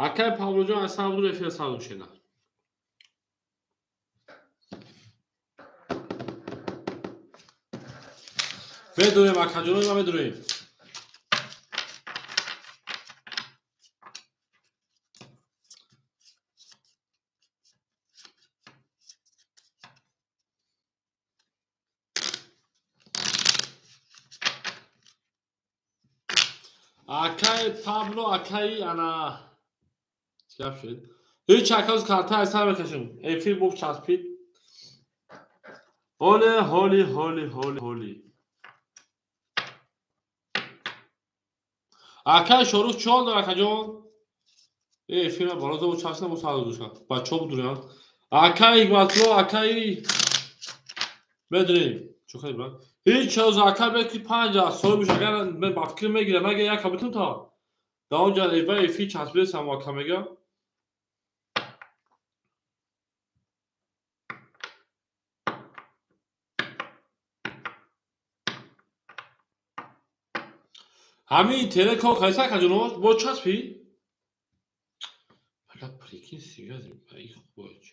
Акай Павлоҷон, аз сар буду, эфира сар шена. Медурем, акаҷонои ма, медурем. Акай Пабло, акай ана чӣ гап шуд? Ҳеҷ аказ карта аз сар мекашем. Эфир боб часпид. Ҳоле, ҳоли, ҳоли, ҳоли, ҳоли. Акай Шорух чӣ ҳол дор, акаҷон? Эфира бароза бо часпида бо сар душа. Бачаҳо будурян. Акай Ҳикматулло, акай медурем. Чӣ хеле брат? Ҳеҷ чиз, ака, бе ки 5 соҳиб агар мен ба фикр мегирам, агар як кабитум та. Дар он ҷа эва эфир часпидесам, ака мега. Ҳамин интернет кор кардиса, акаҷоно? Бо часпи? Бля, прикинь, связи, их бояд.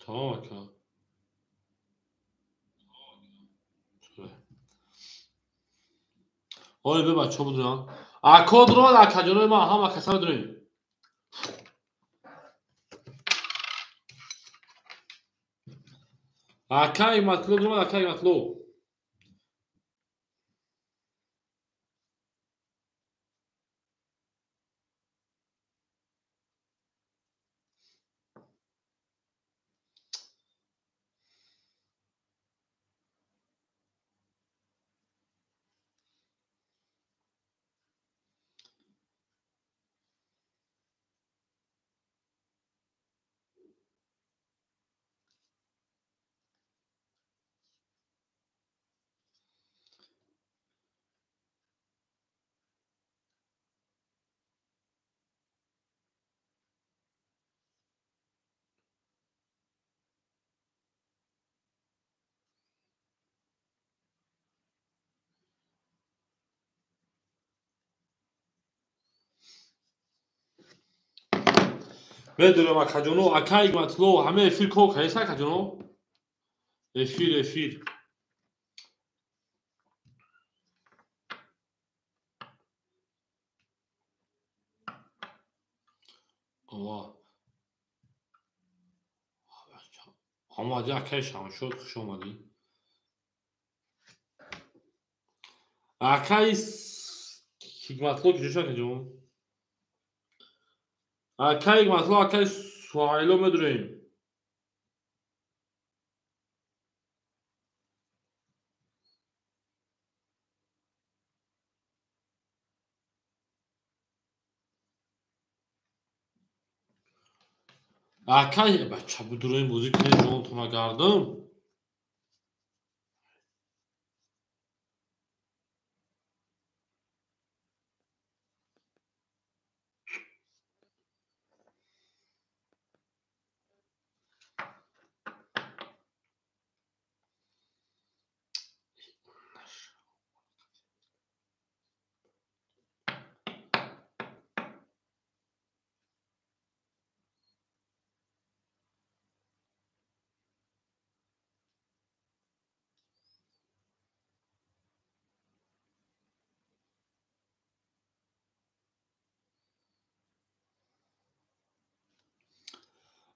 Тамом, ака. Ҳоле бе, бачаҳо будуранд. Ако дуромад, акаҷонои ма, ҳама каса медурем. Ака Ҳикматулло дуромад, ака Ҳикматулло. Медонам, акаҷоно, ака Ҳикматулло, ҳама эфир кор кардеса, акаҷоно? Эфир, эфир. Ова. Омадӣ, акаи Шамшод, хуш омадӣ. Акаи Ҳикматулло куҷо, акаҷон? Акаи Ҳикматулло, акаи Суҳайло, медурем. Акай бача, будуроем, бозӣ кунем, ҷонтона гардам.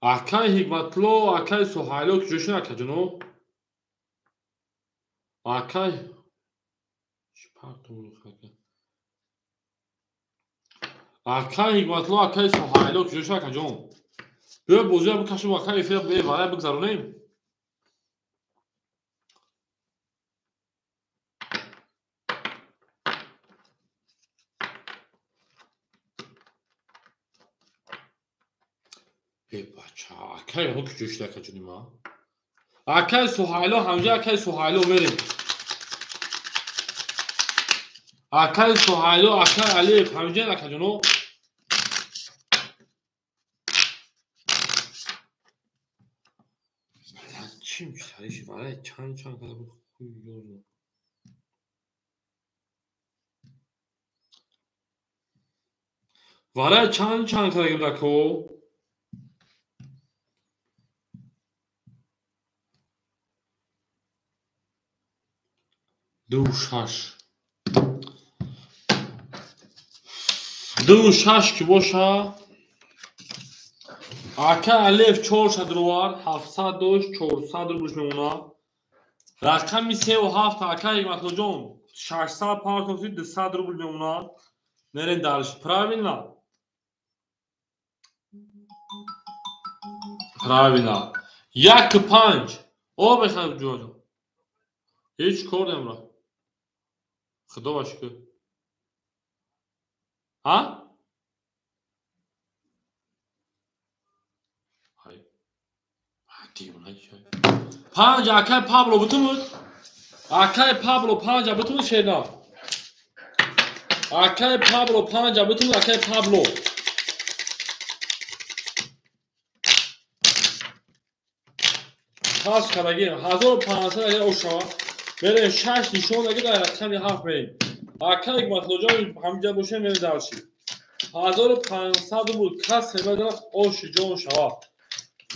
Акай Ҳикматулло, акай Суҳайло куҷо шуд, акаҷоно? Акай Акай Ҳикматулло, акай Суҳайло куҷо шуд, акаҷон? Биё, бозиро бикашем, акай, эфира беварай бигзаронем. Э, бача, акай ҳо куҷо шуд, акаҷони ма? Акай Суҳайло ҳамҷа, акай Суҳайло, мерем. Акаи Суҳайло, акаи Алиев, ҳамиҷаен акаҷоно. Чим шариш варай чанд чанд када буд хуй ёзна. Варай чанд чанд када буд ако? Ду шаш. Ду шаш ки боша. Ака Алиев 400 рувар, 700 дошт, 400 рублш мемонад. Рақами 3 7 ака Ҳикматуллоҷон 600 партофти, 200 рубл мемонад. Мерем дальше. Правильно? Правильно. 1 5. О, бехар ҷоҷон. Ҳеҷ кор немра. Худо ба шукр. Ҳа? Панҷ акай Пабло бутумуд? Акай Пабло панҷа бутумуд шерна? Акай Пабло панҷа бутумуд, акай Пабло. Пас кардагим 1500 агар ошава. Мерем шаш нишон аги дар рақами ҳафт мерем. Акай Ҳикматуллоҷон ҳамиҷа бошем, мерем дальше. 1500 рубл касе медонад оши ҷон шава.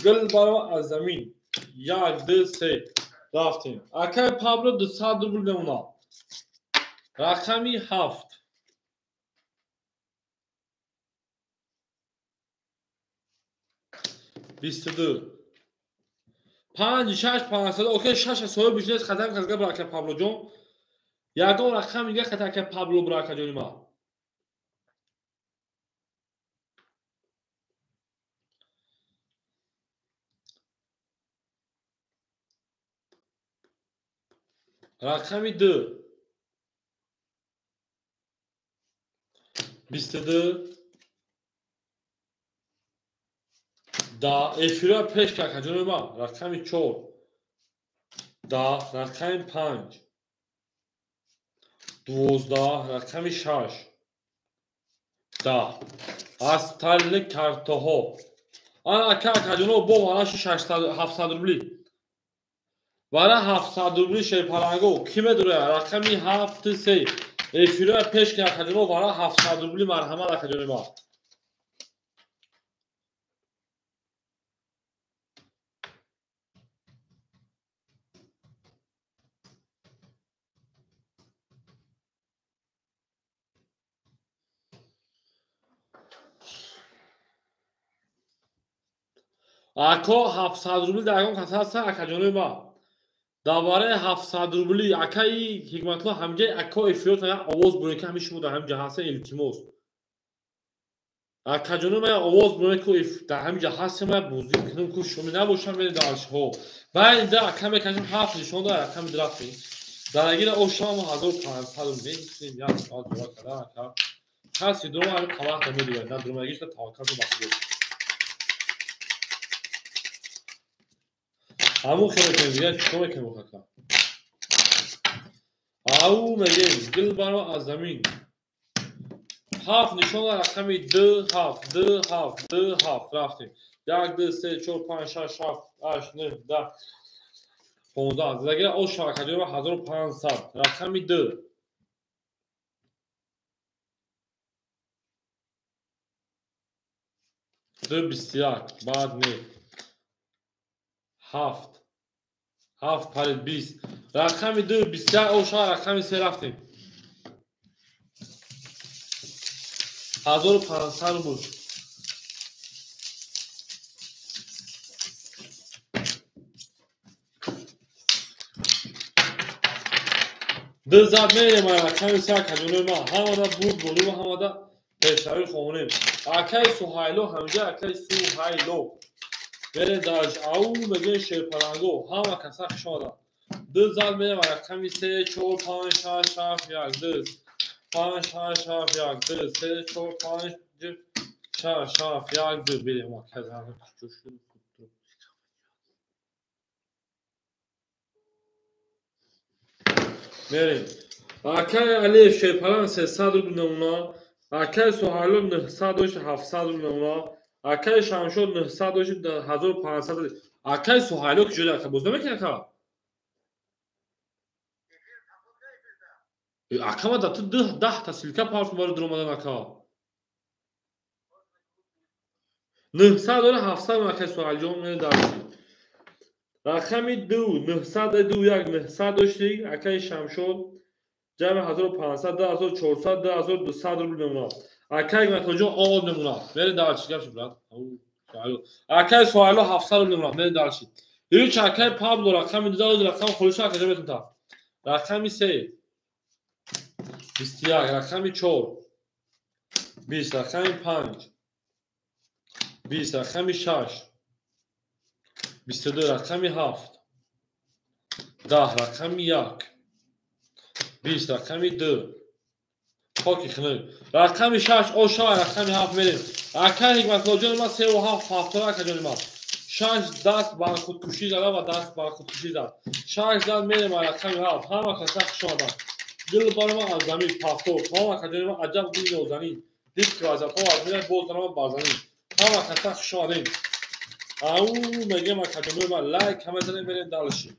Гул барова аз замин. Як, ду, се. Рафтем. Акай Пабло 200 рубл мемонад. Рақами ҳафт. 22. Панҷ, шаш, 500. Окей, шаша соҳиб бишнес хатам казга бра акай Паблоҷон. Ягон рақам дига хата акай Пабло бра акаҷони ма. Рақами ду. 22. Да эфира пеш ка акаҷони ма. Рақами чор. Да рақами панҷ. 12 рақами шаш. Да. Остальные картаҳо. Ана ака акаҷоно бо вараши 600 700 рубли. Вара 700 рубли шерпаланго ки медура рақами ҳафту се. Эфира пеш ки акаҷоно вара 700 рубли марҳамат акаҷони ма. Ако 700 рубли дар ягон кас ҳаста акаҷони ма. Дар бораи 700 рубли акаи Ҳикматулло ҳамҷаи ако эфиротон як овоз буред ки ҳамин шумо дар ҳамин ҷа ҳастед, илтимос. Акаҷони ма як овоз буред ки дар ҳамин ҷа ҳастем, ма бозӣ кунем ку шумо набошам мерем даршҳо. Байни да ака мекашем ҳафт нишон дар рақами рафтем. Дарагира ошам 1500 рубл мекунем як соат дура карда ака. Каси дума ҳамин қавақта медурад. На дурмагишта таваккал ба Худо. Ҳамун хеле кунем дигар чикор мекунем ака? Ау мегем гул баро аз замин. Ҳафт нишон дар рақами ду ҳафт ду ҳафт ду ҳафт рафтем. Як, ду, се, чор, панҷ, шаш, ҳафт, ҳашт, нӯҳ, 10, 15. Задагира ош шавакаҷои 1500. Рақами ду. Ду 21. Баъд не. Ҳафт. Ҳафт парид 20. Рақами ду 21 оша рақами се рафтем. 1500 рубл. Ду зад мерем рақами се акаҷонои ма. Ҳамада бурд борим ҳамада пешравӣ хонем. Акаи Суҳайло ҳамиҷа акаи Суҳайло. Мерем дарш ау мегӯем шерпаланго ҳама каса хуш омаданд. Ду зад мерем рақами се чор панҷ шаш ҳафт як ду панҷ шаш ҳафт як ду се чор панҷ шаш ҳафт як ду берем ака. Мерем. Акай Алиев Шерпалан 300 рубл намуна. Акай Суҳайло 900 дошт 700 рубл намуна. Акай Шамшод 900 дошт 1500. Акай Суҳайло куҷода ака? Боз намекунад ака? Ака ма да ту 10 та силка парс муборак дуромадан ака. 900 дора 700 акай Суҳайлҷон медарси. Рақами 2 902 1 900 дошти акай Шамшод ҷамъи 1500 2400 2200 рубл мемонад. Акай Ҳикматуллоҷон об мемонад. Мере дарчи гапши брат. Акай Суҳайло 700 рубл мемонад. Мере дарчи. Ҳеч акай Пабло рақами 2 рақам холиша акаҷа метунта. Рақами 3 21 рақами 4 20 рақами 5 20 рақами 6 22 рақами 7 10 рақами 1 20 рақами 2 хоки хунук рақами 6 оша рақами 7 мерем. Акай Ҳикматуллоҷони ман 3 ва 7 ҳафтора акаҷони ман 6 даст бар худкушӣ зада ва даст бар худкушӣ зад. 6 зад мерем рақами 7. Ҳама каса хуш омаданд. Гул барома аз замин пафтор. Ҳама каҷони ман аҷаб гули нозанин. Дид ки вазифаҳо аз мирад боз даромад бар замин. Ҳама каса хуш омадем. Ау мегем акаҷони ман лайк ҳама занем мерем далши.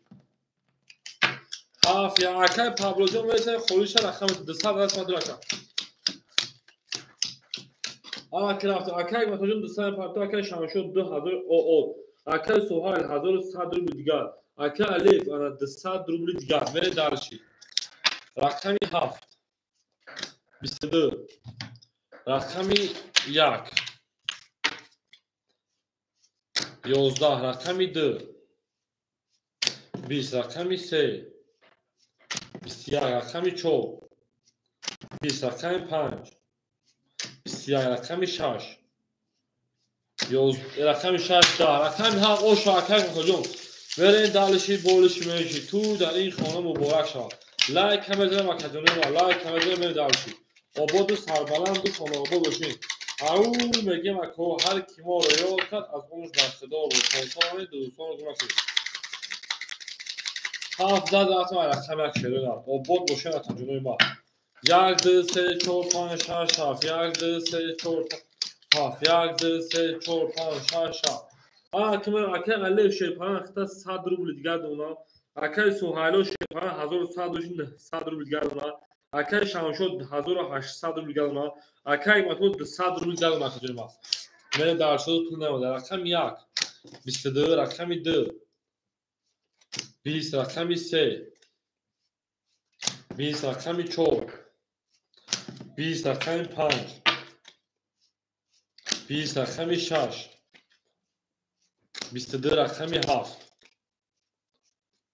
Ҳафт я акай Паблоҷон мерасем холиша рақами 200 расма дурака. Ама ки рафт акай Ҳикматуллоҷон 200 парту акай Шамшод 2000 ОО. Акай Суҳайл 1100 рубл дигар. Акай Алиев ана 200 рубли дигар. Мере дарши. Рақами 7 22 рақами 1 11 рақами 2 20 рақами 3 21 рақами 4 20 рақами 5 21 рақами 6 11 рақами 6 10 рақами 7 оша акай Ҳикматуллоҷон мерем далиши болиши меши ту дар ин хона муборак шавад. Лайк ҳама занем акаҷони ма лайк ҳама занем мерем далиши. Ободу сарбаланду хонаобод бошем. Ау мегем ако ҳар ки моро ёд кард аз умр бархдор буд. Тонсони дӯстонро гум накунед. 7 зад рафтам рақами 1 шерона. Обод бошем акаҷони ма. 1 2 3 4 5 6 7 1 2 3 4 7 1 2 3 4 5 6 7. Акай акай Алиев Шерпалан хита 100 рубл дигар дона. Акай Суҳайло Шерпалан 1100 дошт 900 рубл дигар дона. Акай Шамшод 1800 рубл дигар дона. Акай Ҳикматулло 200 рубл дигар дона акаҷони ман. Мере даршоду пул намода. Рақами 1 22 рақами 2 20 рақами 3 20 рақами 4 20 рақами 5 20 рақами 6 22 рақами 7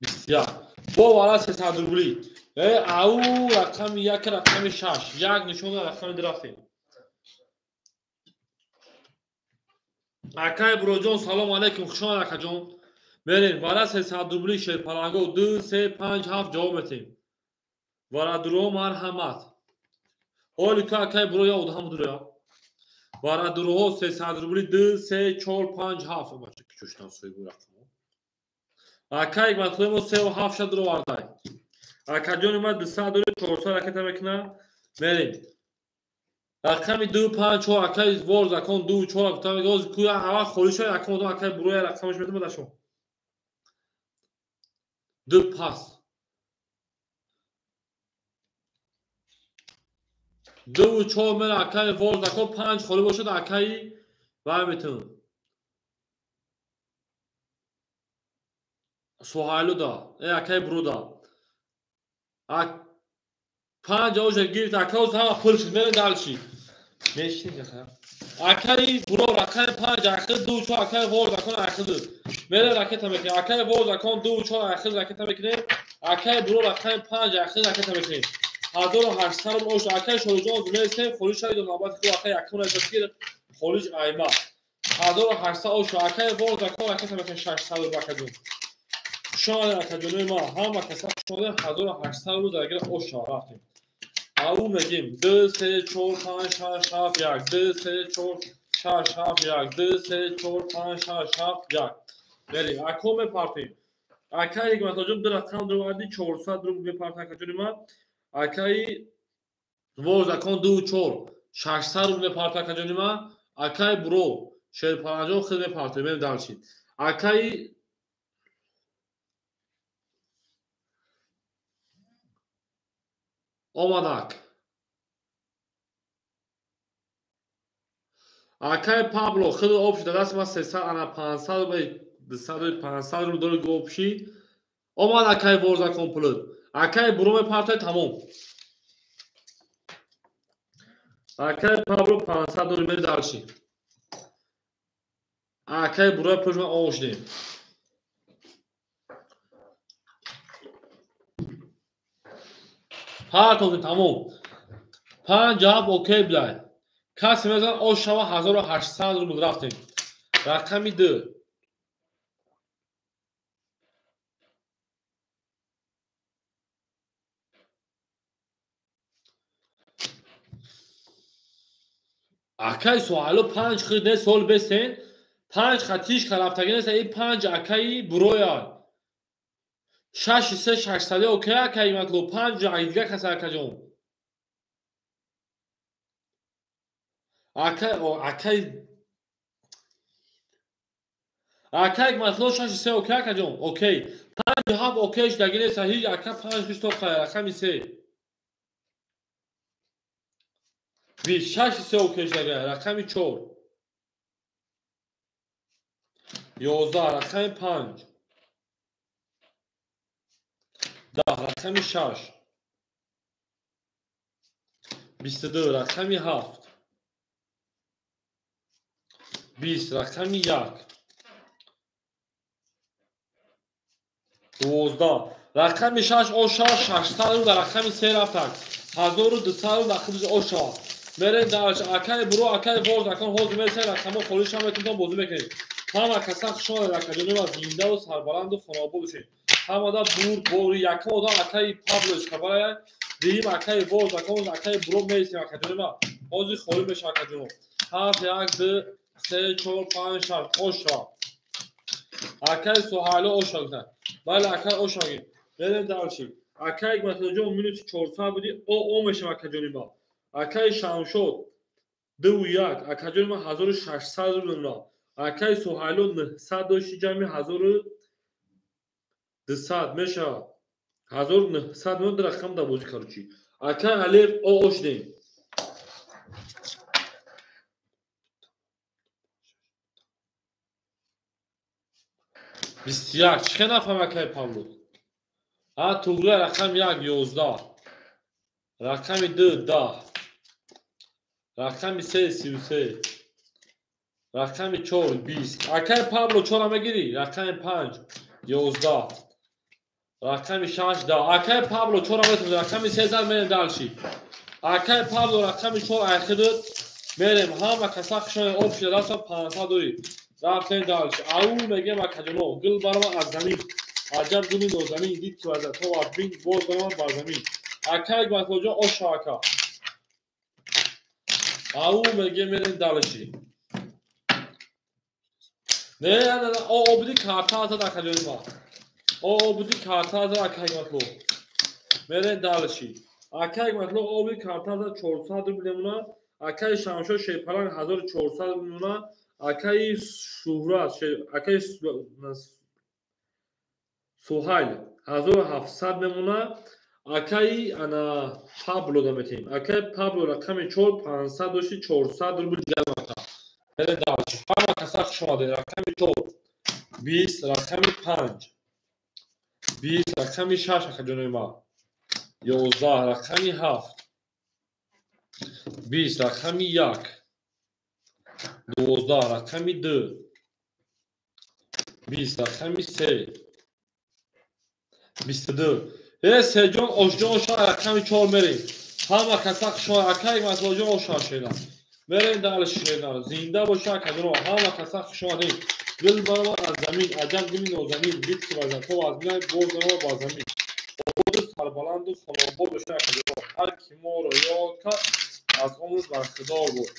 21 бо вара 300 рубли. Ау рақами 1 рақами 6 як нишон рақами 2 рафтем. Акай Буроҷон салом алейкум, хуш омад акаҷон. Мерем вара 300 рубли Шерпаланго 2 3 5 7 ҷавоб метем. Варадуро марҳамат. Ҳоли ку акай Буро я одам дуроя. Варадуроҳо 300 рубли 2 3 4 5 7. Бача кичушдан соҳиби рақамҳо. Акай Ҳикматуллои мо 3 ва 7 ша дуровардай. Акаҷони ман 200 дори 400 ракета мекунад. Мерем. Рақами 2 5 4 акай вор закон 2 4 гуфтам оз куя ҳава холӣ шуд акам одам акай Буроя рақамаш метавонад дашо. 2 пас. 2 4 мера акай вор закон 5 холӣ бошад акай вай метавонад. Суҳайло да, акай Буро да. 5 оша гирифт акай оз ҳама пул шуд мерем далши. Мешинед ака. Акай Буро рақами 5 ахир 2 4 акай вор закон ахир 2. Мерем ракета мекунем. Акай вор закон 2 4 ахир ракета мекунем. Акай Буро рақами 5 ахир ракета мекунем. 1800 рубл оша акай Шоҳиҷон мерасем холиш шавид навбати хуб акай якум расид холиш айма. 1800 оша акай вор закон ракета мекунем 600 рубл акаҷон. Хуш омадед акаҷонои ман, ҳама каса хуш омадед. 1800 рубл даргир оша рафтем. Ау мегем 2 3 4 5 6 7 1 2 3 4 6 7 1 2 3 4 5 6 7 1. Мерем ако мепартем. Акай Ҳикматуллоҷон ду рақам дуроварди 400 рубл мепарта акаҷони ман. Акаи Возакон 2 4 600 рубл мепартояд акаҷони ман. Акаи Буро Шерпаланҷон хел мепартояд. Мерем дальше. Акаи Омадак. Акаи Пабло хеле общий дар дасти ман 300 ана 500 рубл 200 500 рубл дори общий. Омад акаи Возакон пулд. Акаи Буро мепартояд тамом. Акаи Пабло 500 дори мери дальше. Акаи Буро пулш ман ош дем. Партофтем тамом. 5 ҷавоб окей билай. Касе мезанад ош шава 1800 рубл рафтем. Рақами 2. Акаи Суҳайло 5 хид не сол бесен, 5 хатиш рафтагӣ нест, ин 5 акаи Буроя. 6 3 600 окей акаи Матлуб, 5 дигар каса акаҷон. Акаи Матлуб 6 3 окей акаҷон, окей. 5 7 окей шудагӣ нест, ҳеҷ ака 5 хиш то рақами 3. 6 3 окей шудагӣ, рақами 4. 11 рақами 5. 10 рақами 6. 22 рақами 7. 20 рақами 1. 12 рақами 6 оша 600 рубл рақами 3 рафтак. 1200 рубл рақами оша. Мерем дальше. Акаи Буро, акаи Возакон ҳозир мересем рақамҳо холӣ шава метавонем бозӣ мекунем. Ҳама каса хуш омадед акаҷони ва зиндаву сарбаланду хонаобод бошед. Ҳамада бурд бори якум одам акаи Пабло Эскобарая, дуюм акаи Возакон, акаи Буро мересем акаҷони ва ҳозир холӣ мешава акаҷоно. 7 1 2 3 4 5 6 оша. Акаи Суҳайло оша гуфтанд. Бале акаи оша гуфт. Мерем дальше. Акаи Матлубҷон минути 400 буди, о мешава акаҷони ма. Акаи Шамшод 2 1 акаҷони ма 1600 рубл мемонад. Акаи Суҳайло 900 дошти ҷамъи 1200 мешавад. 1900 мемонад рақам дар бозӣ короче. Акаи Алиев о шудем. Бист як. Чӣ хел нафаҳм акаи Павло? А туғра рақами 1 11. Рақами 2 10. Рақами 3 33. Рақами 4 20. Акаи Пабло 4 мегирӣ? Рақами 5 11. Рақами 6 10. Акаи Пабло 4 метавонӣ. Рақами 3 зад мерем дальше. Акаи Пабло рақами 4 айхидут мерем. Ҳама каса хушони об шуда даста 500 дорӣ. Рафтем дальше. Ау мегем акаҷоно. Гул барома аз замин. Аҷаб гули нозанин дид ки вазато аз бин боз барома бар замин. Акаи Матлубҷон оша ака. Ау мегем мерем дальше. Не, не, о буди карта азад акаҷони ма. О буди карта азад акаи Матлуб. Мерем дальше. Акаи Матлуб о буди карта азад 400 рубл мемонад. Акаи Шамшод Шерпаланг 1400 рубл мемонад. Акаи Шуҳрат, акаи Суҳайл 1700 мемонад. Акаи ана Пабло да метем. Акаи Пабло рақами 4 500 дошти 400 рубл ҷамъ ака. Мерем дальше. Ҳама каса хуш омадед. Рақами 4 20 рақами 5 20 рақами 6 акаҷони ма. 11 рақами 7 20 рақами 1 12 рақами 2 20 рақами 3 22. Сеҷон ошҷон оша рақами 4 мерем. Ҳама каса хуш омадед. Акаи Матлубҷон оша шена. Мерем дальше шена. Зинда боша акаҷоно. Ҳама каса хуш омадед. Гул барома аз замин, аҷаб гули нозанин, дид ки вазато аз бин боз барома бар замин. Ободу сарбаланду хонаобод боша акаҷоно. Ҳар ки моро ёд кард, аз умр бархудор буд.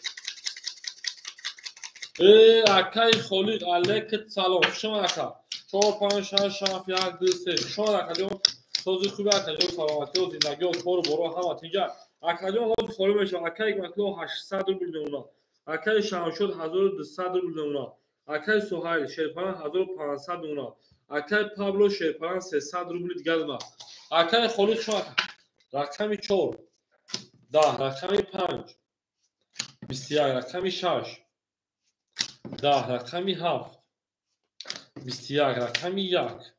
Акаи Холиқ алейкум салом. Хуш омад ака. 4 5 6 7 1 2 3. Хуш омад акаҷон. Сози хуби акаҷон, саломатиё, зиндагиё, кору боро ҳама тинҷа. Акаҷон ҳозир холӣ мешавад. Акаи Ҳикматулло 800 рубл мемонад. Акаи Шамшод 1200 рубл мемонад. Акаи Суҳайл Шерпаран 1500 мемонад. Акаи Пабло Шерпаран 300 рубли дигар мемонад. Акаи Холид шумо рақами 4, 10, рақами 5, 21, рақами 6, 10, рақами 7, 21, рақами 1,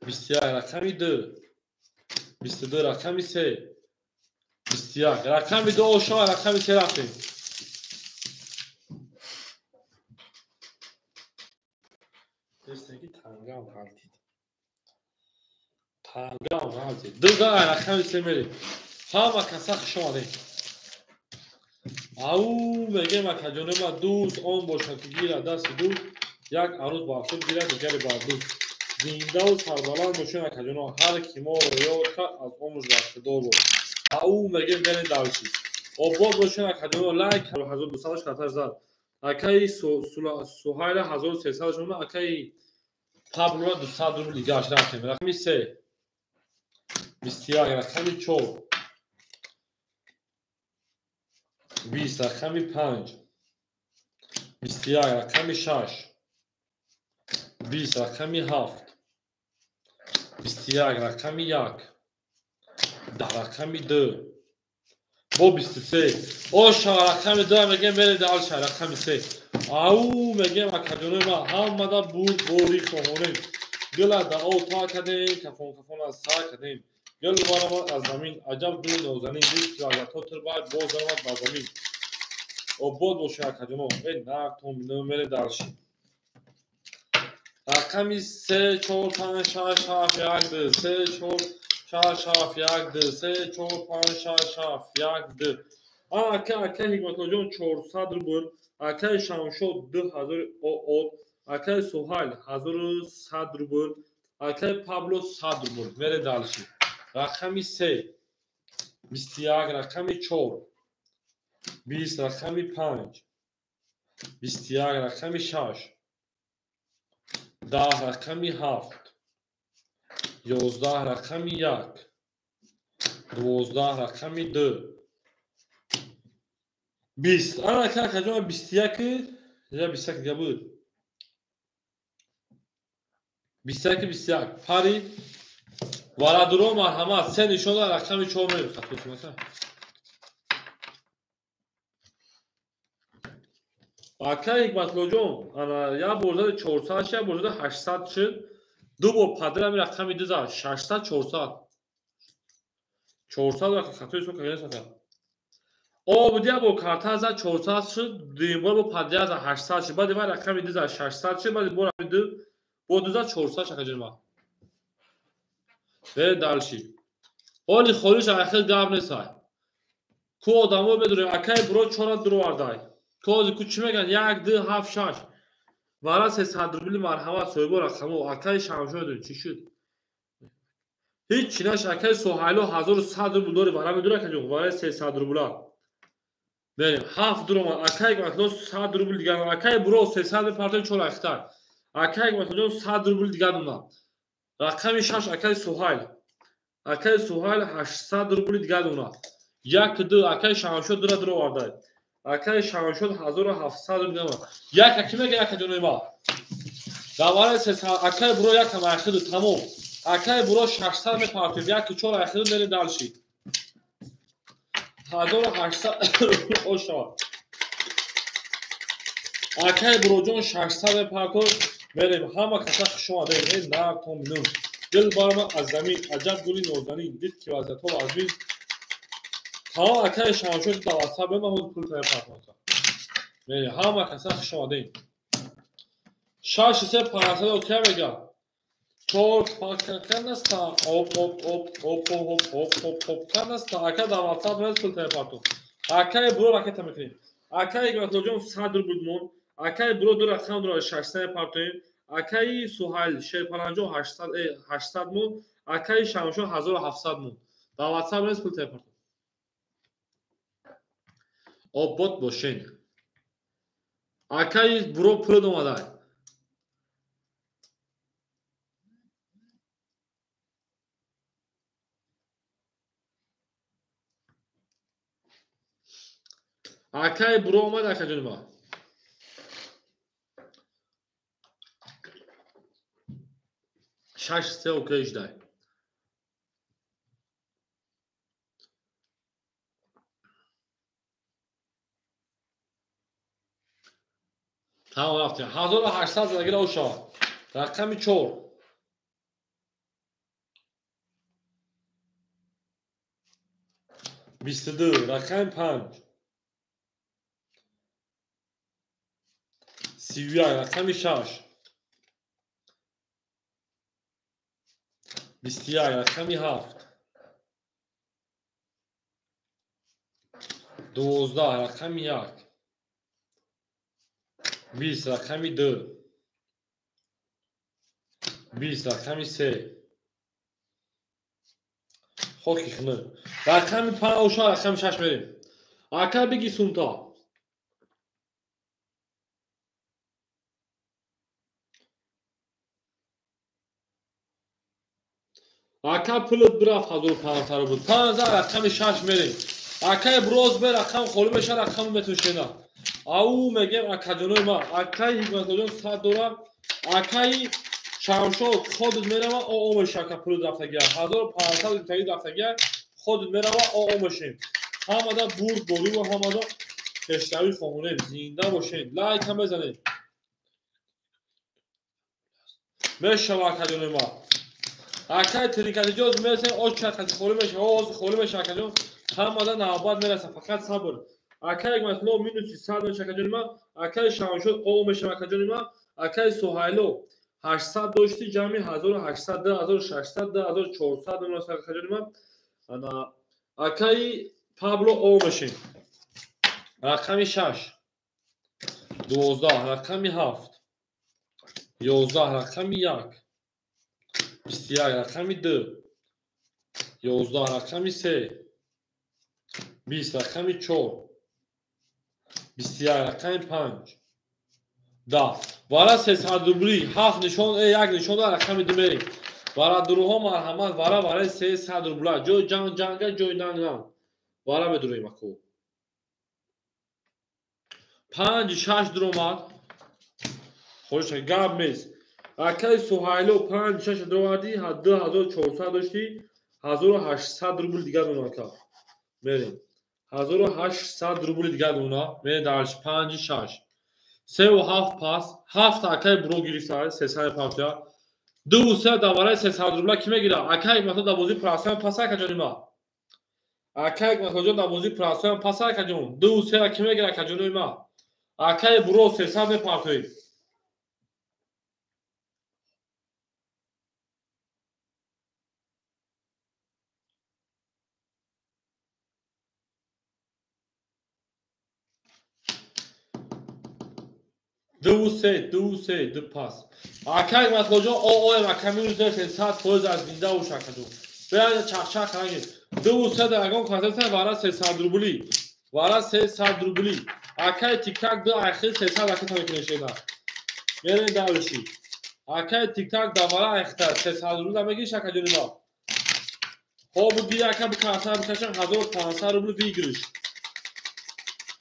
21, рақами 2, 22, рақами 3, 21, рақами 2 ошава, рақами 3 рафтем. Дестаки тангам ғалтид. Тангам ғалтид. Дуга рақами 3 мерем. Ҳама каса хуш омадем. Ау мегем акаҷони ма дӯст он бошад ки гирад дасти дӯст, як арӯз ба худ гирад, дигаре бар дӯст. Зиндаву сарбаланд бошем акаҷоно, ҳар ки моро ёд кард аз умр бархдор бод. Ау мегем берем дальше. Обод бошем акаҷоно, лайк 1200 карташ зад. Акаи Суҳайла 1300 шума, акаи Пабло 200 рубл дигаш рафтем. Рақами 3, 21, рақами 4, 20, рақами 5, 21, рақами 6, 20, рақами 7, 21, рақами 1, 10, рақами 2, бо 23. Оша рақами 2 мегем беред дальше, рақами 3. Ау мегем акаҷонои ма ҳамада бурд бори хоҳонем. Гила дао та кардем, кафон кафон аз сар кардем. Гил баромад аз замин, аҷаб гули нозанин, дид ки вазъиятҳо тирбад, боз даромад ба замин. Обод бошед акаҷоно. Э нартон мерем дальше. Рақами 3, 4, 5, 6, 7, 1, 2, 3, 4, 6, 7, 1, 2, 3, 4, 5, 6, 7, 1, 2. Ака, акаи Ҳикматуллоҷон 400 рубл, акаи Шамшод 2000 од, акаи Суҳайл 1100 рубл, акаи Пабло 100 рубл. Мерем дальше. Рақами 3, 21, рақами 4, 20, рақами 5, 21, рақами 6, 10, рақами 7, 11, рақами 1, 12, рақами 2, 20. Ана акаҷон 21, я 21 дига буд. 21, 21. Пари варадуро марҳамат, се нишон дор, рақами 4 мерем. Хатои Акаи Ҳикматуллоҷон, ана як бор зад 400 шуд, як бор зад 800 шуд. Ду бор падар ами рақами 2 зад, 600, 400. 400 вақт хатои ҳисоб карда нест. Об як бор карта зад 400 шуд, дуюм бор бо падар зад 800 шуд, баъди вай рақами 2 зад 600 шуд, баъди бор рақами 2 бо 2 зад 400 шуд акаҷони ман. Берем дальше. Ҳоли холиш ахир гап несай. Ку одамо медурем, акаи буро чора дуровардай. Ку ҳозир ку чӣ мегӯянд? 1, 2, 7, 6. Вара 300 рубли марҳамат соҳибо рақамо. Акаи Шамшод чӣ шуд? Ҳеҷ чӣ нашуд. Акаи Суҳайло 1100 рубл дори, вара медура акаҷон, вара 300 рубла. Берем, 7 дуромад. Акаи Ҳикматулло 100 рубл дигар. Акаи буро 300 мепартои чор ахтар. Акаи Ҳикматуллоҷон 100 рубл дигар донад. Рақами 6 акаи Суҳайл. Акаи Суҳайл 800 рубли дигар донад. 1, 2 акаи Шамшод дура дуровардай. Акаи Шамшод 1700 рубл дигар донад. Як аки мега як аҷонои ма. Давараи 300 акаи буро як ам ахиду тамом. Акаи буро 600 мепартоем. 1 4 ахиду мерем дальше. 1800 ошава. Акаи буроҷон 600 мепартоем. Мерем ҳама каса хуш омадем. Э нартон бинам. Дил баромад аз замин, аҷаб гули нозанин, дид ки вазъиятҳо вазмин. Тамом акаи Шамшод дар WhatsApp ман ҳозир пул мепартоям. Мерем ҳама каса хуш омадем. 6 3 500 окей мега. 4 канаста оп оп оп оп оп оп оп оп канаста. Ака дар WhatsApp ман пул мепартоям. Акаи буро ракета мекунем. Акаи Ҳикматуллоҷон 100 рубл мон. Акаи буро ду рақам дора 600 мепартоем. Акаи Суҳайл Шерпаланҷон 800 мон. Акаи Шамшод 1700 мон. Дар WhatsApp ман пул мепартоям. Обод бошен. Акаи буро пул омадай. Акай буро омад акаҷони ма. Шаш се окей ждай. Тамом рафтем. 1800 задагира ошава. Рақами 4. 22, рақами 5. 31, рақами 6. 21, рақами 7. 12, рақами 1. 20, рақами 2. 20, рақами 3. Хоки хна. Рақами 5 оша, рақами 6 мерем. Ака биги сумта. Ака пулот бирафт 1500 рубл. 15 рақами 6 мерем. Акай броз бе рақам холӣ меша, рақам метушена. Ау мегем акаҷонои ма. Акай Ҳикматуллоҷон 100 дора. Акай Шамшод ходит мерава, о меша ака пулот рафтагия. 1500 рубл рафтагия. Ходит мерава, о мешем. Ҳамада бурд борӣ ва ҳамада пешравӣ хонем. Зинда бошед. Лайк ҳам бизанед. Мешава акаҷонои ма. Акай трикатиҷоз мерасем, оч чақати холӣ меша, оз холӣ меша акаҷон. Ҳамада навбат мераса, фақат сабр. Акай Ҳикматулло минуси 100 меша акаҷони ма. Акай Шамшод о меша акаҷони ма. Акай Суҳайло 800 дошти, ҷамъи 1800, 2600, 2400 мераса акаҷони ма. Ана акай Пабло о мешем. Рақами 6. 12, рақами 7. 11, рақами 1. 21, рақами 2. 11, рақами 3. 20, рақами 4. 21, рақами 5. 10. Вара 300 рубли, 7 нишон, 1 нишон да рақами 2 мерем. Вара дуруҳо марҳамат, вара вараи 300 рубла. Ҷой ҷанг ҷанга, ҷой нанг нанг. Вара медуроем аку. 5 6 дуромад. Хош гап нест. Акай Суҳайло 5 6 дуромадӣ, 2400 доштӣ, 1800 рубл дигар дона ака. Мерем. 1800 рубл дигар дона. Мерем дарш 5 6. 3 ва 7 пас, 7 акай буро гирифта, 300 партия. 2 3 давараи 300 рубла ки мегира? Акай Ҳикматулло дар бозии прасоям пас акаҷони ма. Акай Ҳикматуллоҷон дар бозии прасоям пас акаҷон. 2 3 ки мегира акаҷони ма? Акай буро 300 мепартоед. Ду се, ду се, ду пас. Акай Ҳикматуллоҷон ООМ ака минус 300% аз зинда бош акаҷон. Бея чақчақ нагир. 2 3 дар ягон концерт вара 300 рубли. Вара 300 рубли. Акай тик-так ду айхи 300 ака тамекунешена. Мерем давши. Акай тик-так да вара айхта 300 рубли мегириш акаҷони ма. Хоб гир ака бикаса бикашам 1500 рубли выигрыш.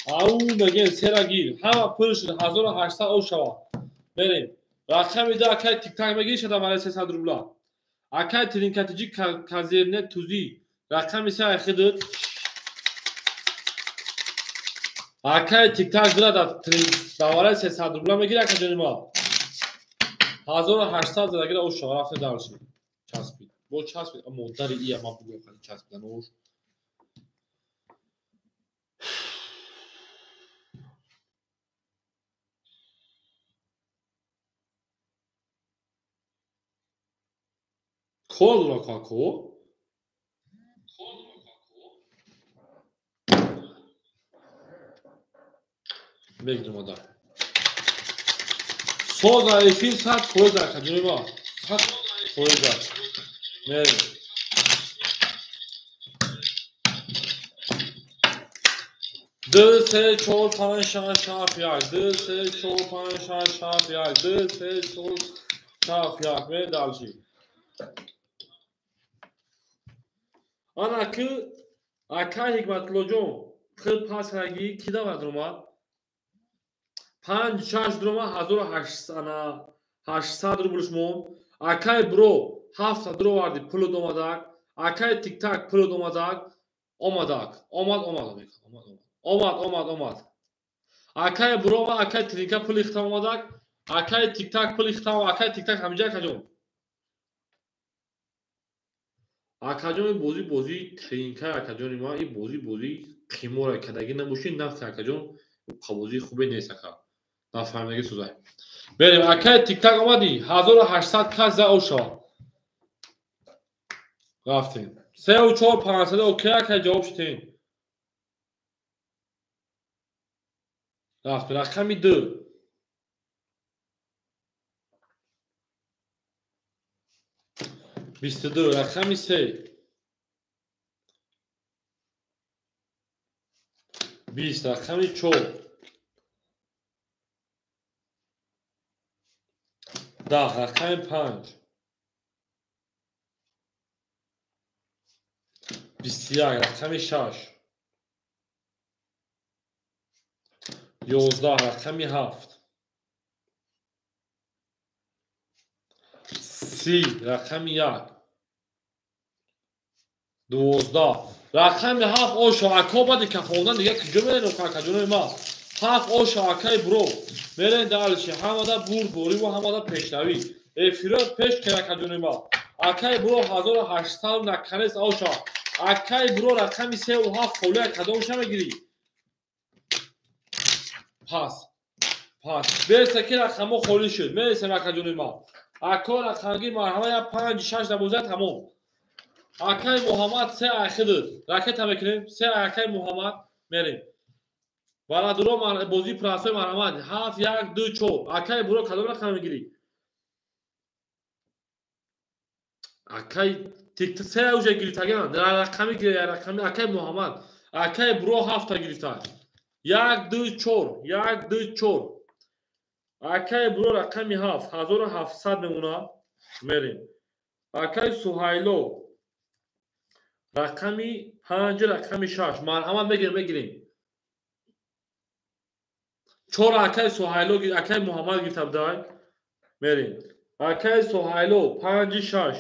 Ау мегем сера гир. Ҳама пул шуд 1800 о шава. Мерем. Рақами ду акай тик-так мегириш да вара 300 рубла. Акай тринкатиҷи казерне тузи. Рақами се айхидуд. Акай тик-так дура да давараи 300 рубла мегир акаҷони ма. 1800 задагира о шава рафта дарши. Часпид. Бо часпид. Модари ия ма бугӯм хади часпидан ош. Кор дура како? Мегирим ода. Соза эфир 100% акаҷони ма. 100%. Мерем. 2 3 4 5 6 7 1 2 3 4 5 6 7 1 2 3 4 7 1 мерем дарши. Ана ки акай Ҳикматуллоҷон Хел пас кардаги ки давад ромад? 5 6 дурома 1800 рублш монд. Акай бро 7 дуроварди пулот омадак. Акай тиктак пулот омадак. Омадак. Омад омад омад омад омад омад. Акай бро ва акай тринка пули хитам омадак. Акай тиктак пули хитам, акай тиктак ҳамиҷа акаҷон. Акаҷон ин бозӣ бозии тринка акаҷони ман, ин бозӣ бозии қимора кадаги набоши нафти акаҷон, бозии хубе нест ака. Нафаҳмидаги сӯзай. Берем, акай тиктак омадӣ, 1800 кас за ошава. Рафтем. 3 4 500 окей акай ҷавоб шудем. Рафтем, рақами 2. 22, рақами 3. 20, рақами 4. 10, рақами 5. 21, рақами 6. 11, рақами 7. 30, рақами 1. 12, рақами 7 ошо ако баъди кафондан дига куҷо мерем акаҷонои ма? 7 ошо акай бро мерем дальше. Ҳамада бурдборӣ ва ҳамада пешравӣ. Эфиро пеш кер акаҷонои ма. Акай бро 1800 наканес ошо. Акай бро рақами 3 ва 7 холия кадомша мегирӣ? Пас. Пас. Берса ки рақамҳо холӣ шуд. Мересем акаҷонои ма. Ако рақамги марҳама 5 6 12 тамом. Акай Муҳаммад 3 айхидуд. Ракета мекунем. 3 акай Муҳаммад мерем. Барадуро бозии прасои марҳамат 7 1 2 4. Акай буро кадом рақам мегирӣ? Акай тик 3 уже гирифтаган. Рақами гирӣ, рақами акай Муҳаммад. Акай буро 7 та гирифта. 1 2 4 1 2 4. Акай буро рақами 7 1700 мемонад. Мерем. Акай Суҳайло рақами 5 рақами 6 марҳамат мегирем мегирем. 4 акай Суҳайло акай Муҳаммад гирифта будай. Мерем. Акай Суҳайло 5 6.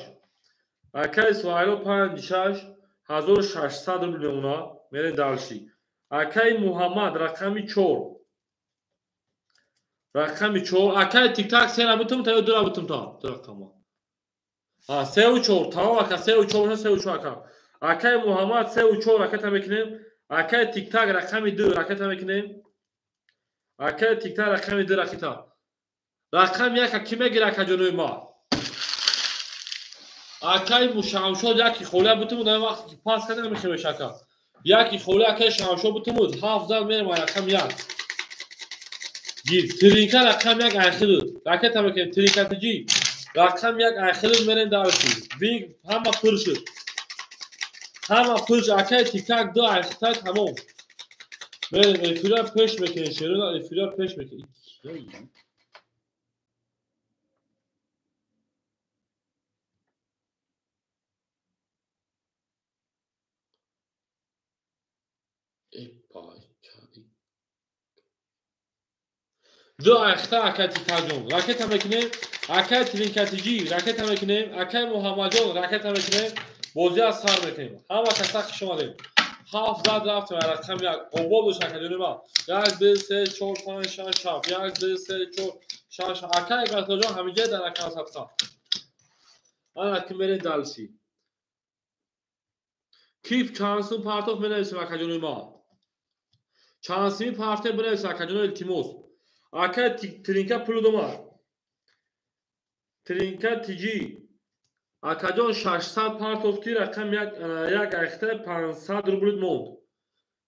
Акай Суҳайло 5 6 1600 рубл мемонад. Мерем дальше. Акай Муҳаммад рақами 4. Рақами 4. Акай тиктак 3 ра бутум та ё 2 ра бутум та? 2 рақама. 3 ва 4. Тамом ака 3 ва 4 3 ва 4 ака. Акай Муҳаммад 3 ва 4 ракета мекунем. Акай тиктак рақами 2 ракета мекунем. Акай тиктак рақами 2 ракета. Рақами 1 ки мегира акаҷонои ма? Акай Шамшод яки холия бутумуд, ҳамин вақте ки пас кардем мехӯреш ака. Яки холия акай Шамшод бутумуд, 7 зад мерем рақами 1. Гир, тринка рақами 1 айхилуд. Ракета мекунем тринка тиҷи. Рақами 1 айхилуд мерем дарши. Биг ҳама пур шуд. Ҳама пур шуд. Акай тиктак 2 айхита тамом. Мерем эфира пеш мекунем, шерона эфира пеш мекунем. Ду айхта акай тиктакҷон ракета мекунем. Акай тринкатиҷи ракета мекунем. Акай Муҳаммадҷон ракета мекунем. Бозӣ аз сар мекунем. Ҳама каса хуш омадем. 7 зад рафтем рақами 1. Обод бош акаҷони ман. 1 2 3 4 5 6 7. 1 2 3 4 6. Акай Ибратуллоҷон ҳамиҷа дар рақам сабта. Ана ки мерем дальше. Киф чанд сум партоф менависем акаҷони ман? Чанд сими партоф менависем акаҷони илтимос. Акай тринка пул домад. Тринка тиҷи. Акаҷон 600 партофти рақам 1 айхта 500 рубл монд.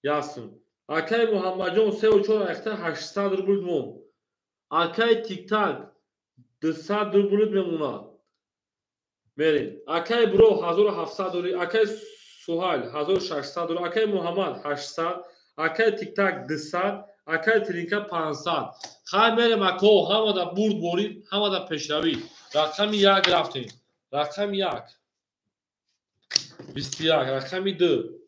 Ясн. Акай Муҳаммадҷон 3 ва 4 айхта 800 рубл монд. Акай тиктак 200 рубл мемонад. Мерем. Акай бро 1700 дори, акай Суҳайл 1600 дори, акай Муҳаммад 800, акай тиктак 200, акай тринка 500. Хай мерем ако, ҳамада бурд борид, ҳамада пешравӣ. Рақами 1 рафтем. Рақами 1. 21, рақами 2.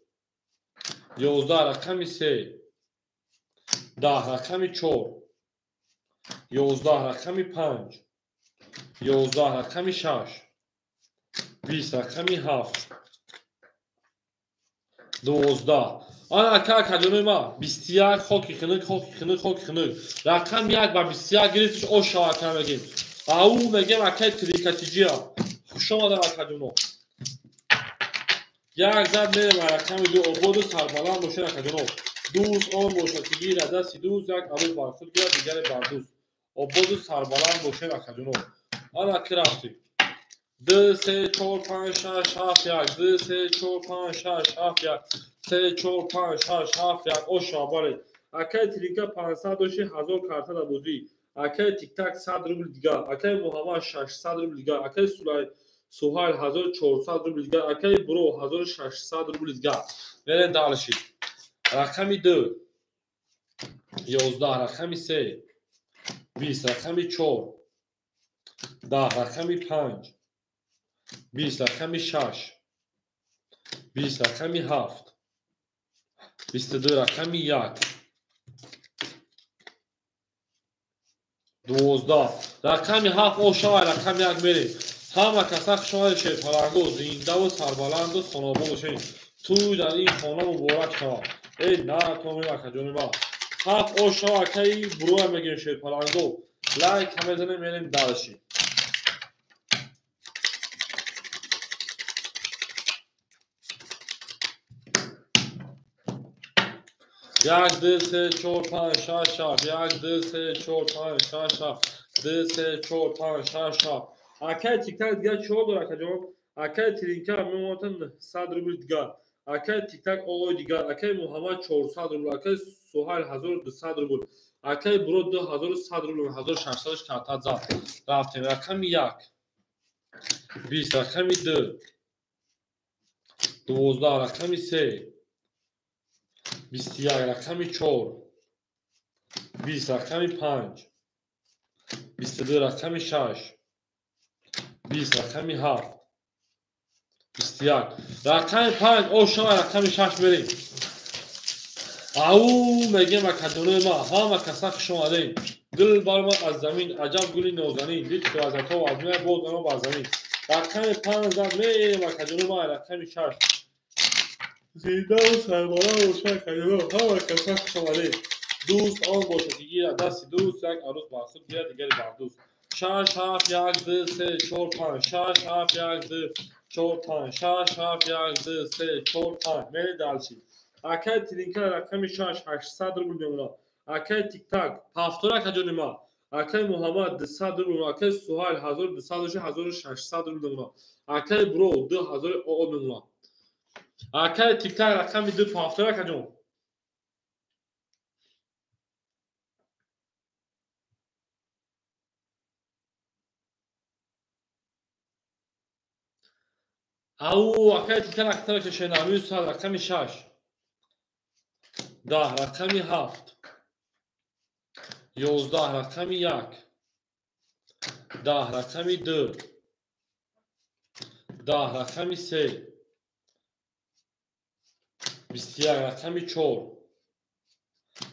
11 рақами 3, 10 рақами 4, 11 рақами 5, 11 рақами 6, 20 рақами 7, 12. Ана ака акаҷонои ма 21 хоки хинук, хоки хинук, хоки хинук. Рақами 1 ба 21 гирифтиш ошава ака мегем. Ау мегем акаи трикатиҷия. Хуш омадам акаҷоно. Як зад мерем рақами 2 ободу сарбаланд бошед акаҷоно. Дӯст он бошад ки гирад дасти дӯст, як арӯз бар худ гирад, дигаре бар дӯст. Ободу сарбаланд бошед акаҷоно. Ана ки рафтем. 2 3 4 5 6 7 1 2 3 4 5 6 7 1 3 4 5 6 7 1 оша бале. Акаи Тринка 500 доши 1000 карта дар бозӣ. Акаи Тиктак 100 рубл дигар. Акаи Муҳаммад 600 рубл дигар. Акаи Суҳайл 1400 рубл дигар. Акаи Буро 1600 рубл дигар. Мерем дальше. Рақами 2 11 рақами 3 20 рақами 4 10 рақами 5 20 рақами 6 20 рақами 7 22 рақами 1 12 рақами 7 ошава рақами 1 мерем. Ҳама каса хуш омадед шерпаланго, зиндаву сарбаланду хонобод бошед. Тӯй дар ин хона муборак шавад. Эй на то акаҷони ма. 7 ошава акаи буроя мегирем шерпаланго. Лайк мезанем мерем дальше. 1 2 3 4 5 6 7 1 2 3 4 5 6 7 2 3 4 5 6 7. Акаи Тиктак дигар чиҳо дорад акаҷон? Акаи Тринка мемонад 100 рубл дигар. Акаи Тиктак оғои дигар. Акаи Муҳаммад 400 рубл. Акаи Суҳайл 1200 рубл. Акаи Буро 2100 рубл. 1600 карта зад. Рафтем. Рақами 1 20 рақами 2 12 рақами 3 21 рақами 4 20 рақами 5 22 рақами 6 20 рақами 7 21 рақами 5 ошава рақами 6 мерем. Ау мегем акаҷонои ма ҳама каса хуш омадем. Гул баромад аз замин, аҷаб гули нозанин, дид ки аз ато аз мея боз ано бар замин. Рақами 5 зад мерем акаҷонои ма рақами 6. Зиндаву сарбаланд бошад акаҷоно, ҳама каса хуш омадем. Дӯст он бошад ки гирад дасти дӯст, як арӯз бар худ гирад, дигаре бар дӯст. 6 7 1 2 3 4 5 6 7 1 2 4 5 6 7 1 2 3 4 5. Мерем дальше. Акаи Тринка рақами 6 800 рубл мемонад. Акаи Тиктак 70 акаҷони ма. Акаи Муҳаммад 200 рубл мемонад. Акаи Суҳайл 1200 1600 рубл мемонад. Акаи Буро 2000 ОО мемонад. Акаи Тиктак рақами 2 70 акаҷон. Ау акаи Тиктак рақами 6 рақами 6 10 рақами 7 11 рақами 1 10 рақами 2 10 рақами 3 21 рақами 4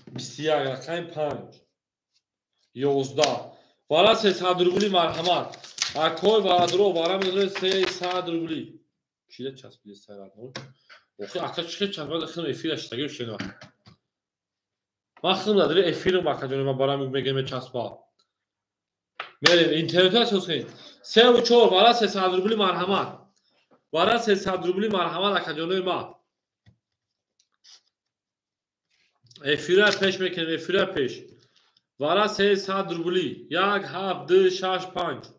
21 рақами 5 11 вара 300 рубли марҳамат. Акой варадро вара медонед 300 рубли. Чида часпида сайратно? Охи ака чи часпида хим эфира штаги шена. Ман хим надори эфирм акаҷони ман барам мегем часпа. Мерем интернет асосин. 3 ва 4 вара 300 рубли марҳамат. Вара 300 рубли марҳамат акаҷони ман. Эфира пеш мекунем, эфира пеш. Вара 300 рубли. 1 7 2 6 5.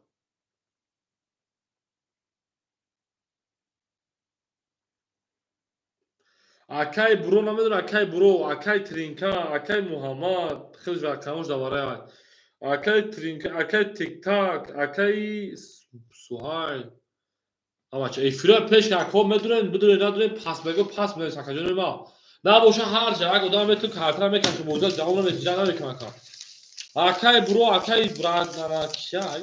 Акай Буро намедонам, акай Буро, акай Тринка, акай Муҳаммад, хеле рақамош даварай. Акай Тринка, акай Тиктак, акай Суҳайл. Ҳамача эфира пеш ако медонем, бидонем, надонем, пас мего, пас мего, акаҷони ма. Набоша ҳар ҷа як одам мету картара мекашад, боза ҷавоб наметиҷа намекунад ака. Акай Буро, акай Брадаракшай,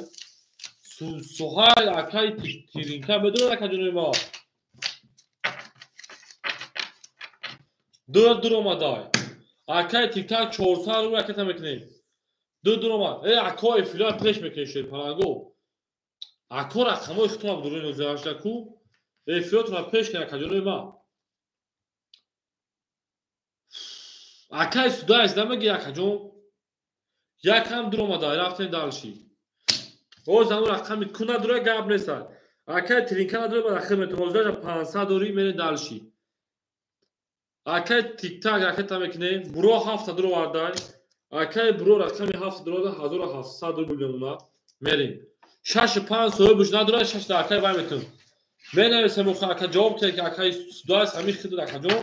Суҳайл, акай Тринка медонем акаҷони ма. Ду дуромадай. Акай тиктак 400 рубл ракета мекунем. Ду дуромад. Э, ако эфира пеш мекунем шерпаланго. Ако рақамои худтонам дуруи 19 ку. Эфиротонам пеш кунем акаҷонои ман. Акай судайс намеги акаҷон. Якам дуромадай, рафтем далши. Боз ҳамун рақами ку надора гап нест. Акай тринка надора ба рақам метавон. 500 дори мерем далши. Акай тиктак ракета мекунем. Буро 7 дуровардай. Акай буро рақами 7 дуроварда 1700 рубл мемонад. Мерем. 6-5 соҳибш надорад, 6 да акай вай метавон. Менависем охир ака ҷавоб диҳед ки акай судайс ҳамин хидр акаҷон.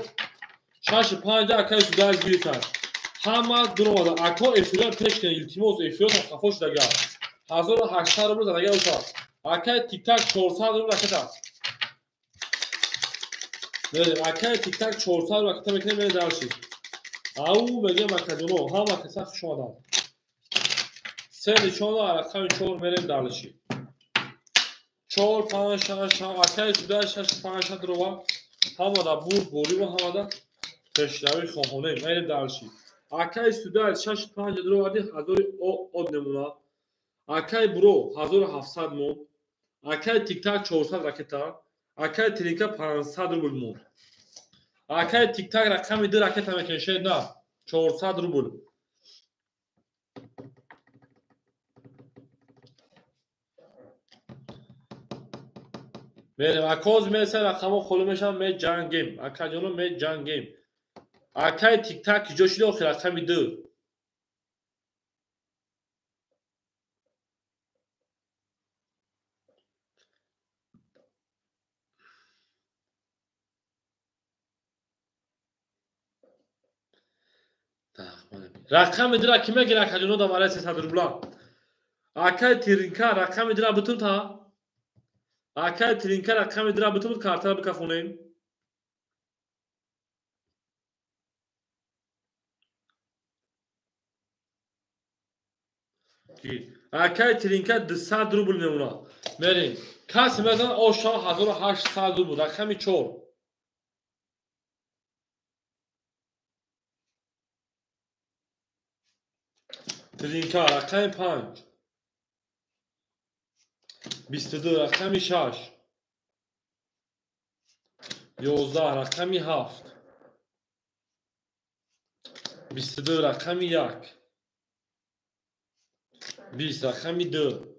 6-5 да акай судайс гирифтад. Ҳама дуромада. Ако эфира пеш кунед, илтимос эфиротон хафо шудага. 1800 рубл задага бошад. Акай тиктак 400 рубл ракета. Мерем. Акай тиктак 400 рубл ракета мекунем, мерем дарши. Ау мегем акаҷоно, ҳама каса хуш омаданд. Се нишона рақами 4 мерем дарши. 4 5 6 7 акай суда 6 5 6 дурова. Ҳамада бурд бориву ҳамада пешравӣ хоҳонем. Мерем дарши. Акай суда 6 5 дуроварди 1000 од намуна. Акай буро 1700 мон. Акай тиктак 400 ракета. Акай тринка 500 рубл мон. Акай тиктак рақами 2 ракета мекунем шед на 400 рубл. Мерем. Акоз меса рақамо холӣ мешавам, меҷангем. Акаҷоно меҷангем. Акай тиктак ҷо шуда охир рақами 2. Рақами 2 ки мегира акаҷоно да барои 300 рубла. Акай тиринка рақами 2 бутун та. Акай тринка рақами 2 бутун картара бикафонем. Акай тринка 200 рубл мемонад. Мерем. Касе мезанад оша 1800 рубл рақами 4. Тринка рақами 5. 22 рақами 6. 11 рақами 7. 22 рақами 1. 20 рақами 2.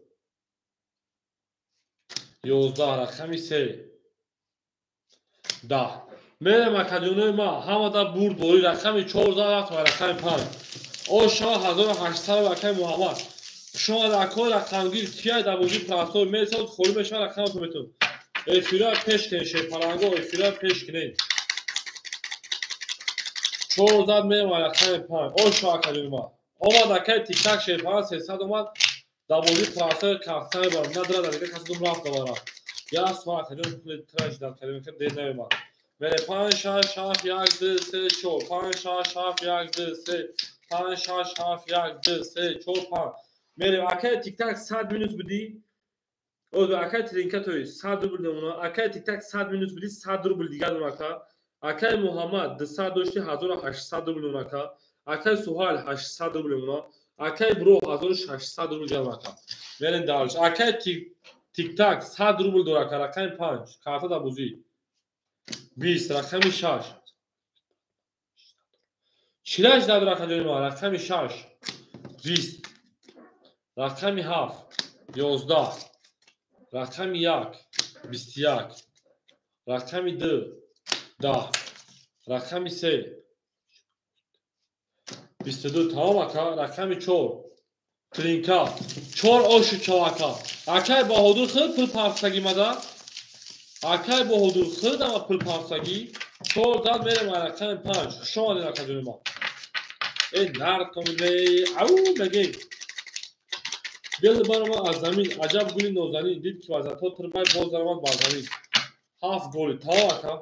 11 рақами 3. 10. Мерем акаҷонои ман ҳамада бурд бори рақами 4 рафт ва рақами 5. Оша 1800 акай Муҳаммад. Шумо акои рақамгир кияй дар бозии простой месоз холӣ мешавад рақаматон метавон. Эфира пеш кунед шерпаланго, эфира пеш кунед. 4 зад мерем ва рақами 5. Оша акаҷони ман. Омад акай тиктак шерпаланг 300 омад дар бозии простой картта мебарад. Надорад дар дигар каси дум рафт мебарад. Як соат акаҷон пули траш дар калима дер намебарад. Мерем 5 6 7 1 2 3 4 5 6 7 1 2 3 5 6 7 1 2 3 4 5. Мерем. Акай тиктак 100 минус будӣ. Акай тринка тои 100 рубл намуна. Акай тиктак 100 минус будӣ 100 рубл дигар намунака. Акай Муҳаммад 200 дошти 1800 рубл намунака. Акай Суҳайл 800 рубл намуна. Акай Буро 1600 рубл намунака. Мерем дарш. Акай тиктак 100 рубл дорака. Рақами 5. Карта дар бозӣ. 20 рақами 6. 48 дар рақами ма. Рақами 6. 20 рақами 7. 11 рақами 1. 21 рақами 2. 10 рақами 3. 22 тамом ака. Рақами 4. Тринка 4 ошу чав ака. Акай Баҳодур хӯрд пул пафтагӣ мада. Акай Баҳодур хӯрд ама пул пафтагӣ. 4 зад мерем рақами 5. Хуш омадед акаҷони ман. Э нартон ау мегем. Дил барома аз замин аҷаб гули нозанин дид ки вазато тирбай боз даромад бар замин. 7 голи тамом ака.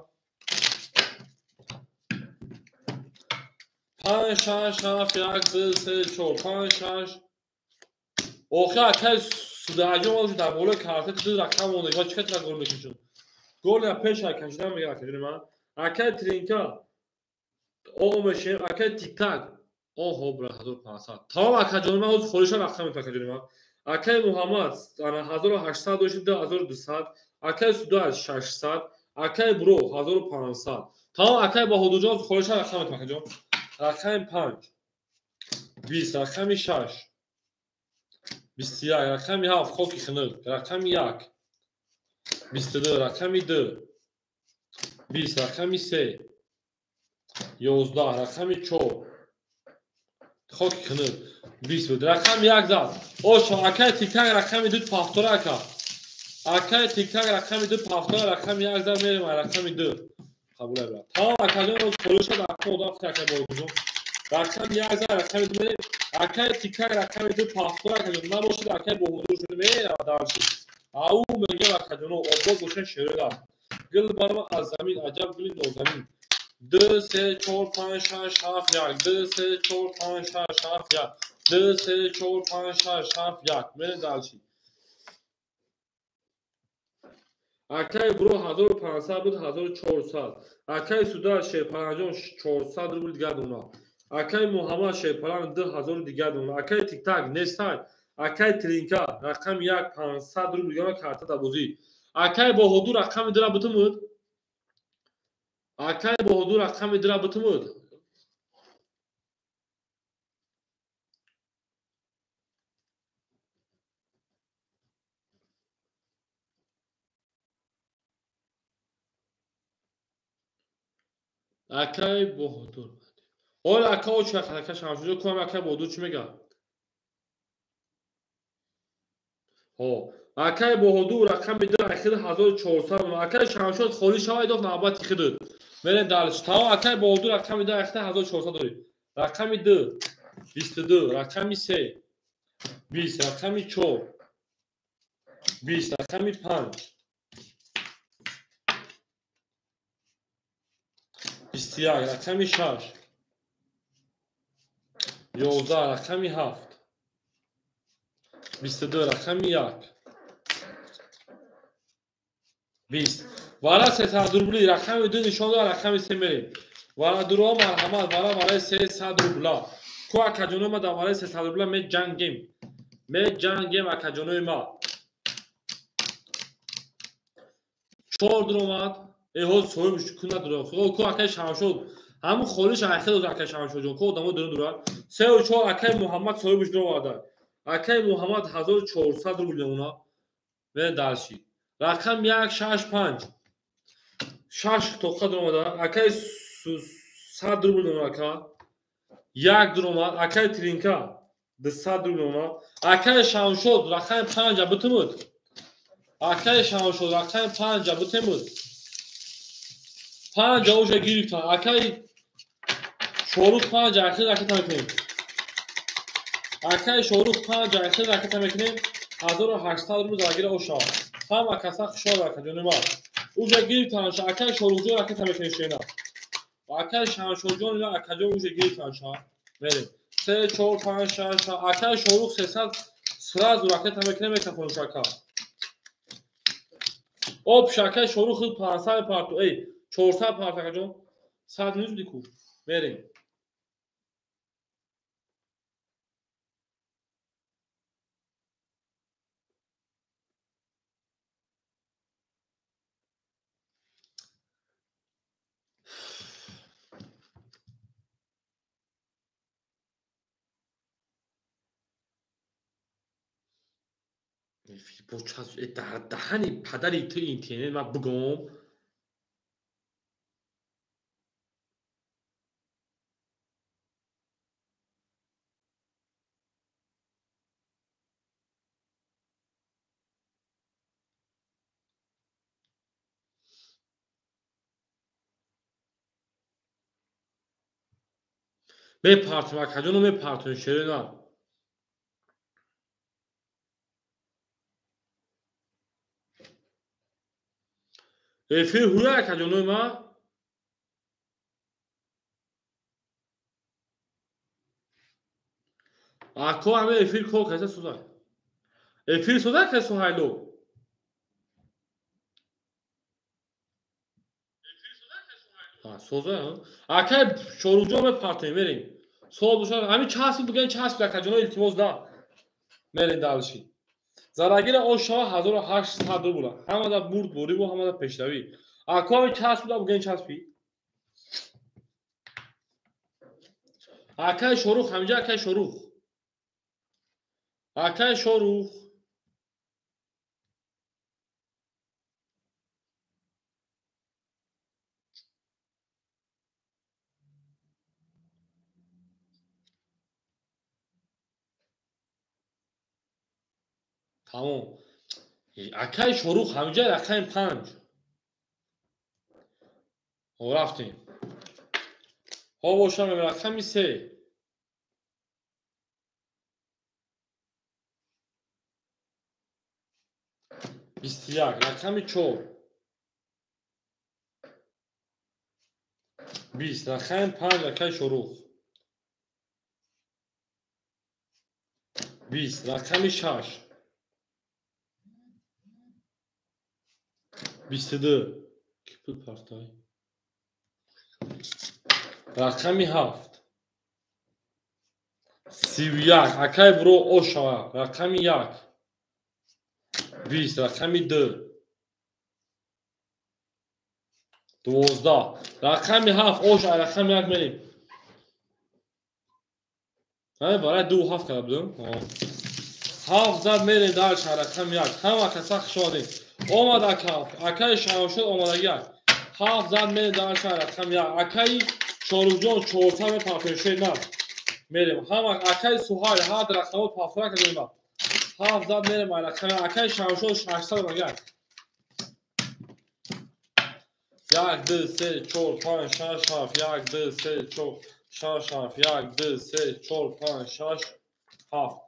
5 6 7 1 2 3 4 5 6. Охир акай судаҷон омад дар болои карта ду рақам монда. Ва чӣ қадр гол мекашад? Гол я пеш кашидан мегирад акаҷони ман. Акай тринка О мешем акай тиктак. Оҳо бра 1500. Тамом акаҷони ман ҳозир холиша рақам мепа акаҷони ман. Акай Муҳаммад ана 1800 дошт 2200, акай Судаш 600, акай Бро 1500. Тамом акай Баҳодурҷон холиша рақам мепа акаҷон. Рақами 5 20, рақами 6 21, рақами 7 хоки хунук, рақами 1 22, рақами 2 20, рақами 3 11, рақами 4 хоки хунук 20 буд. Рақами 1 зад. Ошо акай тиктак рақами 2 пафтора ака. Акай тиктак рақами 2 пафтора рақами 1 зад мерем рақами 2. Қабул брат. Тамом акаҷон оз холиша рақам одам акай Баҳодурҷон. Рақами 1 зад рақами 2 мерем. Акай тиктак рақами 2 пафтора акаҷон. Набошад акай Баҳодурҷон мерава дарши. Ау мегӯям акаҷоно обод бошен шерода. Гул барма аз замин аҷаб гули нозанин. 2 3 4 5 6 7 1 2 3 4 5 6 7 1 2 3 4 5 6 7 1 мерем дальше. Акай Бро 1500 буд 1400. Акай Суда Шерпаланҷон 400 рубл дигар дона. Акай Муҳаммад Шерпалан 2000 дигар дона. Акай Тиктак нестай. Акай Тринка рақами 1 500 рубл дигар карта дабозӣ. Акай Баҳодур рақами 2 бутумуд. Акай Баҳодур рақами 2 бутумуд. Акай Баҳодур. Ҳол ака очи ака Шамшуҷо кӯам акай Баҳодур чӣ мегӯяд? Ҳо, акай Баҳодур рақами 2 ахир 1400. Акай Шамшуд холӣ шавад дод навбати худат. Мерем дальше. Тамом акай Баҳодур рақами 2 ахир 1400 дорӣ. Рақами 2 22, рақами 3 20, рақами 4 20, рақами 5 21, рақами 6 11, рақами 7 22, рақами 1 20. Вара 300 рубли рақами 2 нишон дод, рақами 3 мерем. Вара дуро марҳамат, вара барои 300 рубла. Ку акаҷоно ма дар барои 300 рубла меҷангем. Меҷангем акаҷонои ма. 4 дуромад. Ҳоз соҳиб куна дуро. Ку акай Шамшуд. Ҳамун холиш ахир дод акай Шамшудҷон. Ку одамо дуро дура. 3 ва 4 акай Муҳаммад соҳибш дуро оварда. Акай Муҳаммад 1400 рубл мемона. Мерем дальше. Рақам 1 6 5 6 тоқа дуромада. Акай 100 рубл мемона ака. 1 дуромад. Акай Тринка 200 рубл мемона. Акай Шамшуд рақами 5 бутумуд. Акай Шамшуд рақами 5 бутумуд. 5 уже гирифтан. Акай Шорух 5 ахир ракета мекунем. Акай Шорух 5 ахир ракета мекунем. 1800 рубл загира оша. Ҳама каса хушҳол акаҷони ман. Уже гирифтан. Акай Шорухҷон ракета мекунем шена. Акай Шамшудҷон ила акаҷон уже гирифтан ша. Мерем. 3 4 5 6 7. Акай Шорух 300 сразу ракета мекунем мекафонем ака. Оп акай Шорух 500 парту. Эй 400 парт акаҷон. 100 нӯз ку. Мерем. Даҳани падари ту интернет ман бигӯм. Мепартем акаҷоно мепартем шерина. Эфир ҳуя акаҷонои ман. Ако ҳаме эфир кор каса суза. Эфир суза ка Суҳайло. Соза? Акай Шоруҳҷон мепартем, мерем. Соз бошад, ҳамин часб бигӯен, часб акаҷоно илтимос да. Мерем дальше. Зарагира ошава 1800 рубл. Ҳамада бурд бориву ҳамада пешравӣ. Ако ҳамин часб да бигӯен часби. Акай Шорух ҳаминҷа, акай Шорух. Акай Шорух. Тамом. Акай Шорух ҳаминҷа рақами 5. Рафтем. Ҳо бошам рақами 3. 21, рақами 4. 20, рақами 5, акай Шорух. 20, рақами 6. 22. Ки пул партай? Рақами 7. 31. Акай бро ошава. Рақами 1. 20. Рақами 2. 12. Рақами 7. Ош, рақами 1 мерем. Барои 2 7 карда будем. 7 зад мерем дальше рақами 1. Ҳама каса хуш омадед. Омад ака, акаи Шамшод омадагӣ. 7 зад мерем дальше рақами 1. Акаи Шоруҳҷон 4 мепартем, на. Мерем. Ҳама акаи Суҳайл ҳад рақамот пафтора кардем. 7 зад мерем рақами акаи Шамшод 600 омадагӣ. 1 2 3 4 5 6 7 1 2 3 4 6 7 1 2 3 4 5 6 7.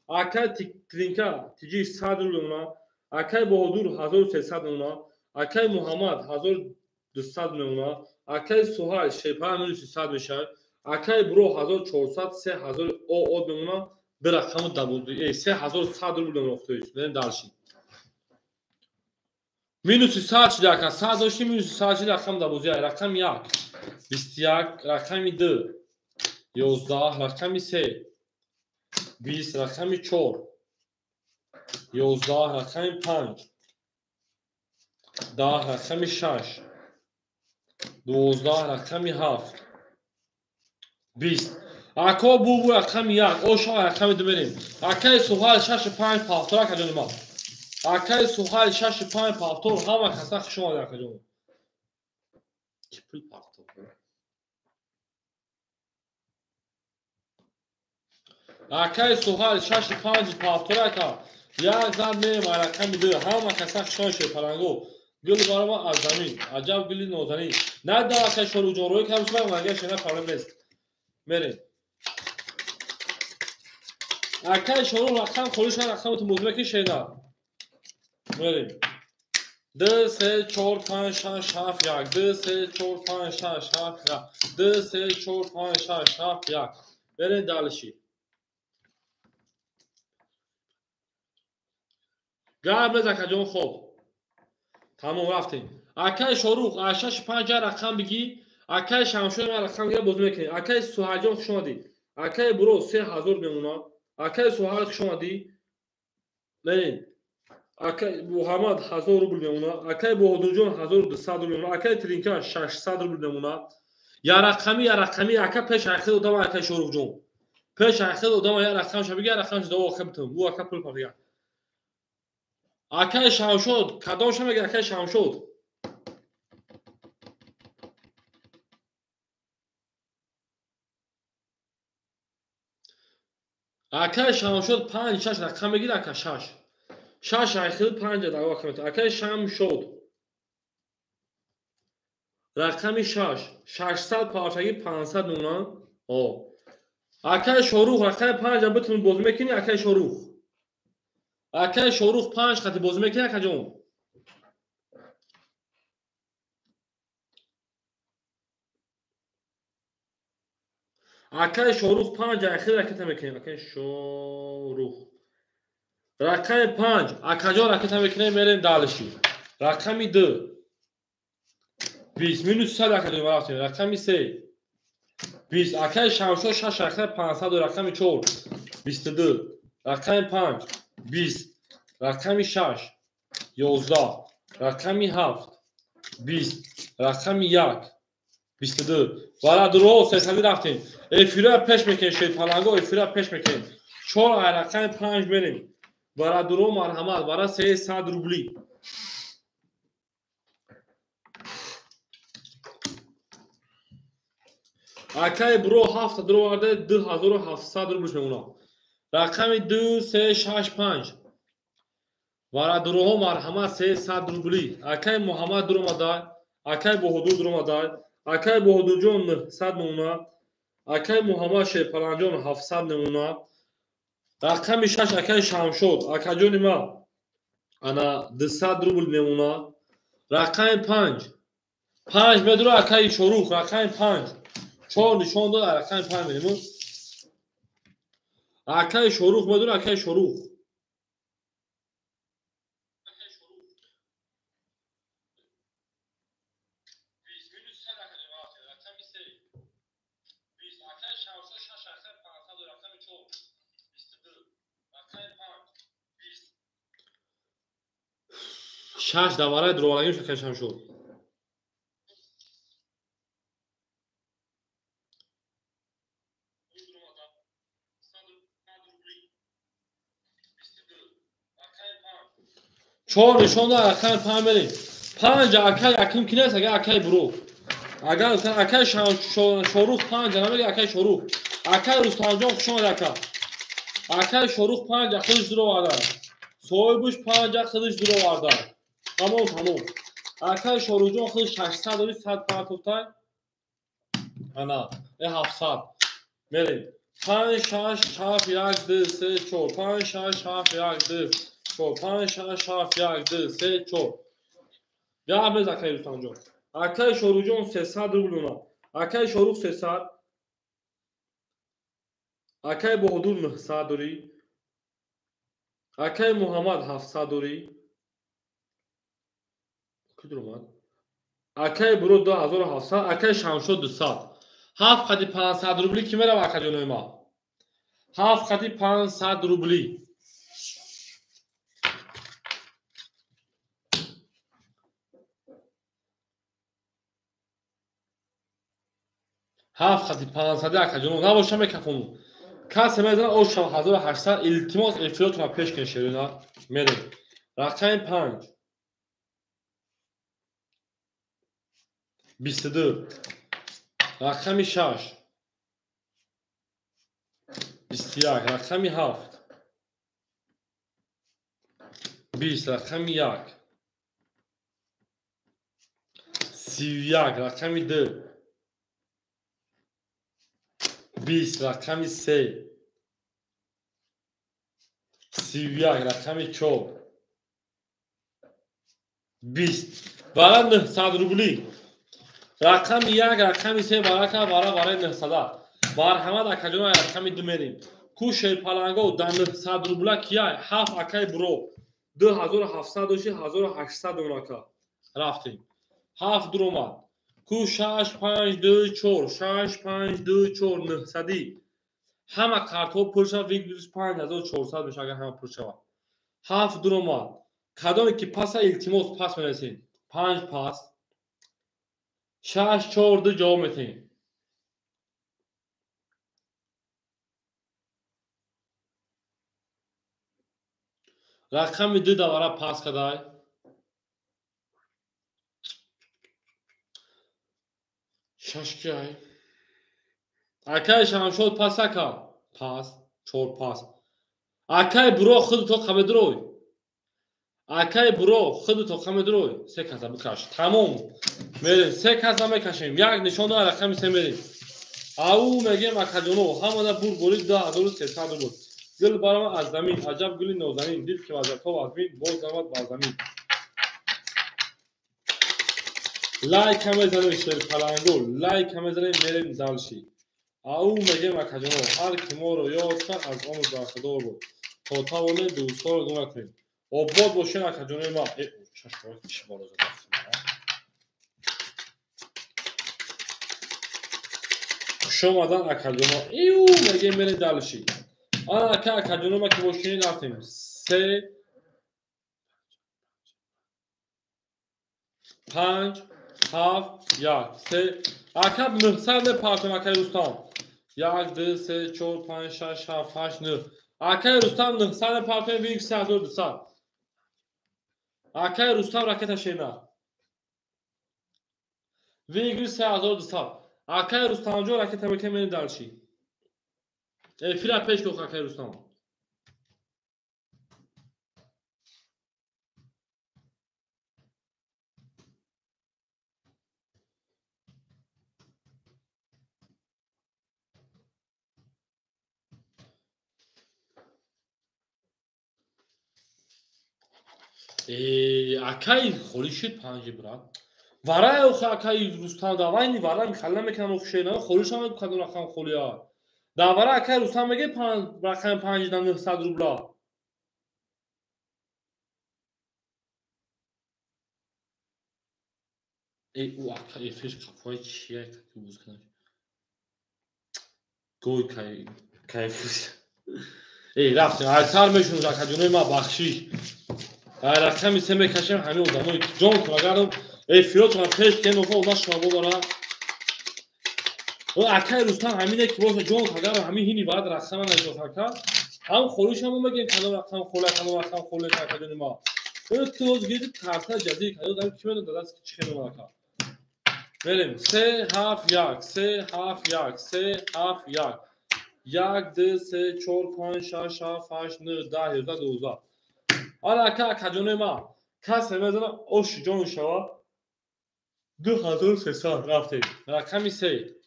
Акаи Тринка тиҷи 100 рубл мона. Акай Баҳодур 1300 мемона, акай Муҳаммад 1200 мемона, акай Суҳайл шепа минуси 100 мешавад, акай Буро 1400, 3000 ОО мемона, ду рақаму дабуди, 3100 рубл мемона охтоис. Мерем дальше. Минуси 100 шида ака, 100 дошти минуси 100 шида рақам дабузи, рақами 1, 21, рақами 2, 11, рақами 3, 20, рақами 4, 11, рақами 5, 10, рақами 6, 12, рақами 7, 20. Ако бубу рақами 1, ошо рақами 2 мерем. Акаи Суҳайл 6 5 пафтор акаҷони ма. Акаи Суҳайл 6 5 пафтор, ҳама каса хуш омадед акаҷон. Ки пул пафтор? Акаи Суҳайл 6 5 пафтор ака. Як зад мерем рақами 2. Ҳама каса хуш омадед паланго. Гул барома аз замин. Аҷаб гули нозанин. На да акаи Шоруҳҷон рӯй кам шуд, магар шена проблем нест. Мерем. Акаи Шоруҳ рақам холӣ шуд, рақамро бозӣ мекунӣ шена. Мерем. 2 3 4 5 6 7 1 2 3 4 5 6 7 1 2 3 4 5 6 7 1. Мерем дальше. Гап нез акаҷон, хоб. Тамом рафтем. Акаи Шорух аз 6 5 рақам бигӣ, акаи Шамшод ман рақам гира бозӣ мекунем. Акаи Суҳайлҷон хуш омадӣ. Акаи Буро 3000 мемона. Акаи Суҳайл хуш омадӣ. Мерем. Акаи Муҳаммад 1000 рубл мемона. Акаи Баҳодурҷон 1200 рубл мемона. Акаи Тринка 600 рубл мемона. Я рақами, я рақами, ака пеш ахир одам акаи Шоруҳҷон. Пеш ахир одам я рақамша бигӣ, я рақамша даво ака битум. Бу ака пул пардига. Акаи Шамшод, кадомша мега акаи Шамшод? Акаи Шамшод 5 6 рақам мегир, ака 6. 6 ахир 5 даво ака метавон. Акаи Шамшод рақами 6, 600 парчаги 500 мемонанд. О. Акаи Шорух рақами 5 битун бозӣ мекунӣ, акаи Шорух. Акаи Шорух 5 хати бозӣ мекунӣ, акаҷон. Акаи Шорух 5 ахир ракета мекунем. Акаи Шорух рақами 5 акаҷон ракета мекунем, мерем дальше. Рақами 2, 20 минус 100 акаҷон рафтем. Рақами 3 20. Акаи Шамшод 6 рақами 500, рақами 4 22, рақами 5 20, рақами 6 11, рақами 7 20, рақами 1 22. Бародаро сесади рафтем. Эфира пеш мекунем, шерпаланго эфира пеш мекунем. 4 рақами 5 мерем. Бародаро марҳамат, бара 300 рубли. Акаи бро 7 дуроварда 2700 рублш мемонад. Рақами 2 3 6 5. Бародароҳо марҳамат 300 рубли. Акаи Муҳаммад дуромада, акаи Баҳодур дуромада, акаи Баҳодурҷон 900 мемонад, акаи Муҳаммад Шерпаланҷон 700 мемонад. Рақами 6 акаи Шамшод, акаҷони ма ана 200 рубл мемонад. Рақами 5 5 медура акаи Шорух, рақами 5 4 нишон дод, рақами 5 мерем. Акаи Шорух медура, акаи Шорух. Шаш давараи дуроварагим акаи Шамшод. Чор нишон дод, рақами 5 мерем. 5 акаи якум ки нест, агар акаи бро. Агар акаи Шорух 5 намеги, акаи Шорух. Акаи Рустамҷон хуш омад ака. Акаи Шорух 5 худаш дуроварда. Соҳибаш 5 худаш дуроварда. Тамом, тамом. Акаи Шорухҷон худаш 600 дори, 100 партофтай. Ана, 700. Мерем. 5 6 7 1 2 3 4 5 6 7 1 2 4 5 6 7 1 2 3 4. Гап без акаи Рустамҷон. Акаи Шорухҷон 300 рубл мемонад. Акаи Шорух 300. Акаи Баҳодур 900 дори. Акаи Муҳаммад 700 дори. Ки дуромад? Акаи Буро 2700, акаи Шамшод 200. 7 қади 500 рубли ки мерава акаҷонои ма? 7 қади 500 рубли. Ҳафт қади 500 акаҷоно набоша мекафонум. Касе мезана ош 1800. Илтимос эфиротонро пеш кунед шерина. Мерем. Рақами 5 22, рақами 6 21, рақами 7 20, рақами 1 31, рақами 2 20, рақами 3 31, рақами 4 20. Бара 900 рубли. Рақами 1, рақами 3 барака бара бараи 900. Марҳамат акаҷон, рақами 2 мерем. Ку шерпаланго да 900 рубла кияй? 7 акаи бро 2700 доши 1800 донака. Рафтем. 7 дуромад. Ку 6 5 2 4 6 5 2 4 900. Ҳама картҳо пур шавад, выигрыш 5400 мешавад агар ҳама пур шавад. 7 дуромад. Кадоме ки паса илтимос пас менависем. 5 пас. 6 4 2 ҷавоб метаҳем. Рақами 2 давара пас кадай. 6 киай. Акаи Шамшод пас ака. Пас, 4 пас. Акаи Буро худто қамедрой. Акаи Буро худто қамедрой. 3 каса бикаш. Тамом. Мерем, 3 каса мекашем. Як нишон дора рақами 3 мерем. Ау мегем акаҷоно, ҳамада бур борид 2300 рубл. Гул барама аз замин, аҷаб гули нозанин, дид ки вазато аз мин, боз замад ба замин. Лайк мезанем шерпаланго, лайк мезанем, мерем залши. Ау мегем акаҷоно, ҳар ки моро ёд кард аз он бархудор буд. То тавонем дӯстҳоро гум накунем. Обод бошем акаҷонои ма. Чашмои чӣ боло задааст. Хушомадан акаҷоно. Ию мегем мерем дальше. Ана ака акаҷоно ма ки бошинед рафтем. 3 5 7 1 3 ака 900 мепартем акаи Рустам. 1 2 3 4 5 6 7 8 9. Акаи Рустам 900 мепартем, вик 3200. Акаи Рустам ракета шена. Вик 3200. Акаи Рустамҷон ракета мекунем мерем дальше. Эфира пеш кун акаи Рустам. Акаи холӣ шуд панҷи брат. Варай охи акаи Рустам давайни варай михал намекунам охи шена холишам кадом рақам холия. Дар вара акаи Рустам меге рақами панҷ да 900 рубла. Ӯ ака эфиш қафои чия ки буз кунам. Гой кай кайф. Рафтем. Ай сар мешунам акаҷонои ма бахшиш. Рақами се мекашем ҳамин одамои ҷон кун агарам эфиротона пеш кен офа одам шума бобара. Акаи Рустам ҳамине ки боша ҷон кун агарам ҳамин ҳини баъд рақама наҷот ака. Ҳам холишамо мегем кадом рақам холе кадом рақам холе акаҷони ма. Ту ҳоз гирди карта ҷазир кадо дар ки медонад даст ки чӣ хел ака. Мерем 3 7 1 3 7 1 3 7 1 1 2 3 4 5 6 7 8 9 10 11 12. Ана ака акаҷонои ма касе мезана оши ҷон шава 2300 рафтем. Рақами 3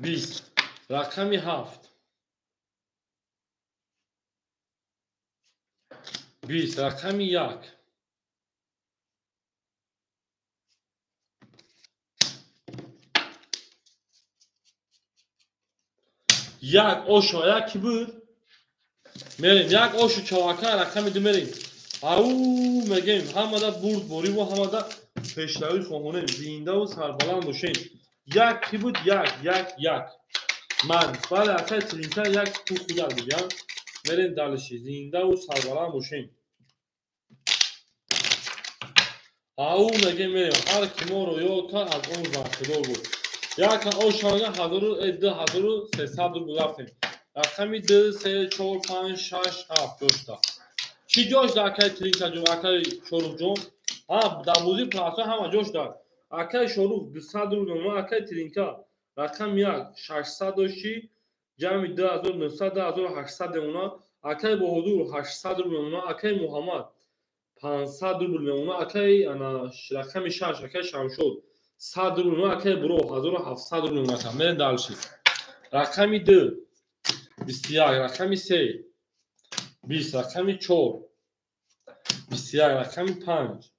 20 рақами 7 20 рақами 1 1 ошо як ки буд мерем як ошу чавака рақами 2 мерем. Ау мегем ҳамада бурд бориву ҳамада пешравӣ хоҳонем зиндаву сарбаланд бошем. Як ки буд 1 1 1 ман бале акаи Тринка як ту худат мегам. Мерем дальше зиндаву сарбаланд бошем. Ау мегем мерем ҳар ки моро ёд кард аз он бархӯрдор буд. Як ошага 2300 рубл рафтем. Рақами 2 3 4 5 6 7 ҷошта. Чӣ ҷош да акаи Тринкаҷон, акаи Шоруҳҷон? Ҳа, дар бозии платсо ҳама ҷош да. Акаи Шоруҳ 200 рубл, акаи Тринка рақами 1 600 дошти, ҷамъи 2900 2800 мемона, акаи Баҳодур 800 рубл мемона, акаи Муҳаммад 500 рубл мемона, акаи ана рақами 6 акаи Шамшод 100 рубл мемона, акаи Буро 1700 рубл мемона. Мерем дальше. Рақами 2 21 рақами 3 20 рақами 4 21 рақами 5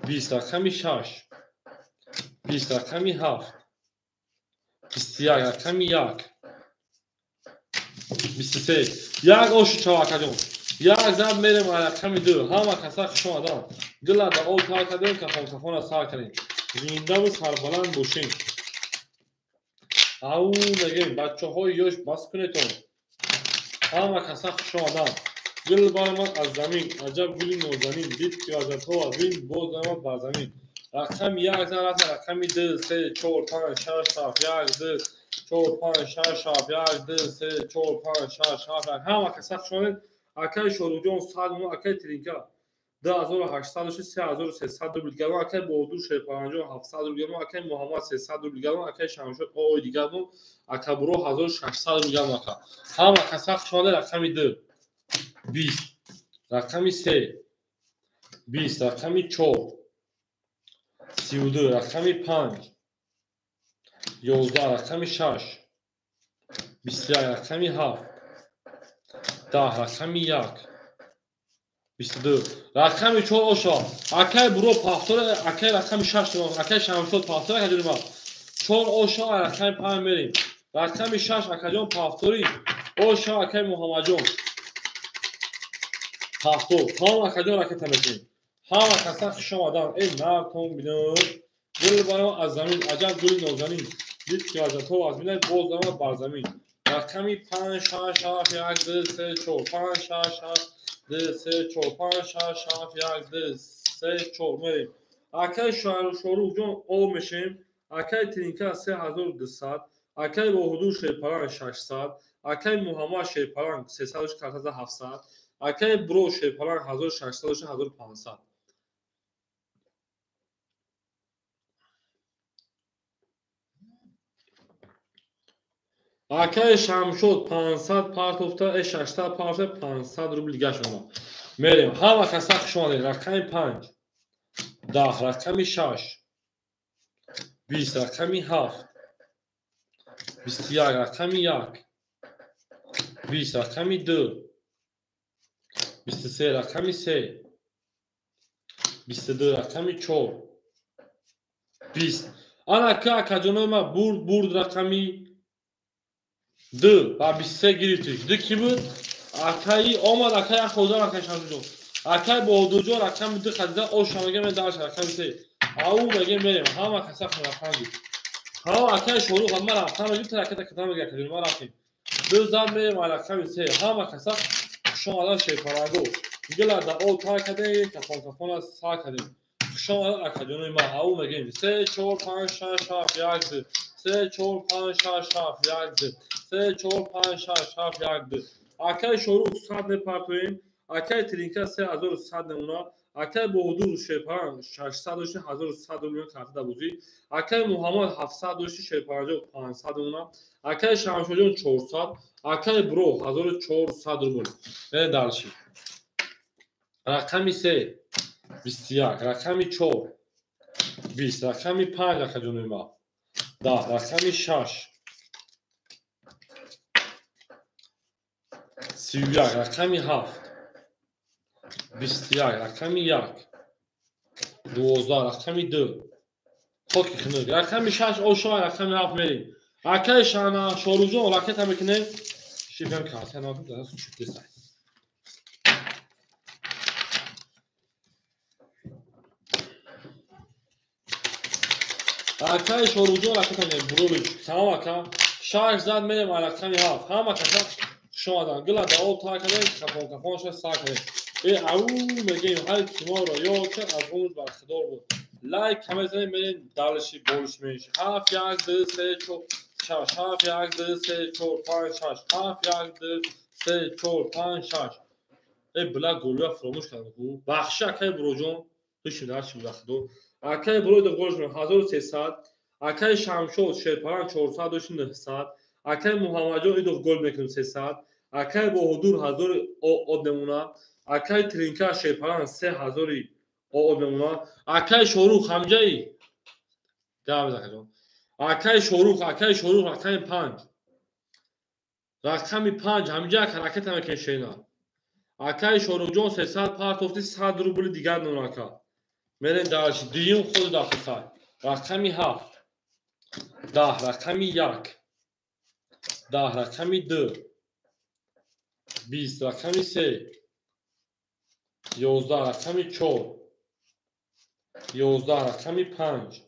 20 рақами 6 20 рақами 7 21 рақами 1 23 як ошу чавакаҷон. Як зад мерем рақами 2. Ҳама каса хуш омадан. Гила да об тар кардем, кафон кафона сар кардем. Зиндаву сарбаланд бошем. Ау мегем бачаҳои ёш бас кунетон. Ҳама каса хуш омадан. Гул баромад аз замин, аҷаб гули нозанин, дид ки аҷабҳо аз ин боз наомад бар замин. Рақами 1 зан рафтем, рақами 2 3 4 5 6 7 1 2 4 5 6 7 1 2 3 4 5 6 7 1. Ҳама каса хуш омадед. Акаи Шоруҳҷон 100 рубл, акаи Тринка 2800 3300 рубл гарон, акаи Баҳодур Шерпаранҷон 700 рубл гарон, акаи Муҳаммад 300 рубл гарон, акаи Шамшод ои дигар бун, ака Буро 1600 рубл гарон. Ака ҳама каса хуш омадед. Рақами 2 20 рақами 3 20 рақами 4 32 рақами 5 11 рақами 6 21 рақами 7 10 рақами 1 22 рақами 4 оша. Акаи Буро пафтор, акаи рақами 6, акаи Шамшод пафтор, акаҷони ма 4 оша рақами 5 мерем. Рақами 6 акаҷон пафтори оша, акаи Муҳаммадҷон пафтор. Тамом акаҷон ракета мекунем. Ҳама каса хуш омадан. Эй нартон бинод. Гул баро аз замин, аҷаб гули нозанин. Дид ки вазато аз минай боз даромад бар замин. Рақами 5 6 7 1 2 3 4 5 6 7 2 3 4 5 6 7 1 2 3 4 мерем. Акай Шоруҳҷон об мешем. Акай Тринка 3200, акай Воҳудур Шерпаланг 600, акай Муҳаммад Шерпаланг 300 картаза 700, акай Бро Шерпаланг 1600 1500. Акай Шамшод 500 партофта, 600 партофта 500 рубл дига шумо. Мерем. Ҳама каса хуш омадед. Рақами 5, 10, рақами 6, 20, рақами 7, 21, рақами 1, 20, рақами 2, 23, рақами 3, 22, рақами 4, 20. Ана ка акаҷонои ма бурд рақами 2 ба 23 гирифтиш. 2 ки буд? Акаи омад, акаи Ахозар, акаи Шамсуҷон. Акаи Боҳодурҷон рақами 2 хадида, оша мега мен дарш рақами 3. Ау мега мерем, ҳама каса рақами. Ҳама акаи Шорух ма рафтан мегим, та ракета мега акаҷон ма рафтем. 2 зад мерем рақами 3. Ҳама каса хуш омадан шерпаранго. Гила да об тар кардем, кафон кафона сар кардем. Хуш омадан акаҷонои ма. Ау мегем 3 4 5 6 7 1 2 3 4 5 6 7 1 2 3 4 5 6 7 1 2. Акаи Шорух 100 мепартоем, акаи Тринка 3100 намуна, акаи Боҳодур Шерпаланг 600 дошти 1100 рубл карта бозӣ, акаи Муҳаммад 700 дошти Шерпаланҷон 500 намуна, акаи Шамшоҷон 400, акаи Бро 1400 рубл. Мерем дальше. Рақами 3 21, рақами 4 20, рақами 5 акаҷонои ма 10, рақами 6 31, рақами 7 21, рақами 1 12, рақами 2 хоки хунук, рақами 6 ошо, рақами 7 мерем. Акаи Шоруҷон ракета мекунем. Шифам карта надум, даст чутеса. Акаи Шоруҷон ракета мекунем. Бролич, салом ака. 6 зад мерем рақами 7. Ҳама каса хуш омадан. Гила да об тар кардем, кафон кафонша сар кардем. Ау мегем ҳар ки моро ёд кард аз умр бархдор буд. Лайк мезанем, мерем дальше болиш менши. 7 1 2 3 4 6 7 1 2 3 4 5 6 7 1 2 3 4 5 6. Эй била голия фаромӯш кардам ку. Бахши акаи Броҷон, ту дарчи будахдор. Акаи Брои да голш 1300, акаи Шамшод Шерпаланг 400 дошти 900, акаи Муҳаммадҷон идов гол мекунем 300, акаи Боҳодур 1000 об намуна, акаи Тринка Шерпаланг 3000 об намуна, акаи Шорух ҳамҷаи гап закаҷон. Акаи Шорух, рақами 5. Рақами 5 ҳамҷа ракета мекунем шена. Акаи Шорухҷон 300 партофти 100 рубли дигар намуна ака. Мерем дальше. Дуюм худ дақиқа. Рақами 7 10, рақами 1 10, рақами 2 20, рақами 3 11, рақами 4 11, рақами 5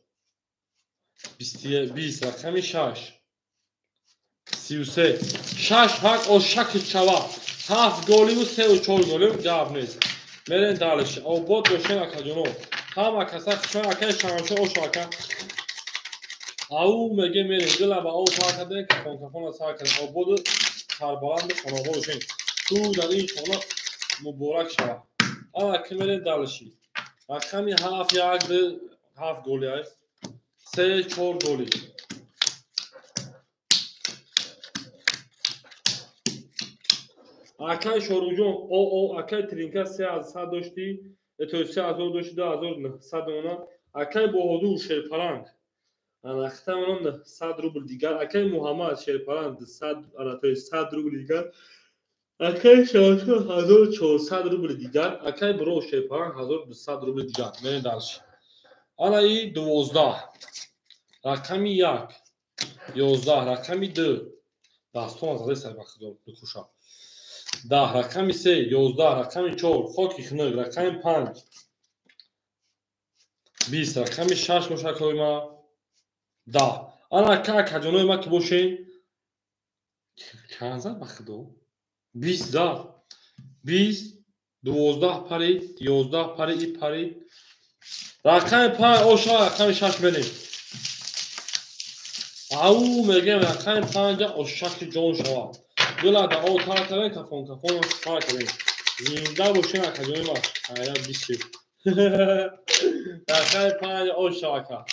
20, рақами 6 33 6 ҳақ ошаки чава 7 голиву 3 4 голиву гап нест. Мерем дальше. Обод бошем акаҷоно. Ҳама каса хушон акаи Шамшо ошо ака. Ау меге мерем. Гила ба об тар кардем, кафон кафона сар кардем. Ободу сарбаланду хонобод бошем. Ту дар ин хона муборак шава. Ана ки мерем дальше. Рақами 7 1 2 7 голи аст. 3 4 голи. Акаи Шоруҷон акаи Тринка 300 дошти, то 3000 дошти 2900 намуна, акаи Боҳодур Шерпаланг анахта 100 рубл дигар, акаи Муҳаммад Шерпаланг 200 ана то 100 рубл дигар, акаи Шамшон 1400 рубл дигар, акаи Бро Шерпаланг 1200 рубл дигар. Мерем дальше. Ана и 12 рақами 1 11 рақами 2 дастон зада сар бахидор бикуша. 10 рақами 3 11 рақами 4 хоки хунук рақами 5 20 рақами 6 боша акои ма 10. Ана ака акаҷонои ма ки бошен чанд зад ба худо? 20 зад. 20 12 парид, 11 парид, и парид. Рақами 5 оша рақами 6 мерем. Ау мегем рақами 5 ошаки ҷон шавад. Дила да о тар кардем, кафон кафон сар кардем. Зинда бошем акаҷони ма. Ая 20. Рақами 5 оша ака.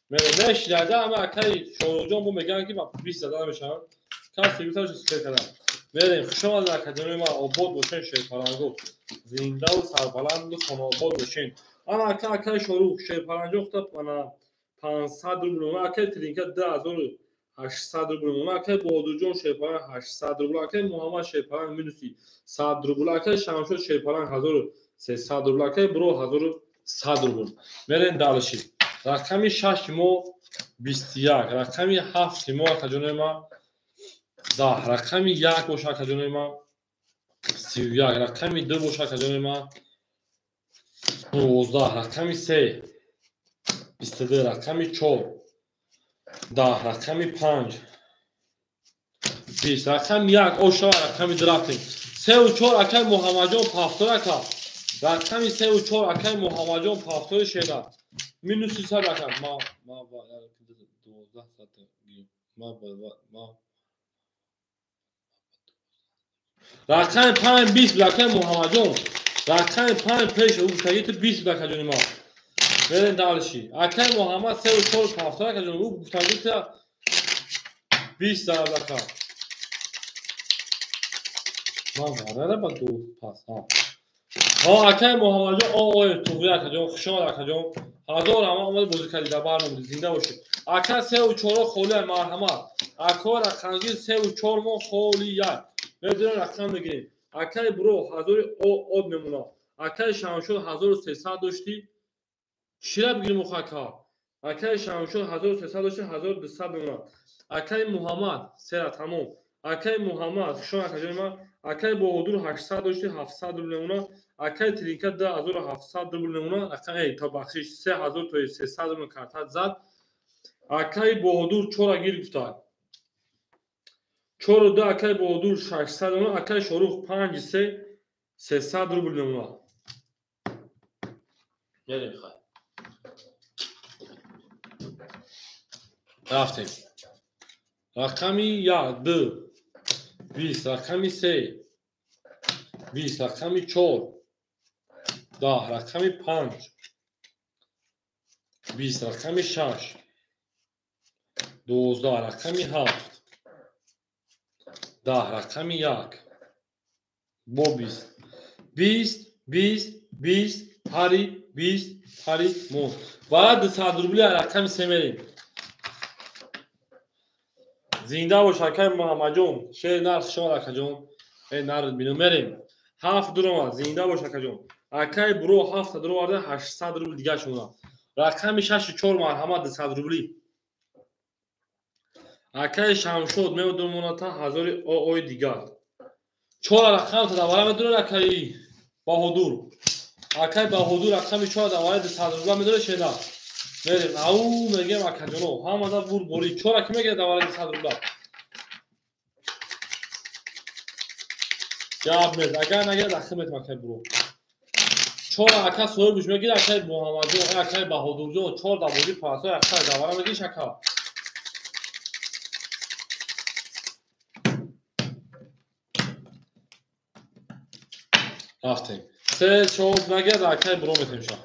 Мешида ама акаи Шоруҷон бо мегӯянд ки ба 20 зада намешаванд. Касе гуфташ сифер кардам. Мерем, хуш омадед акаҷони ма, обод бошен шерпаранго. Зиндаву сарбаланду хонаобод бошен. Ана ака акаи Шорух шерпаранҷо хута ана 500 рубл, акаи Тринка 2800 рубл, акаи Боҳодурҷон шерпаранг 800 рубл, акаи Муҳаммад шерпаранг минуси 100 рубл, акаи Шамшод шерпаранг 1300 рубл, акаи Буро 1100 рубл. Мерем дальше. Рақами 6 мо 21, рақами 7 мо акаҷони ма 10, рақами 1 боша акаҷони ма 31, рақами 2 боша акаҷони ма 12, рақами 3 22, рақами 4 10, рақами 5 20, рақами 1 оша рақами 2 рафтем. 3 4 акаи Муҳаммадҷон 70 ака. Рақами 3 4 акаи Муҳаммадҷон 70 шеда. Минуси 100 ака. Ма ма 12 сат ма ма рақами 5 20 акаи Муҳаммадҷон. Рақами 5 пеш гуфтагӣ ту 20 акаҷони ма. Мерем дальше. Акаи Муҳаммад 3 4 70 акаҷон, ӯ гуфтагӣ ту 20 зараб ака. Ман варара ба ду пас. Ҳа акаи Муҳаммадҷон, о ой туғри акаҷон, хуш омад акаҷон. Ҳазор ҳама омад бозӣ кардӣ дар барнома, зинда бошед. Ака 3 4 холӣ марҳамат. Ако рақамгир 3 4 мо холӣ як. Медонем рақам мегирем. Акаи Буро 1000 од мемонад. Акаи Шамшод 1300 доштӣ. Чира бигирем охо ака? Акаи Шамшод 1300 доштӣ, 1200 мемонад. Акаи Муҳаммад сера тамом. Акаи Муҳаммад хуш омад акаҷони ман. Акаи Боҳодур 800 доштӣ, 700 рубл мемонад. Акаи Тринка 2700 рубл мемонад. Акаи то бахшиш 3000 то 300 рубл карта зад. Акаи Боҳодур 4 гир гуфтад. 4 2 акаи Боҳодур 600 мемонад. Акаи Шорух 5 3 300 рубл мемонад. Мерем хай. Рафтем. Рақами 1 2 20, рақами 3 20, рақами 4 10, рақами 5 20, рақами 6 12, рақами 7 10, рақами 1 бо 20 20 20 20 пари 20 пари мо. Ва 200 рубли рақами 3 мерем. Зинда бош акаи Муҳаммадҷон, шери нар хуш омад акаҷон. Эй нар бино мерем. 7 дуромад, зинда бош акаҷон. Акаи Буро 7 дуроварда 800 рубл дигар шумона. Рақами 6 4 марҳамат 200 рубли. Акаи Шамшод меодумоната 1000 ой дигар. 4 рақам та давара медонад акаи Баҳодур. Акаи Баҳодур рақами 4 давара 200 рубла медонад шена. Мерем, ау мегем акаҷоно, ҳамада бур бори. 4 ки мегирад давара 200 рубла. Гап нест, агар нагирад ахир метам акаи Буро. 4 ака соҳибш мегирад акаи Муҳаммадҷон, акаи Баҳодурҷон, 4 давози пасо акаи давара мегириш ака. Рафтем. 3 4 нагирад акаи Буро метем ша.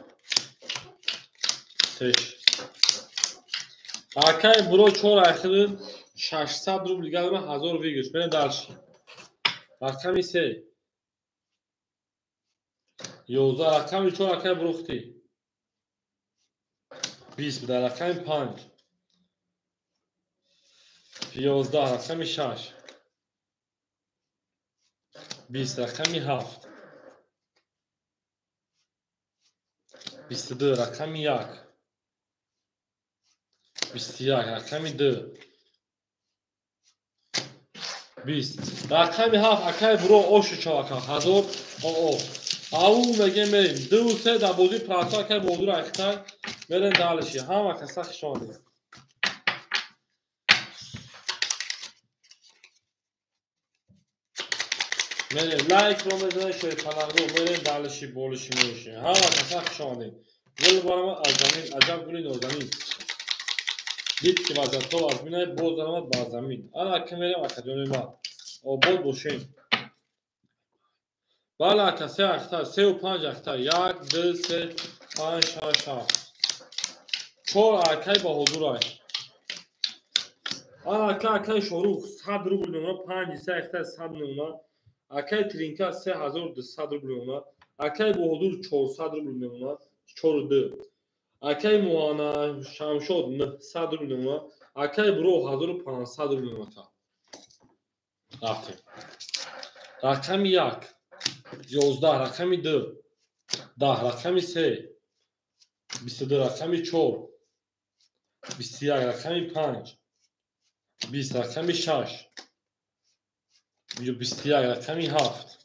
Теш. Акаи Буро 4 ахир 600 рубл дигар 1000 выигрыш. Мерем дальше. Рақами 3 11, рақами 4 акаи Буро хути 20 буда, рақами 5 11, рақами 6 20, рақами 7 22, рақами 1 21, рақами 2 20, рақами 7 акаи Буро ошу чавака 1000 о. Ау мегем мерем. 2 3 дар бозии праса акаи Боҳодур айхтар. Мерем дальше. Ҳама каса хуш омадед. Мерем лайкро мезанем, шерпалангро мерем дальше, болиши мешем. Ҳама каса хуш омадед. Гул баромад аз замин, аҷаб гули нозанин. Дид ки вазатҳо аз бинай, боз даромад ба замин. Ана ака мерем, акаҷони ман. Обод бошем. Бале ака, се ахта, 3 5 ахта. 1, 2, 3, 5, 6, 7. 4 акай Баҳодурай. Ана ака, акай Шорух 100 рубл мемонад, 5 се ахта 100 мемонад. Акай Тринка 3200 рубл мемонад. Акай Баҳодур 400 рубл мемонад, 4 2. Акай Муана Шамшод 900 рубл мемонад. Акай Буро 1500 рубл мемонад. Рафтем. Рақами 1 11, рақами 2 10, рақами 3 22, рақами 4 21, рақами 5 20, рақами 6 21, рақами 7.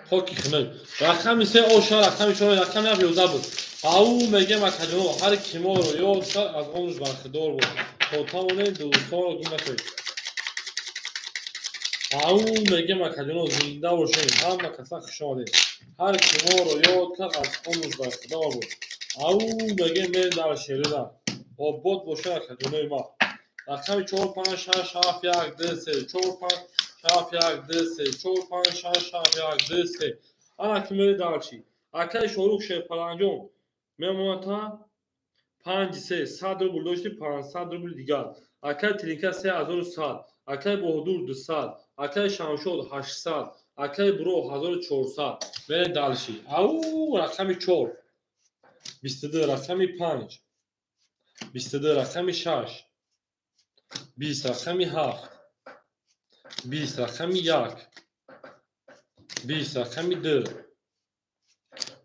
Хоки хунук. Рақами 3 оша, рақами 4, рақами 7 11 буд. Ау мегем, акаҷоно, ҳар ки моро ёд кард, аз он рӯз бархдор буд. То тавонед, дӯстонро гум накунед. Ау мегем, акаҷоно, зинда бошед. Ҳама каса хуш омадед. Ҳар ки моро ёд кард, аз он рӯз бархдор буд. Ау мегем, мерем дар шерира. Обод бошед, акаҷонои ма. Рақами 4 5 6 7 1 2 3 4 5 7 1 2 3 4 5 6 7 1 2 3. Ана ки мери дарчи. Акаи Шорух Шерпаланҷон мемонад та 5 3 100 рубл дошти, 500 рубл дигар. Акаи Тринка 3100, акаи Баҳодур 200, акаи Шамшод 800, акаи Буро 1400. Мерем дальше. Ау, рақами 4 22, рақами 5 22, рақами 6 20, рақами 7 20, рақами 1 20, рақами 2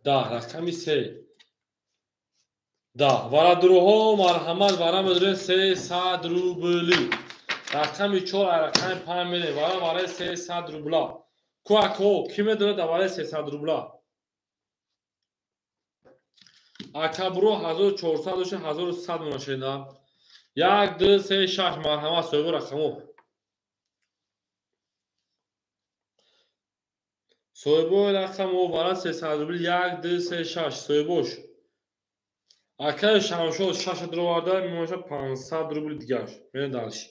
10, рақами 3 10. Варадуруҳо, марҳамат, вара медорем 300 рубли. Рақами 4, рақами 5 мерем. Вара вараи 300 рубла. Ку ако ки медорад вараи 300 рубла? Акабро 1400 дошта, 1100 монашеда. 1 2 3 6, марҳамат, соҳиби рақамо. Соҳибои рақамо вара 300 рубл 1 2 3 6 соҳибош. Акаи Шамшод 6 дуроварда мемоша 500 рубл дигаш. Мерем дальше.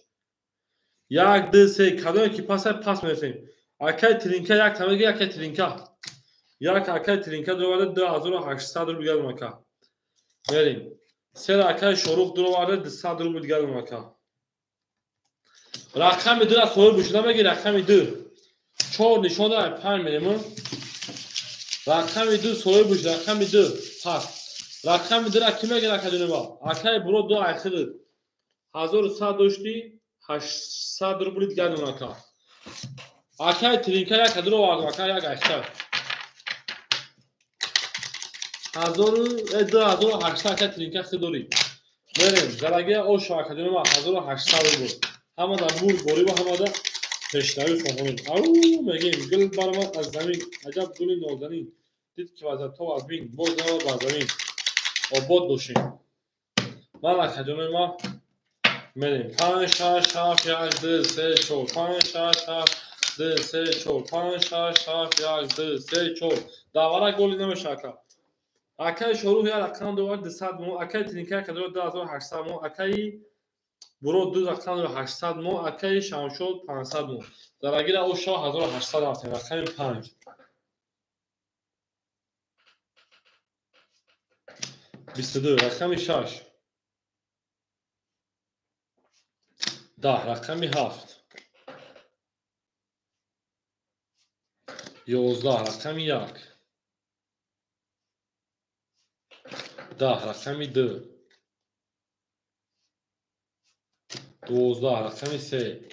1 2 3 кадоме ки паса пас мерасем. Акаи Тринка як тамега, акаи Тринка. Як акаи Тринка дуроварда 2800 рубл дигар ака. Мерем. Сер акаи Шорух дуроварда 200 рубл дигар ака. Рақами 2 аз соҳиб бошуда меги, рақами 2. 4 нишон дорад, 5 мерем. Рақами 2 соҳиб бош, рақами 2 пас. Рақами 2 ра ки мегирад, акаҷони ма? Акаи Буро 2 айхиди. 1100 дошти, 800 рубли дигар ака. Акаи Тринка як дуро овардам, ака як айхида. 2800 ака Тринка хидорӣ. Мерем, залагия оша, акаҷони ма, 1800 рубл. Ҳамада мург борива, ҳамада пешравӣ хоҳонем. Ау мегем, гул баромад аз замин, аҷаб гули нозанин. Дид ки вазатҳо аз бин, боз наомад ба замин. Обод бошем. Ман, акаҷони ма, мерем. 5 6 7 1 2 3 4 5 6 7 2 3 4 5 6 7 1 2 3 4. Давара голи намеша, ака. Акаи Шорух як рақам довард 200 мо, акаи Тринка як дорад 2800 мо, акаи Буро ду рақам дорад 800 мо, акаи Шамшод 500 мо. Дарагира оша 1800 рафтем, рақами 5. 22, рақами 6 10, рақами 7 11, рақами 1 10, рақами 2 12, рақами 3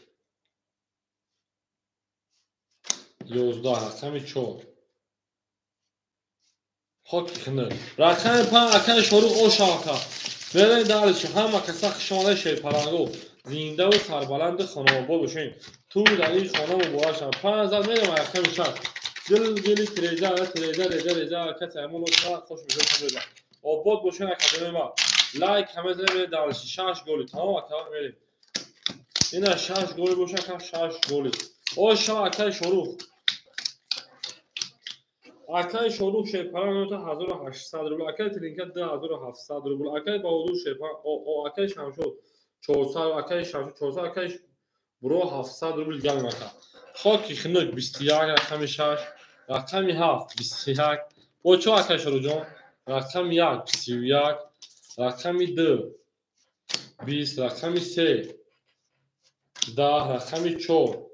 11, рақами 4. Хоки хунук. Рақами 5 акаи Шорух оша, ака. Мерем дальше. Ҳама каса хушомада, шерпаланго. Зиндаву сарбаланду хонаобод бошем. Ту дар ин хона муборак шавад. 5 зад мерем, рақами 6. Дил дили тиреза тиреза реза реза касе ҳамон хош мешавад. Обод бошен академия ма. Лайк ҳама мерем дальше. 6 голи. Тамом ака мерем. Ина 6 голи боша ака 6 голи. Оша акай Шорух. Акай Шорух шерпаран 1800 рубл, акай Тринка 2700 рубл, акай Баҳодур шерпаран акай Шамшод 400, акай Шамшод 400, акай Буро 700 рубл гам ака. Хоки хунук 21 рақами 6, рақами 7 21. Бо чо акай Шоруҷон? Рақами 1 31, рақами 2 20, рақами 3 10, рақами 4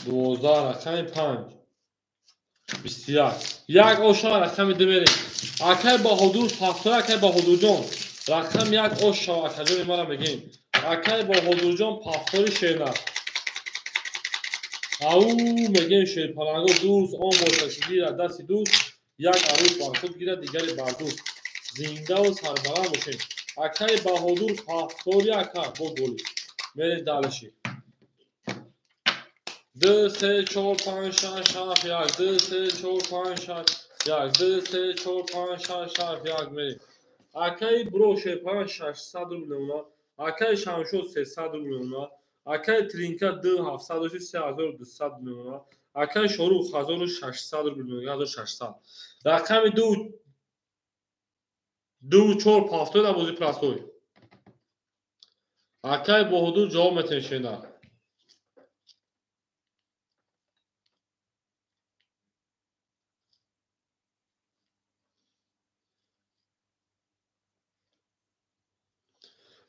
12, рақами 5 21. Як оша рақами 2 мерем. Акай Баҳодур пафтор, акай Баҳодурҷон. Рақами 1 оша акаҷони мара мегем. Акай Баҳодурҷон пафтори шернар. Ау мегем шерпаланго дӯст он бошад ки гирад дасти дӯст, як арӯс бар худ гирад, дигаре бар дӯст. Зиндаву сарбаланд бошем. Акай Баҳодур пафтори ака бо голи. Мерем дальше. 2 3 4 5 6 7 1 2 3 4 5 6 1 2 3 4 5 6 7 1 мерем. Акай Буро шерпаран 600 рубл мемонад, акай Шамшод 300 рубл мемонад, акай Тринка 2700 3200 мемонад, акай Шорух 1600 рубл мемонад, 1600. Рақами 2 2 4 пафтой дар бозии простой. Акай Баҳодур ҷавоб метавонед шена.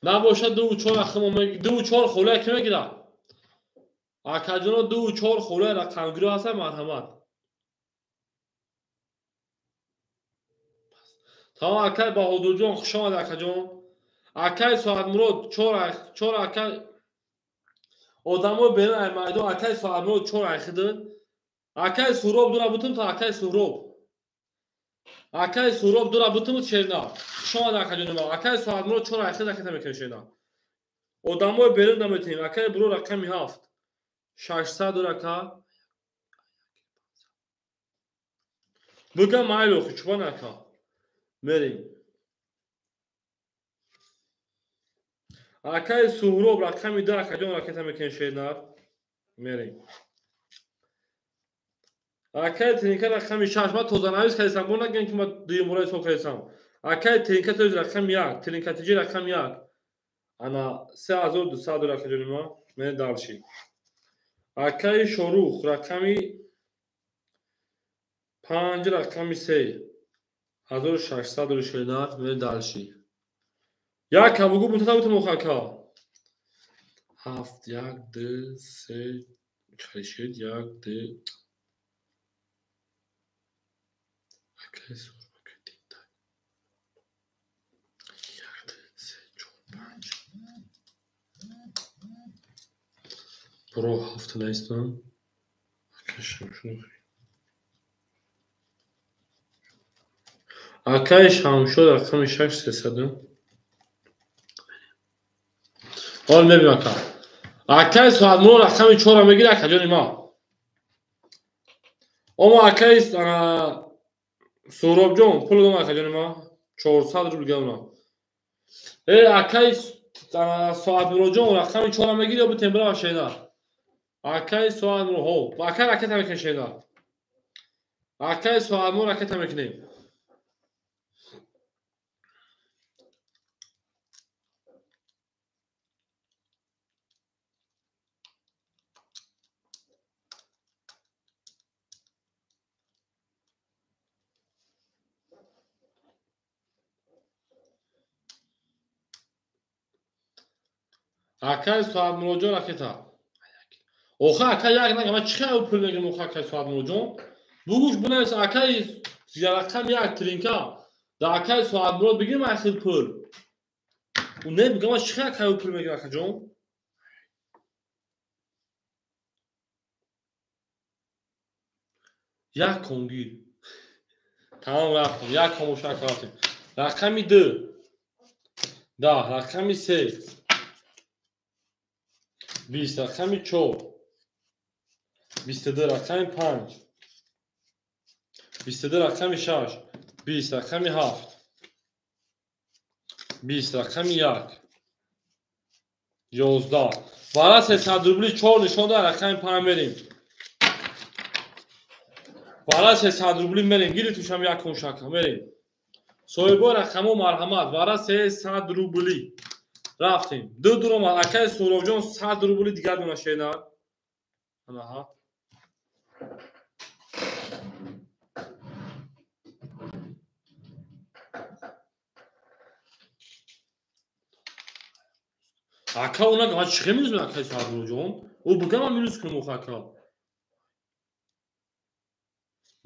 Набошад 2 4 рақам 2 4 холия ки мегирад? Акаҷоно 2 4 холия рақамгиро ҳастанд, марҳамат. Тамом акай Баҳодурҷон, хуш омад акаҷон. Акай Соатмурод 4 4 акай одамои берун ай майдон, акай Соатмурод 4 айхиды. Акай Суҳроб дура бутум то акай Суҳроб. Акай Суҳроб дура бутум шерна. Хуш омад акаҷони ма. Акай Соатмурод 4 айхиды ракета мекунем шерна. Одамои берун наметавонем. Акай Буро рақами 7 600 рака. Буга майло чубан ака. Мерем. Акай Суҳроб рақами 2 акаҷон ракета мекунем шерна. Мерем. Акай Тринка рақами 6 ман тозанавис кардам, бо нагӯям ки ман дуюм бора ҳисоб кардам. Акай Тринка тоз рақами 1, Тринка тиҷи рақами 1. Ана 3200 рақаҷони ма, мен дальше. Акай Шорух рақами 5 рақами 3 1600 шернар, мен дальше. Як кабугу бутата бутум охака. 7 1 2 3 4 1 2 акай Суҳроб акай Динта 1 2 3 4 5 Буро 7 наистам. Акай Шамшод. Акай Шамшод рақами 6 300. Ҳол мебинам ака. Акай Соатмурод рақами 4 мегирад акаҷони ма. Ома акай Суҳробҷон пул додам акаҷони ма 400 рубл гамна. Акай Соатмуродҷон рақами 4 мегирад ё бутем бирава шена? Акай Соатмурод ҳо, акай ракета мекунем шена. Акай Соатмурод ракета мекунем. Акай Соатмуродҷон ракета. Оха акай як нага, ман чӣ хел пул мегирам оха акай Соатмуродҷон? Бугӯш бинавис акай рақам 1 Тринка. Да акай Соатмурод бигирам ахир пул. У не бигам ман чӣ хел акай пул мегирам акаҷон? Як конгир. Тамом рафтем, як комоша ака рафтем. Рақами 2 10, рақами 3 20, рақами 4 22 рақами 5, 22 рақами 6, 20 рақами 7, 20 рақами 1, 11. Вара 300 рубли 4 нишон дод, рақами 5 мерем. Вара 300 рубли мерем, гирифтушам як куншака мерем. Соҳибои рақамо марҳамат, вара 300 рубли. Рафтем. Ду дуромад, акаи Суробҷон 100 рубли дигар дона шенар. Анаҳа. Ака она га чӣ минус мекунад акаи Суробҷон? Ӯ буга ман минус кунам охо ака.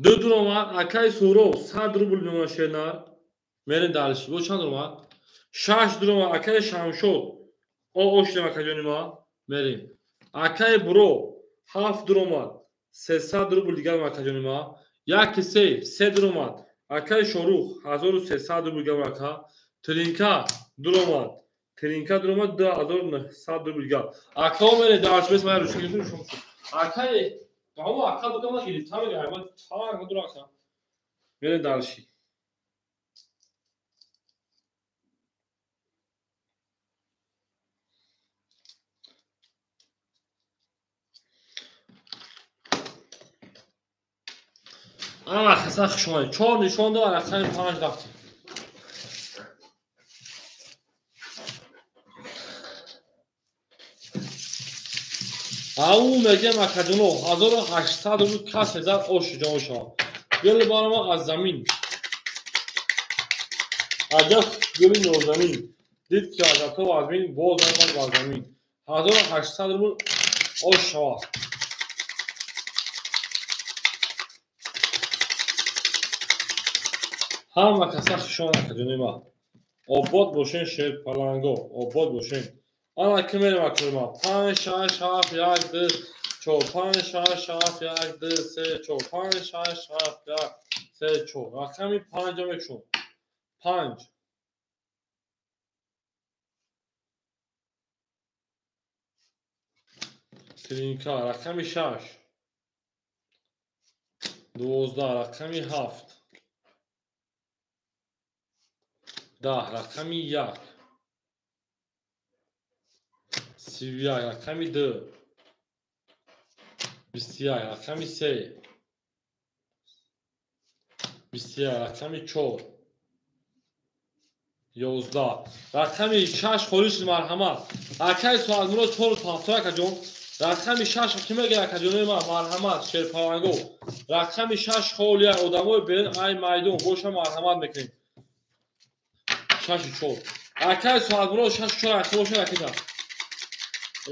Ду дуромад, акаи Суроб 100 рубл мемона шенар. Мерем дальше. Бо чанд дуромад? 6 дуромад, акаи Шамшод. О ошдем акаҷони ма. Мерем. Акаи Буро 7 дуромад, 300 рубл дигар акаҷони ма. 1 3 3 дуромад. Акаи Шорух 1300 рубл дигар ака. Тринка дуромад. Тринка дуромад 2900 рубл дигар. Акао мерем дальше, бес ман ручка гирифтам шум. Акаи Гаво ака буга ма гирифтам мегам. Ман чар дур ака. Мерем дальше. Ана хасан хуш омадед. 4 нишон дод, рақами 5 рафтем. Ау мегем акаҷоно 1800 рубл касе зад ош ҷон шавад. Гул барома аз замин. Аҷаб гули нозанин. Дид ки азато аз мин боз омад бар замин. 1800 рубл ош шавад. Ҳама каса хуш омад акаҷони ма. Обод бошен шерпаланго, обод бошен. Ана ки мерем акаҷони ма. 5 6 7 1 2 4 5 6 7 1 2 3 4 5 6 7 1 3 4. Рақами 5 мекушом. 5. Тринка рақами 6. 12 рақами 7. 10 рақами 1, 31 рақами 2, 21 рақами 3, 21 рақами 4, 11 рақами 6 холиш марҳамат. Акаи Суадмурод 4 7 акаҷон. Рақами 6 ки мегӯяд акаҷонои ман марҳамат шерпаланго. Рақами 6 холия одамои берин ай майдон боша марҳамат мекунем. 6 4. Акаи Суадмурод 6 4 ака бошад акита.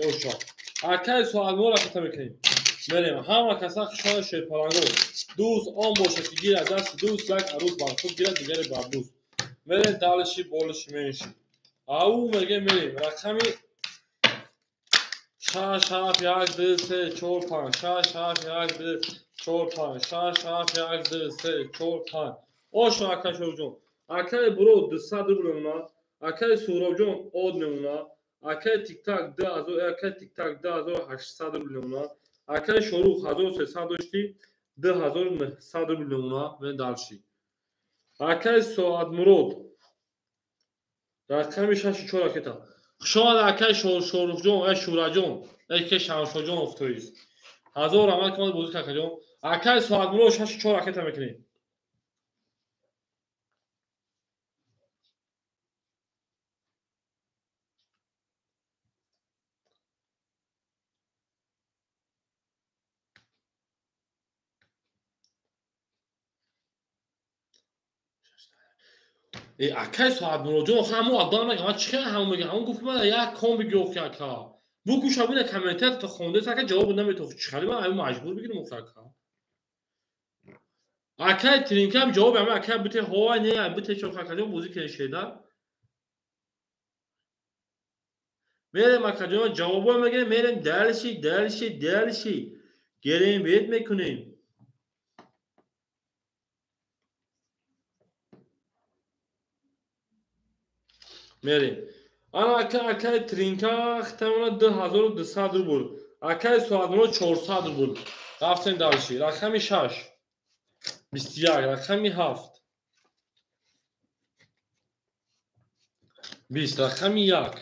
Оша. Акаи Суадмурод акита мекунем. Мерем. Ҳама каса хушона шерпаланго. Дӯст он бошад ки гирад дасти дӯст, як арӯз бар худ гирад, дигаре бар дӯст. Мерем далиши болиши менши. Ау мегем мерем. Рақами 6 7 1 2 3 4 5 6 7 1 2 4 5 6 7 1 2 3 4 5. Ошо ака Шоруҷон. Акаи Буро 200 рубл мемонад, акаи Суробҷон од мемонад, акаи Тиктак 2000, акаи Тиктак 2800 рубл мемонад, акаи Шорух 1300 дошти 2900 рубл мемонад. Мен дальше. Акаи Соатмурод рақами 6 4 ракета. Хуш омад акаи Шорухҷон, ай Шураҷон, ай ки Шамшоҷон офтоист. 1000 раҳмат кунад бозӣ какаҷон. Акаи Соатмурод 6 4 ракета мекунем. Акаи Соатмуродҷон, охо ҳамон абдал мегам, ман чӣ хел ҳамон мегам? Ҳамон гуфт ман як ком бигӣ охи ака. Букуша бина комментар то хонда ака ҷавоб наметавон. Чӣ хели ман ҳамин маҷбур бигирам охи ака. Акаи Тринкам ҷавоб ҳамин ака бите ҳо не, бите чо акаҷон бозӣ кунед шеда. Мерем акаҷон ҷавобо мегирем, мерем дальше, дальше, дальше. Герем бед мекунем. Мерем. Ана ака акаи Тринка хитамона 2200 рубл. Акаи Суҳадмурод 400 рубл. Рафтем дальше. Рақами 6 21, рақами 7 20, рақами 1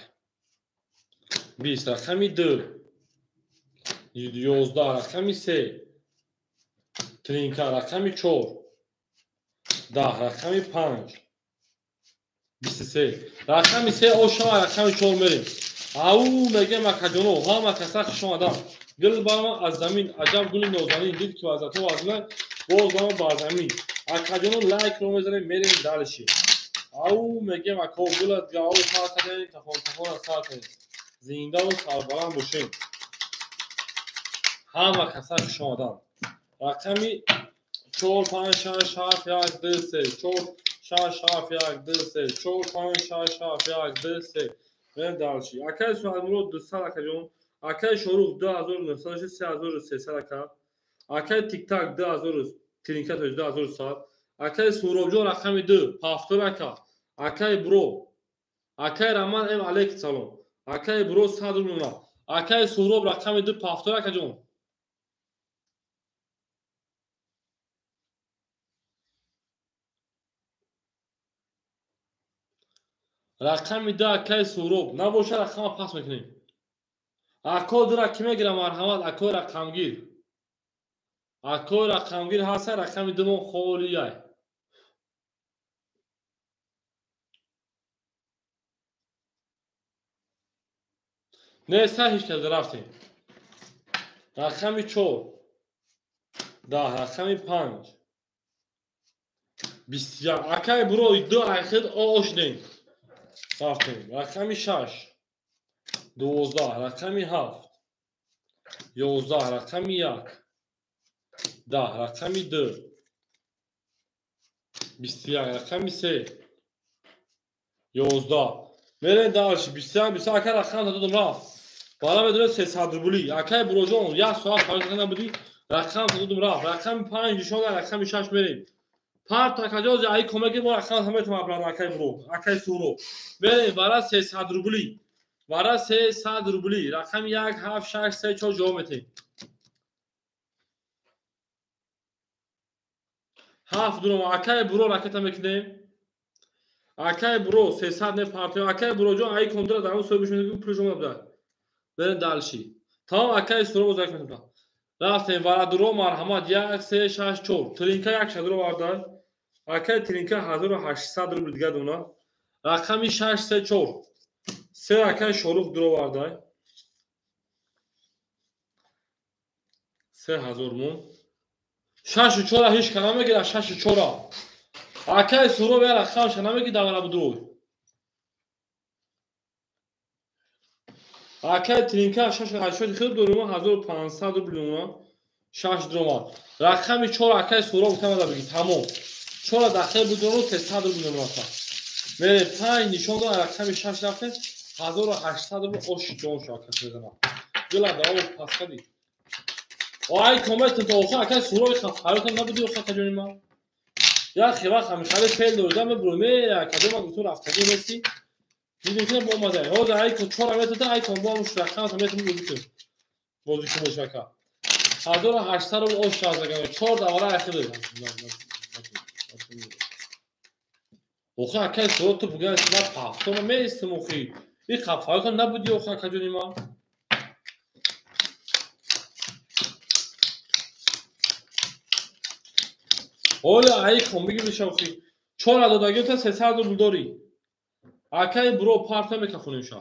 20, рақами 2 11, рақами 3 тринка, рақами 4 10, рақами 5 23, рақами 3 ошава, рақами 4 мерем. Ау мегем акаҷоно, ҳама каса хуш омадам. Гул барма аз замин, аҷаб гули нозанин, дид ки вазато вазна, боз барма бар замин. Акаҷоно лайкро мезанем, мерем дальше. Ау мегем ако гулат гао сар кардем, тахон тахон сар кардем. Зиндаву сарбаланд бошем. Ҳама каса хуш омадам. Рақами 4 5 6 7 1 2 3 4 6 7 1 2 3 4 5 6 7 1 2 3. Мерем дальше. Акаи Суҳадмурод 200 акаҷон. Акаи Шорух 2900 3300 ака. Акаи Тиктак 2000 тринка 2100. Акаи Суробҷон рақами 2 пафтор ака. Акаи Бро. Акаи Раман М алейк салом. Акаи Бро 100 рубл. Акаи Суроб рақами 2 пафтор акаҷон. Рақами 2 акаи Суроб. Набоша рақама пас мекунем. Ако дура ки мегирам марҳамат, акои рақамгир. Акои рақамгир ҳаста, рақами 2 мо холияй. Неста ҳеч кас рафтем. Рақами 4 10, рақами 5 21. Акаи Бро 2 айхид ошдем. Рафтем. Рақами 6 12, рақами 7 11, рақами 1 10, рақами 2 21, рақами 3 11. Мерем дальше. 21 21. Ака рақам додам рафт. Бала медонед 300 рубли. Акаи Броҷон як соат фарқ набудӣ. Рақам додам рафт. Рақами 5 нишон, рақами 6 мерем. Парт акаҷози ай кӯмаки мо рақам ҳамаи маблағ акаи Бро, акаи Суро. Мерем бара 300 рубли. Бара 300 рубли. Рақами 1 7 6 3 4 ҷавоб метем. 7 дуром акаи Бро ракета мекунем. Акаи Бро 300 не партиё. Акаи Броҷон ай кондра дар он соҳибаш мегӯ пулаш омада. Берем дальше. Тамом акаи Суро бозак мекунем. Рафтем вара дуро марҳамат 1 3 6 4. Тринка 1 шадро варда. Акаи тринка 1800 рубл дига дона. Рақами 6 3 4. 3 акаи Шорух дуро варда. 3000 мон. 6 4 ҳеч кана мегира 6 4. Акаи Суро бе рақам шана меги давара будро. Акаи тринка 6 8 хел дорум 1500 рубл дона. 6 дурома. Рақами 4 акаи Суро гуфтам бигӣ тамом. 4 дақиқа будро 300 рубл дона. Мере 5 нишон дод рақами 6 рафтем 1800 рубл ош ҷон шо ака мезанам. Дила даво пас кадӣ. Ай коммент то охир акаи Суро хаф набудӣ охир каҷони ма. Як хела хамихале фел доридам мебурам мере акаҷон ма гуфтум рафтагӣ нестӣ. Дидем ки бо омада. Ҳозир ай ко 4 метода ай кон бо ҳамуш рақам та метонем бозӣ кунем. Бозӣ кунем ака. 1800 рубл ош шазаган 4 давара ахир. Охи акаи Суро ту буган сиба пафтома меистим охи. И хафҳои набудӣ охи акаҷони ма. Оля ай кон бигириш охи. 4 додагӣ та 300 рубл дорӣ. Акаи Бро парта мекахонем ша.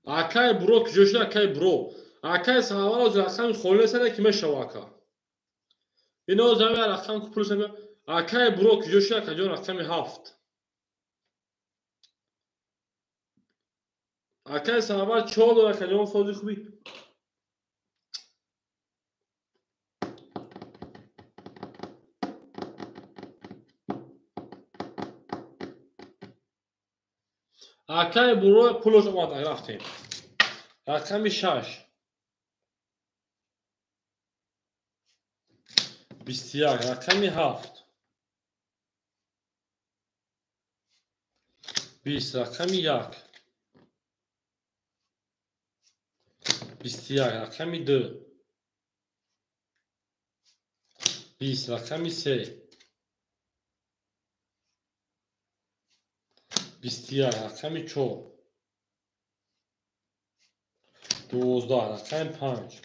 Акаи Бро куҷо шуд акаи Бро? Акаи Саҳавар ҳозир рақами холӣ нестада ки мешава ака. Ин ҳозир ҳамин рақам ку пулаш намея. Акаи Бро куҷо шуд акаҷон рақами 7. Акаи Саҳавар 4 дор акаҷон сози хуби. Акай буро пулош омад, рафтем. Рақами 6. 21, рақами 7. 20, рақами 1. 21, рақами 2. 20, рақами 3. 21, рақами 4. 12, рақами 5.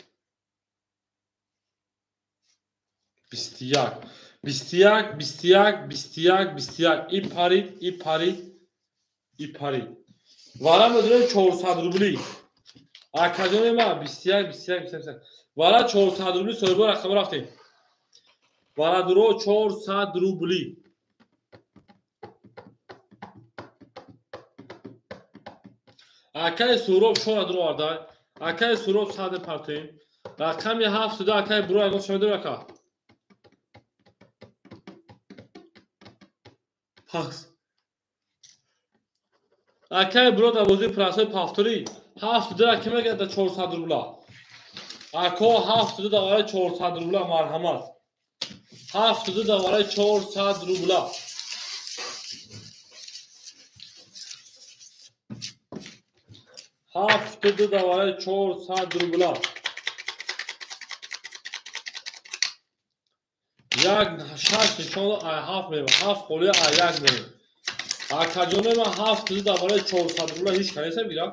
21, 21, 21, 21, 21. И парид, и парид, и парид. Вара медонем 400 рубли. Акаҷони ма 21, 21, 21. Вара 400 рубли соҳибо рақам рафтем. Вара дуро 400 рубли. Акаи Суроб 4 дуро оварда. Акаи Суроб 100 партоем. Рақами 7 акаи буро ягон шумо дора ака. Пас. Акаи буро дар бозии прасои пафторӣ 7 дура ки мегирад дар 400 рубла. Ако 7 дар вараи 400 рубла марҳамат. 7 дар вараи 400 рубла. 7 дар вараи 400 рубла. Як шаш нишон ай 7 мерем. 7 қоли ай 1 мерем. Акаҷоне ман 7 дар вараи 400 рубла ҳеҷ канеса бигирам.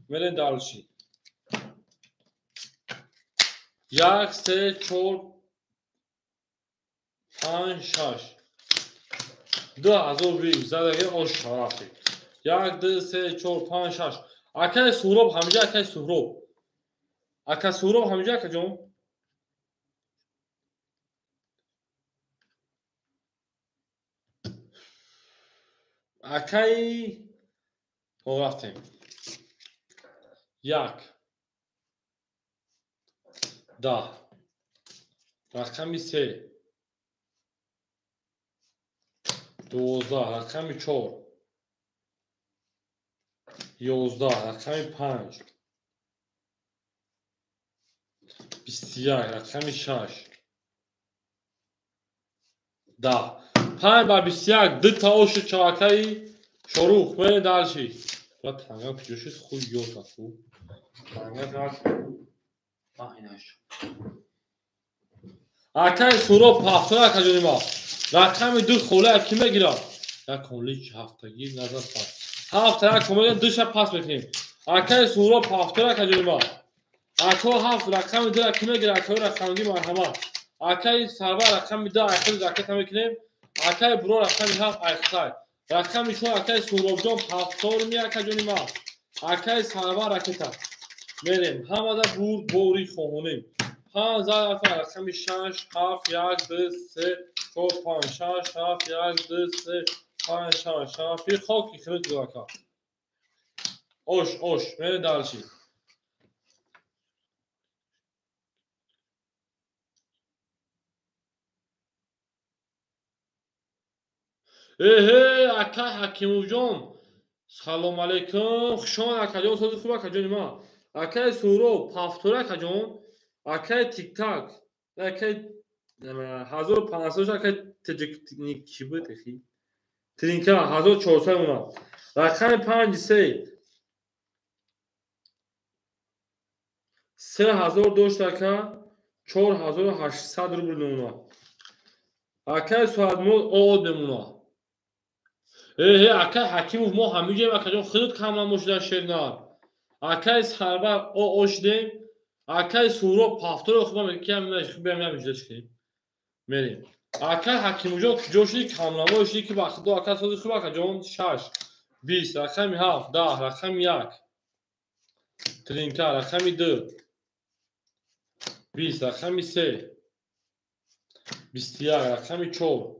Мерем дальше. 1 3 4 5 6 2020 задаги ош шарафи. 1 2 3 4 5 6. Акаи Суҳроб ҳамҷа, акаи Суҳроб. Ака Суҳроб ҳамҷа, акаҷон. Акаи рафтем. 1 10 рақами 3 12 рақами 4 11 рақами 5 21 рақами 6 10 5 ба 21 дута оши чавакаи Шорух мерем дальше. Ва танга куҷо шуд? Хуй ёта ху. Танга гаш. Айнаш. Акаи Суроб ҳафта акаҷони ма. Рақами 2 хола ки мегирад? Як конлич ҳафтагӣ назар пас. 7 як комеда 2 ша пас мекунем. Акаи Суроб ҳафта акаҷони ма. Ако 7 рақами 2 ки мегирад? Акаи рақамги марҳамат. Акаи Сарвар рақами 2 айхил ракета мекунем. Акаи Буро рақами 7 айхтай. Рақами 4 акаи Суробҷон 7 ми акаҷони ма. Акаи Сарвар ракета. Мерем. Ҳамада бурд бори хоҳонем. 5 зарфа рақами 6 7 1 2 3 4 5 6 7 1 2 3 5 6 7 хоки хирид ака. Ош ош мерем дальше. Эҳе ака Ҳакимовҷон. Салом алейкум. Хуш омад акаҷон, сози хуб акаҷони ма. Акаи Суҳроб ҳафтора акаҷон. Акаи Тиктак. Акаи 1500 акаи Теҷикник чӣ буд эхи? Тринка 1400 мона. Рақами 5 3 3000 дошт ака 4800 рубл мемона. Акаи Суҳатмурод од мемона. Эҳе акаи Ҳакимов мо ҳамиҷаем акаҷон худат кам намошида шернар. Акаи Сарвар о шидем. Акаи Суҳроб ҳафтора хубам киам хубам намиҷа чикем. Мерем. Акаи Ҳакимовҷон куҷо шуди камнамо шуди ки ба худо ака сози хуб акаҷон 6 20 рақами 7 10 рақами 1 Тринка рақами 2 20 рақами 3 21 рақами 4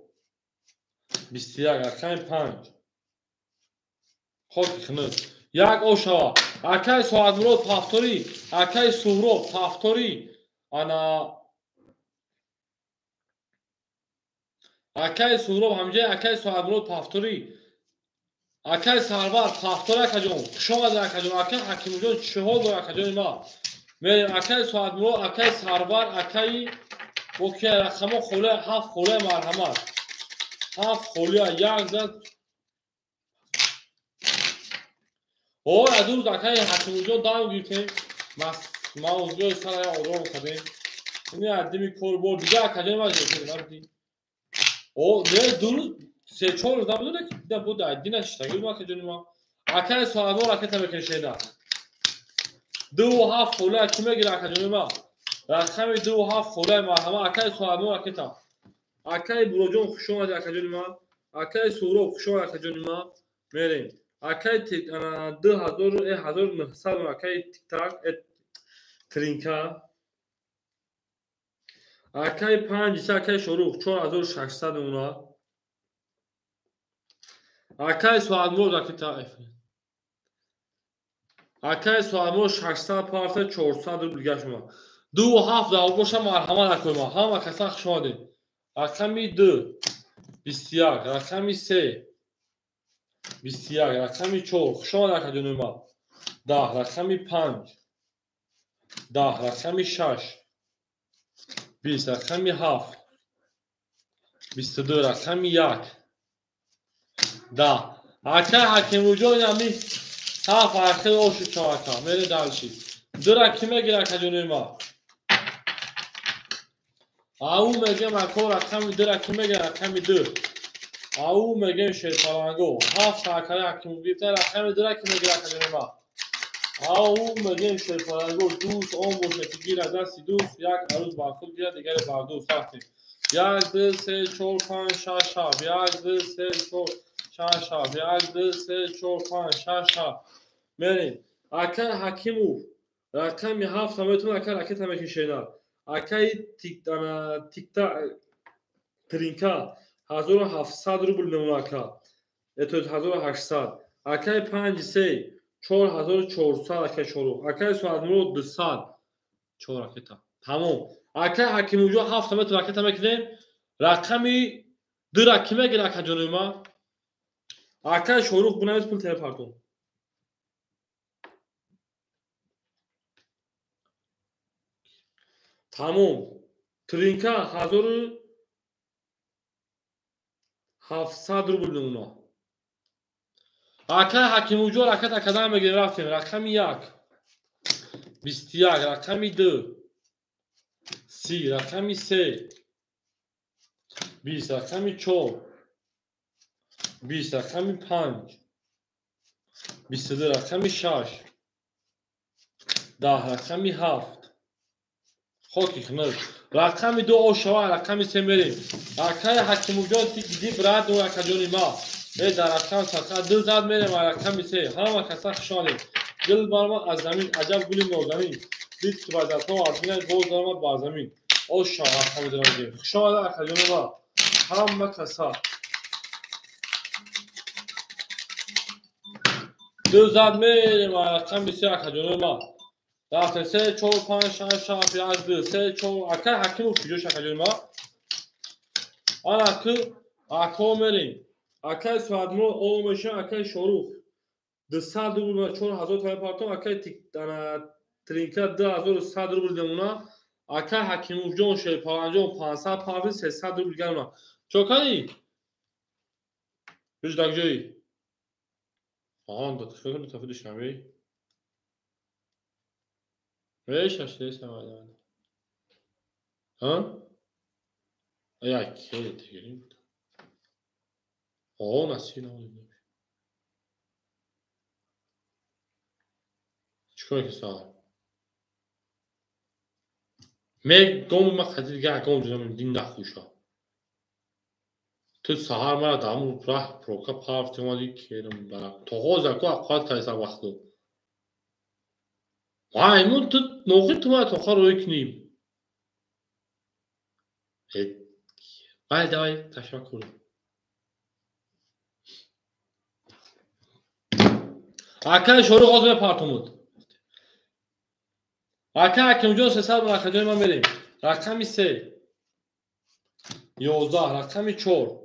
21 рақами 5 хоки хунук. Як ошава. Акаи Соатмурод ҳафторӣ, акаи Суҳроб ҳафторӣ. Ана акаи Суҳроб ҳамҷа, акаи Соатмурод ҳафторӣ. Акай Сарвар Пахтор акаҷон, хуш омадед акаҷон. Акай Ҳакимҷон чӣ ҳол дор акаҷони ма? Мерем акай Соатмурод, акай Сарвар, акай окей рақамо холия 7 холия марҳамат. 7 холия як зад. Ой, адуз акай Ҳакимҷон дам гирифтем. Мавзӯи сара ором кардем. Ини аддими кор бор дига акаҷони ма ҷефир. О, не дуруст 3-4 рӯз набуда ки дида буд айдина шиштагӣ ма акаҷони ма. Акай Соатмурод ракета мекашеда. 2 7 холия ки мегира акаҷони ма? Рақами 2 7 холия марҳамат. Акай Соатмурод ракета. Акай Буроҷон хуш омадед акаҷони ма. Акай Суҳроб хуш омадед акаҷони ма. Мерем. Акай 2900 акай Тиктак Тринка. Акай 5 акай Шорух 4600 мемонад. Акай Соатмурод ракета. Акай Соатмурод 600 парта 400 рубл гашт омад. 2 7 дар боша марҳамат акои ма. Ҳама каса хуш омадед. Рақами 2 21, рақами 3 21, рақами 4 хуш омадед акаҷони ма. 10, рақами 5 10, рақами 6 20, рақами 7 22, рақами 1 10. Акай Ҳакимуҷон ами 7 ахир оши чоака. Мере дальше. Дура ки мегира акаҷони ма? Ау мегем ако рақами дура ки мегира рақами 2. Ау мегем шерпаланго. 7 акаи Ҳакиму гирифта рақами дура ки мегира акаҷони ма? Ау мегем шерпаланго дӯст он боша ки гира дасти дӯст, як арӯз бар худ гирад, дигаре бар дӯст. Рафтем. 1 2 3 4 5 6 7 1 2 3 4 6 7 1 2 3 4 5 6 7. Мерем. Акай Ҳакимов рақами 7 метавонад акай ракета мекашена. Акай Тикта Тринка 1700 рубл мемонад ака. Это 1800. Акай 5 3 4400 акай Шорух. Акай Соатмурод 200. 4 ракета. Тамом. Акай Ҳакимуҷон 7 метр ракета мекунем. Рақами 2 ра ки мегира акаҷони ма? Акай Шорух бунавис пул телепартон. Тамом. Тринка 1700 рубл мемонад. Акай Ҳакимуҷон ракета кадан мегирем рафтем. Рақами 1 21, рақами 2 30, рақами 3 20, рақами 4 20, рақами 5 22, рақами 6 10, рақами 7 хоки хнак. Рақами 2 ошава, рақами 3 мерем. Акай Ҳакимуҷон тик брат ӯ акаҷони ма. Дар рақам садқа 2 зад мерем рақами 3. Ҳама каса хуш омадед. Дил баромад аз замин, аҷаб гули нозанин. Дид ки ба дастҳо аз бинад боз даромад бар замин. Оша рақами 2 мегирем. Хуш омадед акаҷони ма. Ҳама каса. 2 зад мерем рақами 3 акаҷони ма. Рафтем 3 4 5 6 7 1 2 3 4. Акай Ҳакимов куҷош акаҷони ма? Ана ки ако мерем. Акай Соатмурод о мешавад, акай Шорух 200 рубл 4000 томан партом, акай Тринка 2100 рубл мемонад. Акай Ҳакимовҷон Шерпаланҷон 500 парви 300 рубл мемонад. Чо кардӣ? Биш дар ҷои? Аҳан, да тафи Душанбе. Шаш Ҳа? Як хеле тегирим. О, насир намудем. Чикор ки саҳар? Мегом ма қади дига гом ҷунам дин нахӯша. Ту саҳар мара даму раҳ прока парфти омади керам барак. То ҳозир ку аққат кайса вақту. Маймун ту нохи ту мара тоха рӯй куним. Вай давай ташаккур. Акай Шорух ҳозир мепартомуд. Акай Ҳакимҷон 300 рақамҷони ман мерем. Рақами 3 11, рақами 4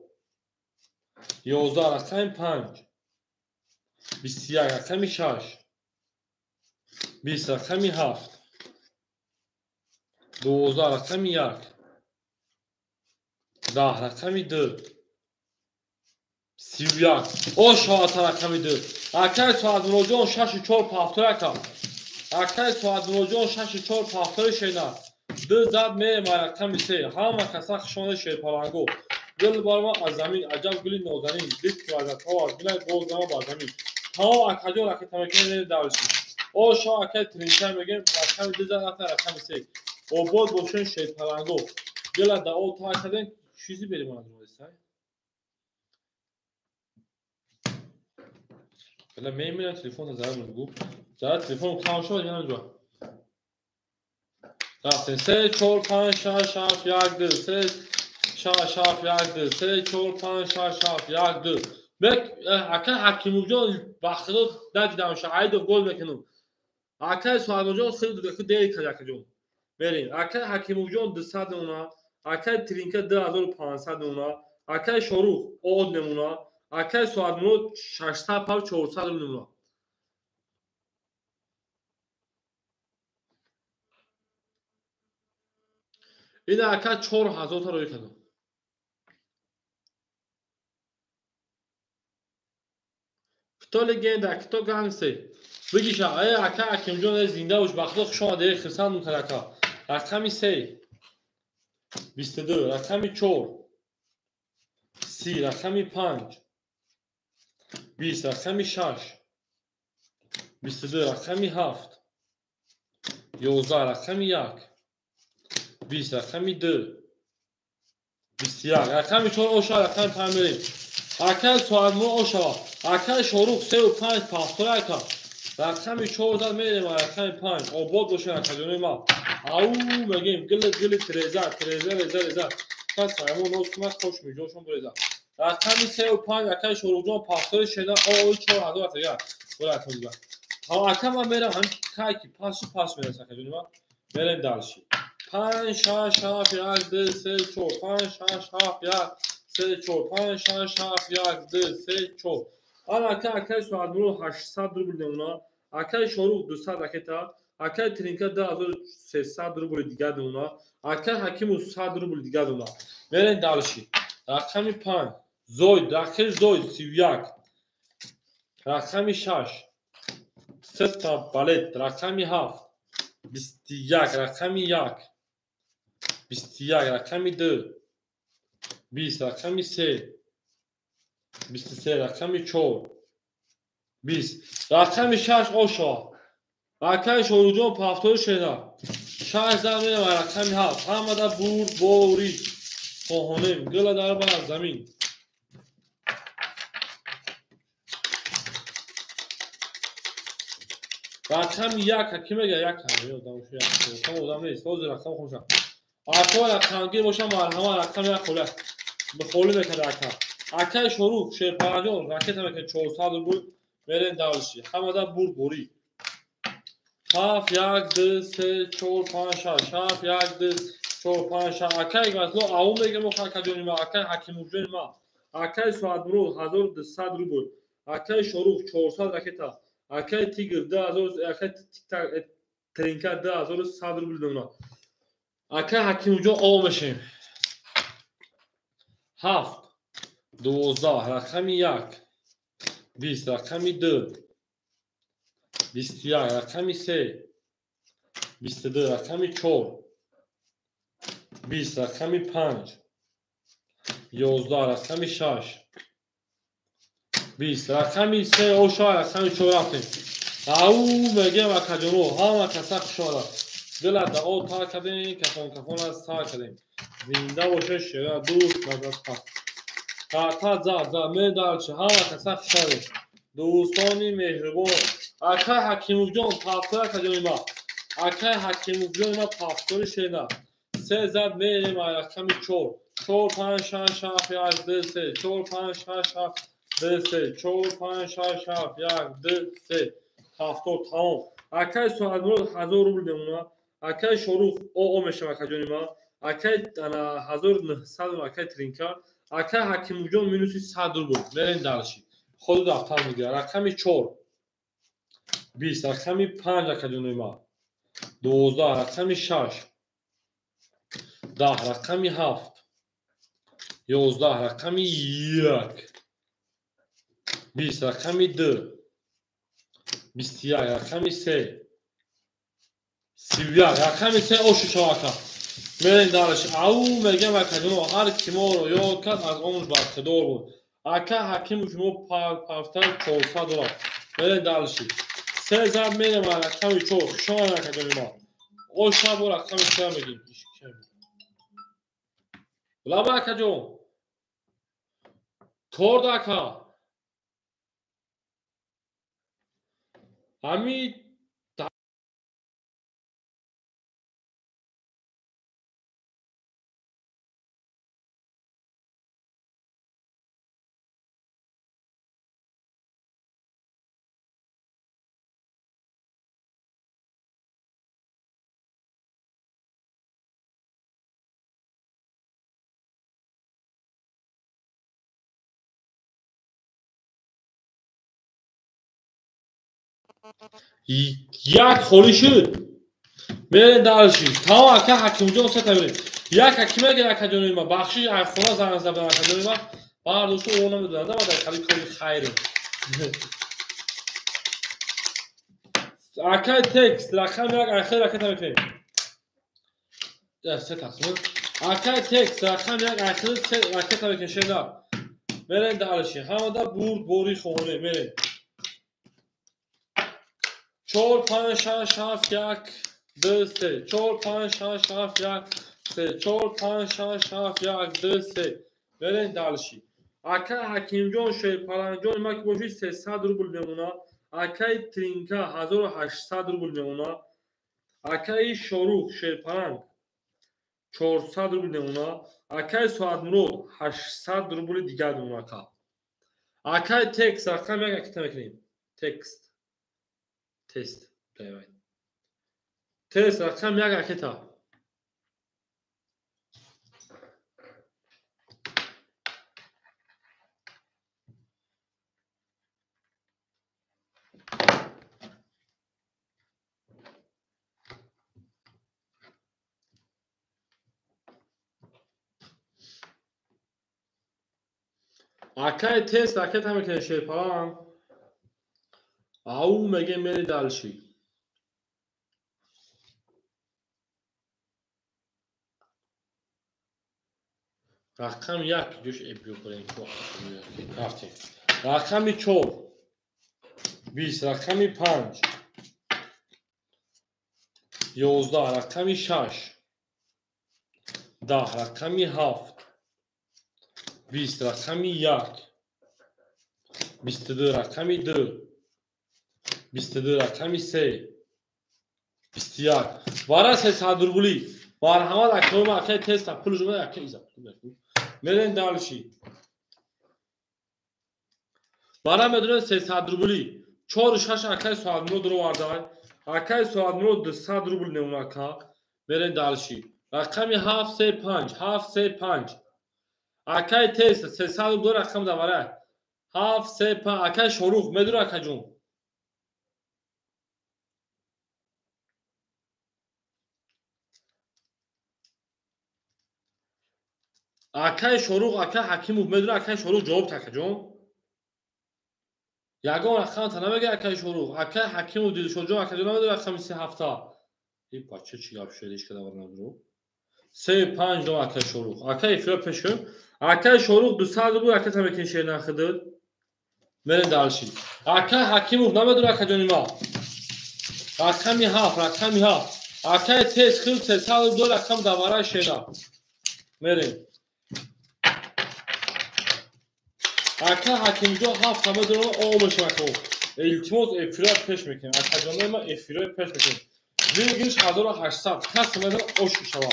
11, рақами 5 21 рақами 6 20 рақами 7 12 рақами 1 10 рақами 2 31 о шоата рақами 2 акай Соатмуроҷон 6 4 повтор ака акай Соатмуроҷон 6 4 повтори шена 2 зад меема рақами 3 ҳама каса хушонади шерпаланго гул барма аз замин аҷаб гули нозанин дид квадратҳо аз гулай боз нама бар замин тамом акаҷон ракета мекунем дарши о шо акай тринча мегем рақами 2 зад рафта рақами 3 обод бошен шерпаланго гула да о та кардем чизи берем аз Бела мемирам телефон зарар мегу. Зарар телефон кам шуд я намедонам. Рафтем 3 4 5 6 7 1 2 3 6 7 1 2 3 4 5 6 7 1 2 Бек ака Ҳакимовҷон ба худо надидам ша айдов гол мекунам. Акай Суҳайбоҷон хеле дер кард акаҷон. Берем. Акай Ҳакимовҷон 200 мемона, акай Тринка 2500 мемона, акай Шорух од мемона, акай Соатмурод 600 пав 400 рубл мемона. Ина ака 4000 та рӯй кардам. Кто легенда, кто гангстер? Бигиша, ай ака Ҳакимҷон зинда бош, ба худо хуш омадед, хурсанд мекард ака. Рақами 3 22, рақами 4 30, рақами 5 20, рақами 6 22, рақами 7 11, рақами 1 20, рақами 2 21, рақами 4 оша, рақами 5 мерем. Акай Соатмуро ошава, акай Шорух 3 5 повтор ака. Рақами 4 зад мерем, рақами 5 обод бошед акаҷонои ма. Ау мегем гили гили треза, треза реза реза. Кас саймон ноз кунад хош миҷошон буреза. Рақами 3 5 акай Шорухҷон повтори шена о 4000 атага. Бура акаҷон. Ҳа ака ман мерам ҳам кай ки пасу пас мераса акаҷони ма. Мерем дальше. 5 6 7 1 2 3 4 5 6 7 1 3 4 5 6 7 1 2 3 4. Ана ака акай Соатмуро 800 рубл мемона, акай Шорух 200 ракета, акай Тринка 2300 рубл дигар мемона, акай Ҳакимов 100 рубл дигар мемона. Мерем дальше. Рақами 5 Зоид, рақами Зоид 31. Рақами 6 сета балет, рақами 7 21, рақами 1 21, рақами 2 20, рақами 3 23, рақами 4 20, рақами 6 ошо. Акай Шоруҷон повтори шена 6 зад мерем рақами 7 ҳамада бурд борӣ хоҳонем гула дар бар аз замин. Рақами 1 ки мега 1 ҳам ёдам одам нест ҳозир рақам хушам. Ако рақамгир бошам марҳама рақами 1 хола холӣ мекард ака. Акай Шорух Шерпараҷон ракета мекард 400 рубл. Мерем дальше. Ҳамада бурд борӣ. 7 1 2 3 4 5 6 7 1 2 4 5 6. Акай Гасло ау мегем акаҷони ма, акай Ҳакимовҷони ма. Акай Соатмурод 1200 рубл. Акай Шорух 400 ракета. Акай Тигр 2000, акай Тринка 2100 рубл мемона. Акай Ҳакимовҷон о мешем. 7 12 рақами 1 20, рақами 2 21, рақами 3 22, рақами 4 20, рақами 5 11, рақами 6 20, рақами 3 оша, рақами 4 рафтем. Ау мегем акаҷоно ҳама каса хуш омадад. Дила да о та кардем, кафон кафон аз та кардем. Зинда боше шера дӯст назар пас. Та та за за медалчи ҳама каса хуш омадед. Дӯстони меҳрибон. Акай Ҳакимовҷон повтор акаҷони ма. Акай Ҳакимовҷони ма повтори шена 3 зад мерем рақами 4 4 5 6 7 1 2 3 4 5 6 7 2 3 4 5 6 7 1 2 3 повтор тамом. Акай Соатмурод 1000 рубл мемона. Акай Шорух о мешава акаҷони ма. Акай 1900 акай Тринка. Акай Ҳакимовҷон минуси 100 рубл. Мерем дальше. Ходу дафтар мегирад. Рақами 4 20, рақами 5 акаҷонои ман 12, рақами 6 10, рақами 7 11, рақами 1 20, рақами 2 21, рақами 3 31, рақами 3 ошу шавака. Мерем дарш. Ау мегам акаҷоно, ҳар ки моро ёд кард аз он бархдор буд. Ака Ҳакимов мо пафтар 400 доллар. Мерем дарши. Се зарб мерем рақами 4. Хуш омадед акаҷони ма. Оша бо рақами 3 мегим. Лаба акаҷон. Корд ака. Ҳами як холӣ шуд. Мерем дарши. Тамом ака Ҳакимҷон сета мерем. Як ҳаким агар акаҷони ма бахшиш ай хона занг задан акаҷони ма бардошт о намедонад, ма дар хали кори хайр. Акай текст рақам як айхел ракета мекунем. Се тақсим. Акай текст рақам як айхел се ракета мекунем шеда. Мерем дарши. Ҳамада бурд бори хона мерем. 4 5 6 7 1 2 3 4 5 6 7 1 3 4 5 6 7 1 2 3. Мерем дальше. Ака Ҳакимҷон Шерпаланҷон ма ки боши 300 рубл мемона. Акаи Тринка 1800 рубл мемона. Акаи Шорух Шерпаланг 400 рубл мемона. Акаи Соатмурод 800 рубли дигар мемона. Ака. Акаи текст рақам як акита мекунем. Текст. Тест. Тест рақам як ракета. Акаи тест ракета мекунем Шерпаланг. Ау меге мери дальше. Рақам 1 ҷош эбиё кунем. Рафтем. Рақами 4 20, рақами 5 11, рақами 6 10, рақами 7 20, рақами 1 22, рақами 2 22, рақами 3 21. Вара 300 рубли. Марҳамат акаи ма акаи теста пул жума акаи иза. Мерем дальше. Вара медонем 300 рубли. 4 6 акаи Соатмурод ро вардай. Акаи Соатмурод 200 рубл мемона ака. Мерем дальше. Рақами 7 3 5 7 3 5. Акаи теста 300 рубл рақам давара. 7 3 5 акаи Шорух медура акаҷон. Акаи Шорух, акаи Ҳакимов медура, акаи Шорух ҷавоб та акаҷон. Ягон рақам та намега акаи Шорух. Акаи Ҳакимов Дилшодҷон акаҷон намедура рақами 3 7. И бача чӣ гап шуд, ҳеч када вар надуру. 3 5 дом акаи Шорух. Акаи эфира пеш кун. Акаи Шорух 200 рубл аката мекунӣ шер нахидид. Мерем дальше. Акаи Ҳакимов намедура акаҷони ма. Рақами 7, рақами 7. Акаи тез хил 300 рубл рақам давара шера. Мерем. Ака Ҳакимҷон 7 намедонам омешако. Илтимос эфира пеш мекунем. Акаҷонои ма эфира пеш мекунем. Вигиш 1800 кас медонам ош шава.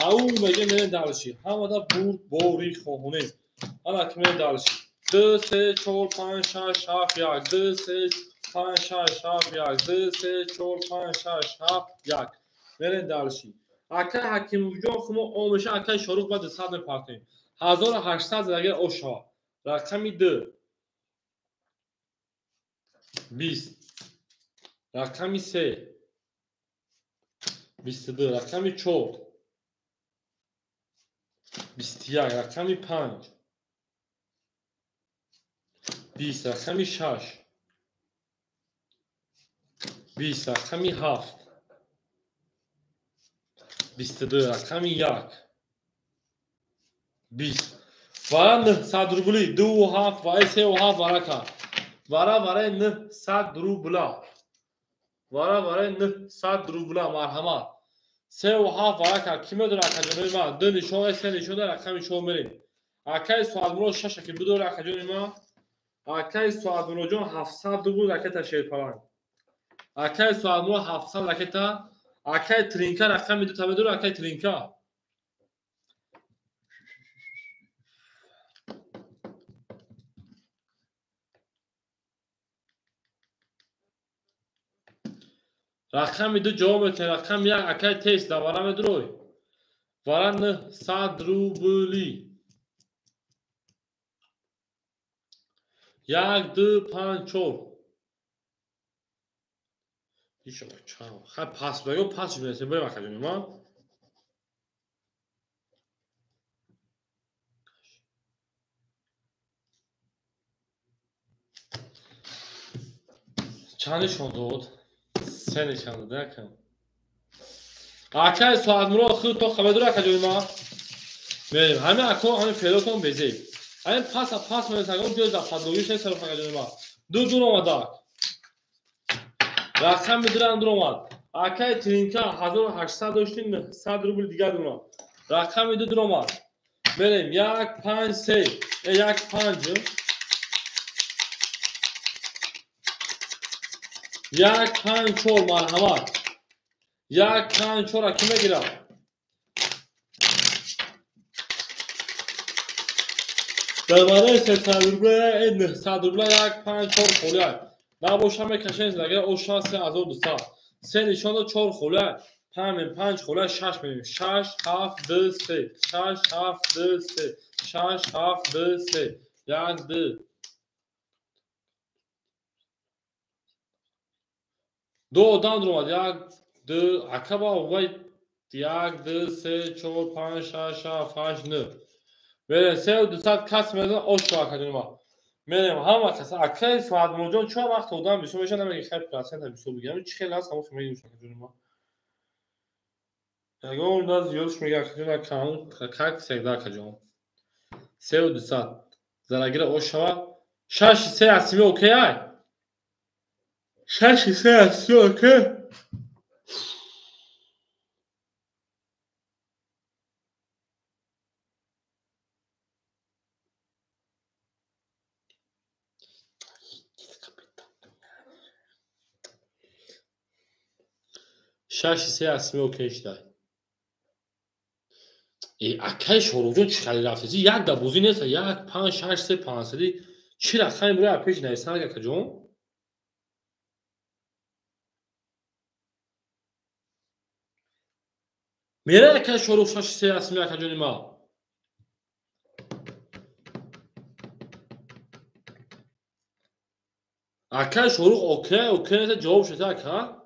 Ау меге мерем дальше. Ҳамада бурд бори хоҳонем. Ана ки мерем дальше. 2 3 4 5 6 7 1 2 3 5 6 7 1 2 3 4 5 6 7 1. Мерем дальше. Ака Ҳакимҷон хумо омеша акаи Шорух ба 200 мепартем. 1800 агар ош шава. Рақами 2 20, рақами 3, 22, рақами 4, 21, рақами 5, 20, рақами 6, 20, рақами 7, 22, рақами 1, 20. Вара 900 рубли, 2 7 ва 3 7 варака. Вара вараи 900 рубла. Вара вараи 900 рубла, марҳамат. 3 7 варака. Ки медора акаҷонои ман? 2 нишон, 3 нишон, рақами 4 мерем. Акаи Соатмурод 6 ки бидора акаҷони ман. Акаи Соатмуродҷон 700 рубл ракета шерпаланг. Акаи Соатмурод 700 ракета. Акаи Тринка рақами 2 та медора, акаи Тринка. Рақами 2 ҷавоб метиҳад, рақами 1 акаи Тесла вара медурой. Вара 900 рубли. 1, 2, 5, 4. Ишо чанд. Хай пас бего, пас мерасем, барем акаҷони ман. Чанд нишон дод? 3 нишон дод, акам. Акаи Соатмурод худ то хабар акаҷони ман. Мерем. Ҳамин ако, ҳамин фелотон безеб. Ҳамин паса пас мерасагон ҷои западлогиш нест акаҷони ман. 2 дур омадак. Рақами 2 дур омад. Акаи Тринка 1800 доштин, 900 рубл дигар дур омад. Рақами 2 дур омад. Мерем 1 5 3, 1 5 1 5 4, марҳамат. 1 5 4 ки мегирам? Дар барои 300 рубла, 900 рубла 1 5 4 холия. Набоша мекашем загара о 6200. 3 нишон дод 4 холия, 5 5 холия 6 мемем. 6 7 2 3, 6 7 2 3, 6 7 2 3, 1 2. Ду одам дуромад. 1 2 акаба вай 1 2 3 4 5 6 7 8 9. Мерем 3200 кас мезан ош акаҷони ман. Мерем ҳама кас акаи Соатмуродҷон чор вақт одам бисёр мешавад, намеги хай процента бисёр бигирам. Чӣ хел аст ҳамон мегирем акаҷони ман. Ягон да зиёдш мега акаҷон, кам как всегда акаҷон. 3200 зарагира ош шавад. 6 3 асими окей ай? 6 3 асими окей? Шаш се асми окей шудай. Акаи Шоруҷон чӣ хеле рафтеси? Як да бозӣ нест, 1 5 6 3 500 чӣ рақами бура пеш нависан акаҷон? Мера акаи Шорух 6 3 асми акаҷони ман. Акаи Шорух окей, окей нест, ҷавоб шуда ака.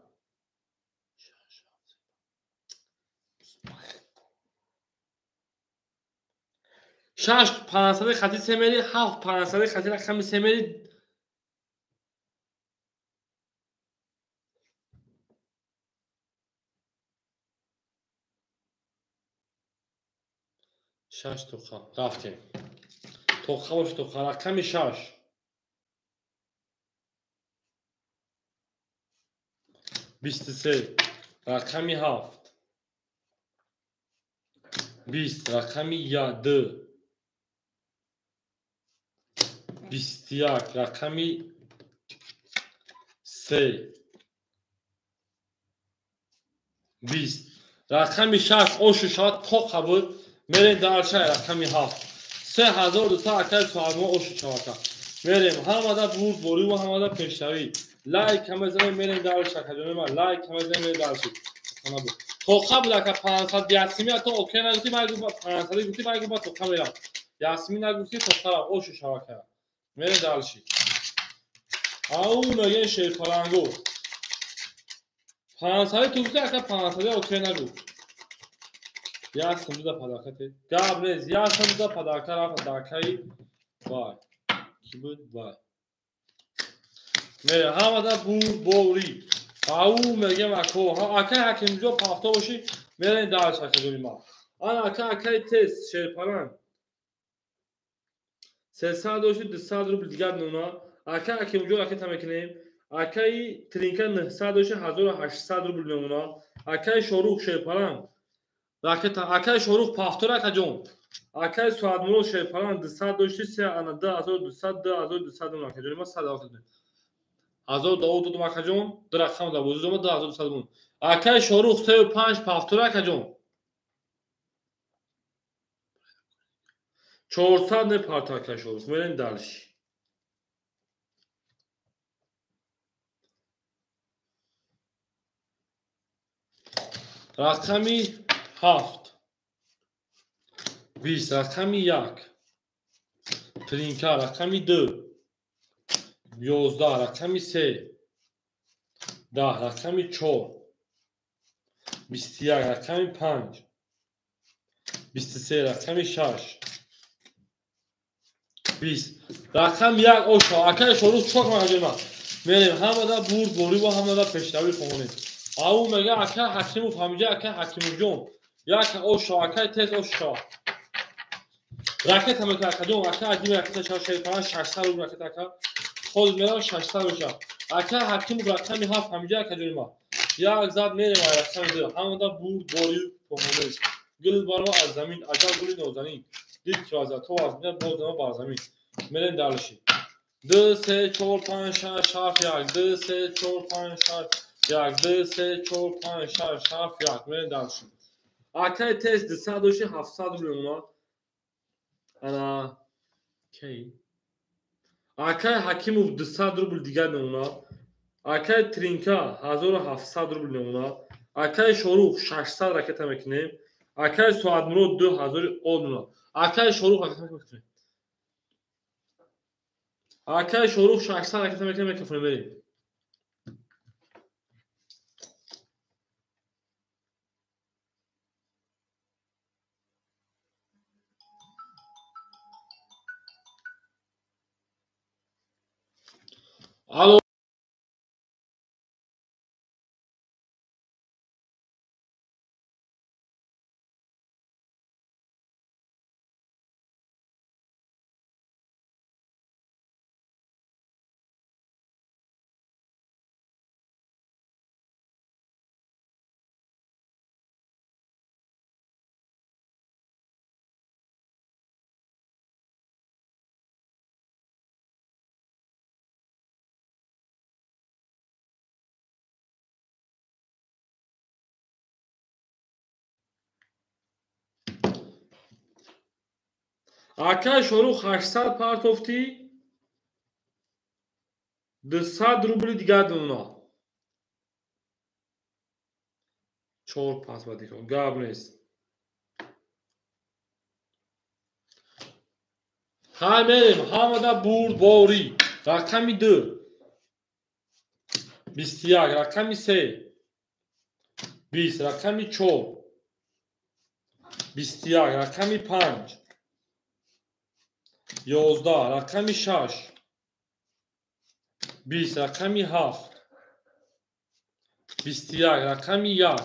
6 500 хати 3 мери, 7 500 хати рақами 3 мери. 6 тоқа рафтем. Тоқа бош тоқа рақами 6. 23 рақами 7. 20 рақами 2. 21 рақами 3. 20 рақами 6 ошу шавад тоқа буд. Мерем дар шай рақами 7. 3200 акаи Соатмурод ошу шавад. Мерем ҳамада бурдборӣ ва ҳамада пешравӣ. Лайк ҳама занем, мерем дар шай акаҷони ман. Лайк ҳама занем, мерем дар шай. Тоқа буд ака 500 Ясмин то окей нагуфтӣ, ман гуфтам 500 гуфтӣ, ман гуфтам тоқа мерам. Ясмин нагуфтӣ, тоқа рафт, ошу шавад. Мерем дар шай. Ау мегӯян шерпаланго. 500 ту гуфти ака 500 окей нагу. Як сумда падака те. Гап нест, як сумда падака рафт дакаи вай. Ки буд вай. Мерем ҳамада бурдборӣ. Ау мегӯям ако, акай ҳакимҷо пафто бошӣ, мерем дарс акадори ма. Ана ака акай тест шерпаланг. 300 дошти 200 рубл дигар мемонад. Ака ҳакимҷо ракета мекунем. Акаи Тринка 900 дошти 1800 рубл мемонад. Акаи Шорух шерпаланг ракета, акаи Шорух пафтор акаҷон. Акаи Суадмурод шерпаланг 200 дошти се ана 2200 2200 мемонад акаҷон. Ма 100 додем. 1000 давод додум акаҷон, ду рақам да бозӣ дома 2200 мон. Акаи Шорух 35 пафтор акаҷон. 400 не парта акаи Шорух. Мерем дальше. Рақами 7 20, рақами 1 Тринка, рақами 2 11, рақами 3 10, рақами 4 21, рақами 5 23, рақами 6 20, рақами 1 ошо. Акаи Шорух чок маҳаҷима. Мерем ҳамада бурдборӣ ва ҳамада пешравӣ хонем. Ау мега акаи Ҳакимов ҳамиҷа акаи Ҳакимовҷон. Як ошо, акаи тез ошо. Ракета мека акаҷон, ака Ҳаким ракета шерпаланг 600 рубл ракета ака. Хоз мерам 600 меша. Акаи Ҳакимов рақами 7 ҳамиҷа акаҷони ма. Як зад мерем ай рақами 2. Ҳамада бурдборӣ хонем. Гул баро аз замин, аҷаб гули нозанин. Дид ки аз то аз мина боз нама бар замин. Мерем дальше. 2 3 4 5 6 7 1 2 3 4 5 6 1 2 3 4 5 6 7 1. Мерем дальше. Акаи тест 200 дошти 700 рубл мемонад. Ана кей. Акаи Ҳакимов 200 рубл дигар мемонад. Акаи Тринка 1700 рубл мемонад. Акаи Шорух 600 ракета мекунем. Акаи Суадмурод 2000 од мемонад. Акаи Шорух ракета мекунем. Акаи Шорух 600 ракета мекунем, мекунем мерем. Алло. Акаи Шорух 800 партофтӣ 200 рубли дигар мемонад. 4 пас баъд кун. Гап нест. Ҳай мерем ҳамада бурдборӣ. Рақами 2 21, рақами 3 20, рақами 4 21, рақами 5 11, рақами 6 20, рақами 7 21, рақами 1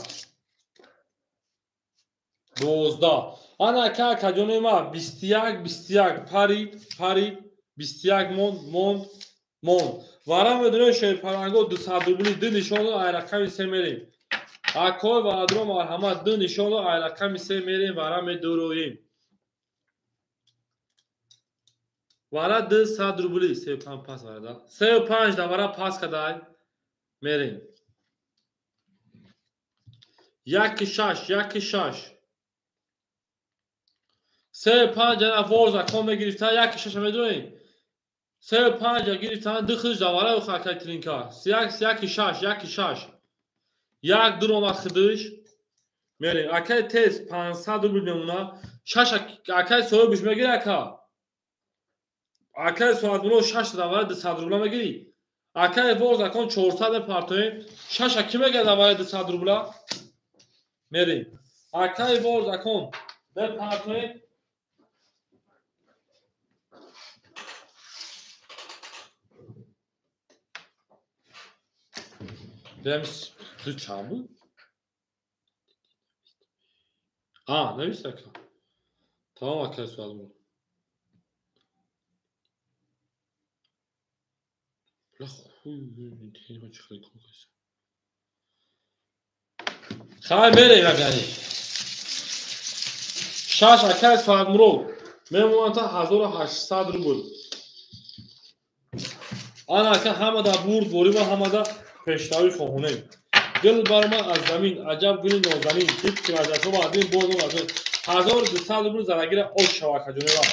12. Ана ака акаҷони ма 21 21 парид парид 21 монд монд монд. Вара медонем шерпаланго 200 рубли ду нишон дод, ай рақами 3 мерем. Акой ваадро марҳамат ду нишон дод, ай рақами 3 мерем, вара медуроем. Вара 200 рубли 35 пас варада. 35 да вара пас кадай мерем. 1 6 1 6 3 5 ана ворза ком мегирифта 1 6 медонем. 3 5 гирифтан ду худш давара ухакай тринка. 1 1 6 1 6 1 2 омад худш мерем. Акай тез 500 рубл мемона. 6 акай соҳибш мегира ака. Акай соатмуро 6 давара 200 рубла мегирӣ. Акай Ворзакон 400 мепартоем. Шаша ки мегӯяд аввали 200 рубла? Мерем. Акай Ворзакон мепартоем. Берем ду чанд буд? А, навист ака. Тамом акай суалмон. Хай мерем агари. Шаш акай Соатмурод мемонад та 1800 рубл. Ана ака ҳамада бурд борима ҳамада пешравӣ хоҳонем. Гул баромад аз замин, аҷаб гули нозанин, дид ки вазъиятҳо аз ин боз аз 1200 рубл зарагира ош шава акаҷонева.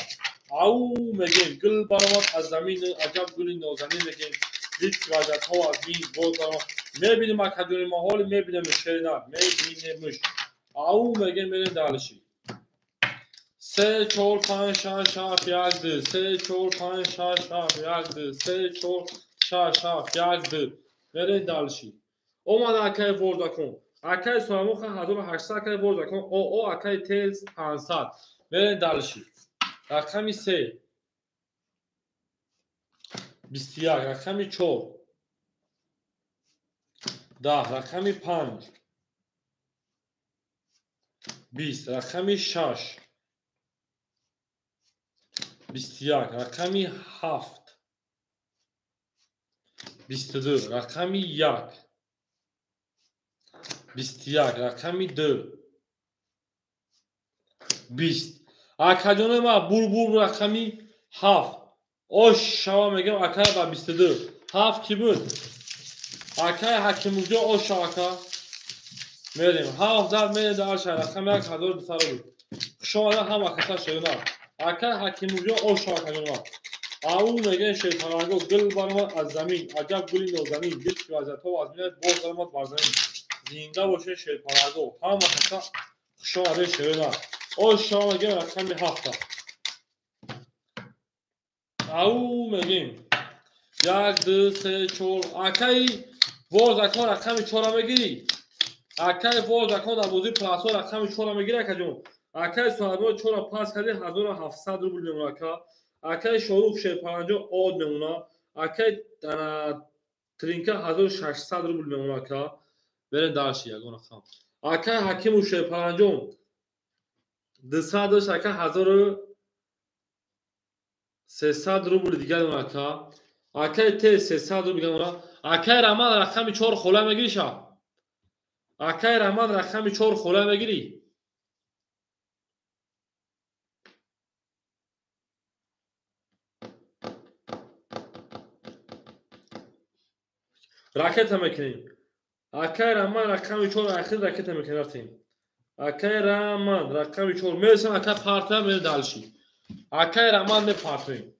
Ау мегем гул баромад аз замин, аҷаб гули нозанин мегем. Дид ки вазъиятҳо аз ин боз баромад. Мебинем акаҷони мо ҳоли мебинем шерина, мебинемш. Ау мегем мерем далши. 3 4 5 6 7 1 2 3 4 5 6 7 1 2 3 4 6 7 1 2 мерем далши. Омада акай Ворзакон. Акай Суламоха 1800 акай Ворзакон. О акай Тез 500. Мерем далши. Рақами 3 21, рақами 4 10, рақами 5 20, рақами 6 21, рақами 7 22, рақами 1 21, рақами 2 20. Акаҷони ма бурбур рақами 7. Ош шава мегем акай ба 22. 7 ки буд? Акай Ҳакимуҷо ош шава ака. Мерем. 7 зад мерем дар шаҳр рақами 1200 рубл. Хуш омада ҳама каса шерина. Акай Ҳакимуҷо ош шава акаҷони ма. Ау мегем шерпаранго гул баромад аз замин, аҷаб гули нозанин, дид ки вазъиятҳо аз меояд боз баромад бар замин. Зинда бошед шерпаранго. Ҳама каса хуш омада шерина. Ош шава мегем рақами 7. Ау мегем 1 2 3 4. Акай Ворзакон рақами 4 мегирӣ. Акай Ворзакон дар бозии пласо рақами 4 мегирӣ акаҷон. Акай Суҳайбо 4 пас кардӣ 1700 рубл мемона ака. Акай Шорух Шерпаранҷо од мемона. Акай Тринка 1600 рубл мемона ака. Берем дарши ягон рақам. Акай Ҳакиму Шерпаранҷон 200 дошт ака 1300 рубл дигар мемона ака. Акай Т 300 рубл дигар мемона. Акай Раман рақами 4 хола мегирӣ ша. Акай Раман рақами 4 хола мегирӣ. Ракета мекунем. Акай Раман рақами 4 ахир ракета мекунем рафтем. Акай Раман рақами 4 мерасем ака партоя мерем далши. Акай Раман мепартоем.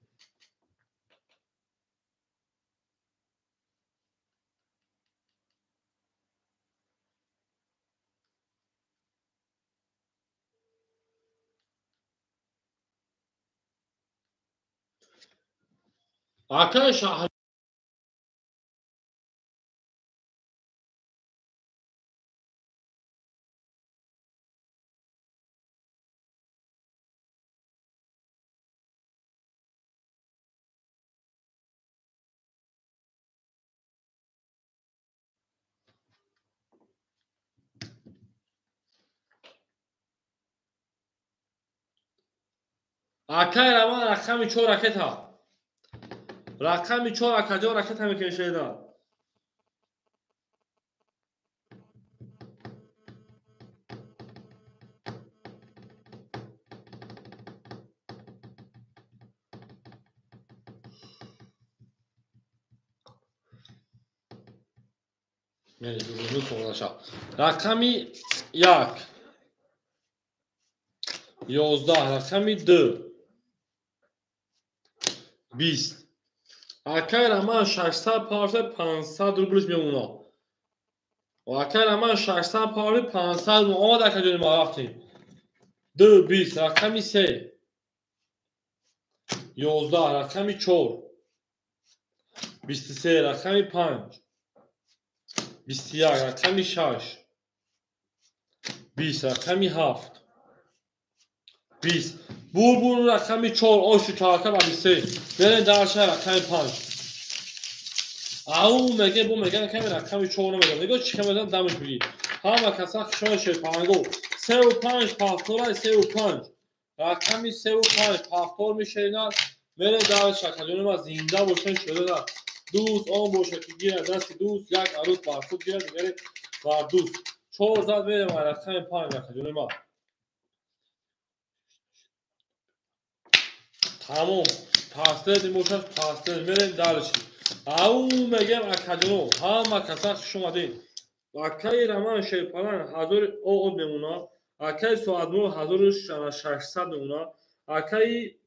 Акай Шаҳр Акай Раман рақами 4 ракета. Рақами 4 акаҷон ракета мекунем шеда. Рақами 1 11, рақами 2 20. Акай Раман 600 парта 500 рублш мемона. Акай Раман 600 парта 500 омад акаҷони ма рафтем. 2 20, рақами 3 11, рақами 4 23 рақами 5, 21 рақами 6, 20 рақами 7, 20 бурбур рақами 4 ошу таваккал ба 23. Берем дарша рақами 5. Ау меге бу меган ками рақами 4 меган. Нигоҳ чӣ меган дамаш биги. Ҳама каса хушон шерпанго. 3 5 повтора 3 5. Рақами 3 5 повтор мешавад. Мере дарша акаҷони ма зинда бошен шуда. Дӯст он бошад ки гирад дасти дӯст, як арӯс бар худ гирад, дигаре бар дӯст. 4 зад мерем рақами 5 акаҷони ма. Тамом. Паслед бошад, паслед мерем дарши. Ау мегем акаҷоно, ҳама каса хуш омадед. Акаи Раман Шерпалан 1000 ОО мемонад, акаи Соатмур 1600 мемонад, акаи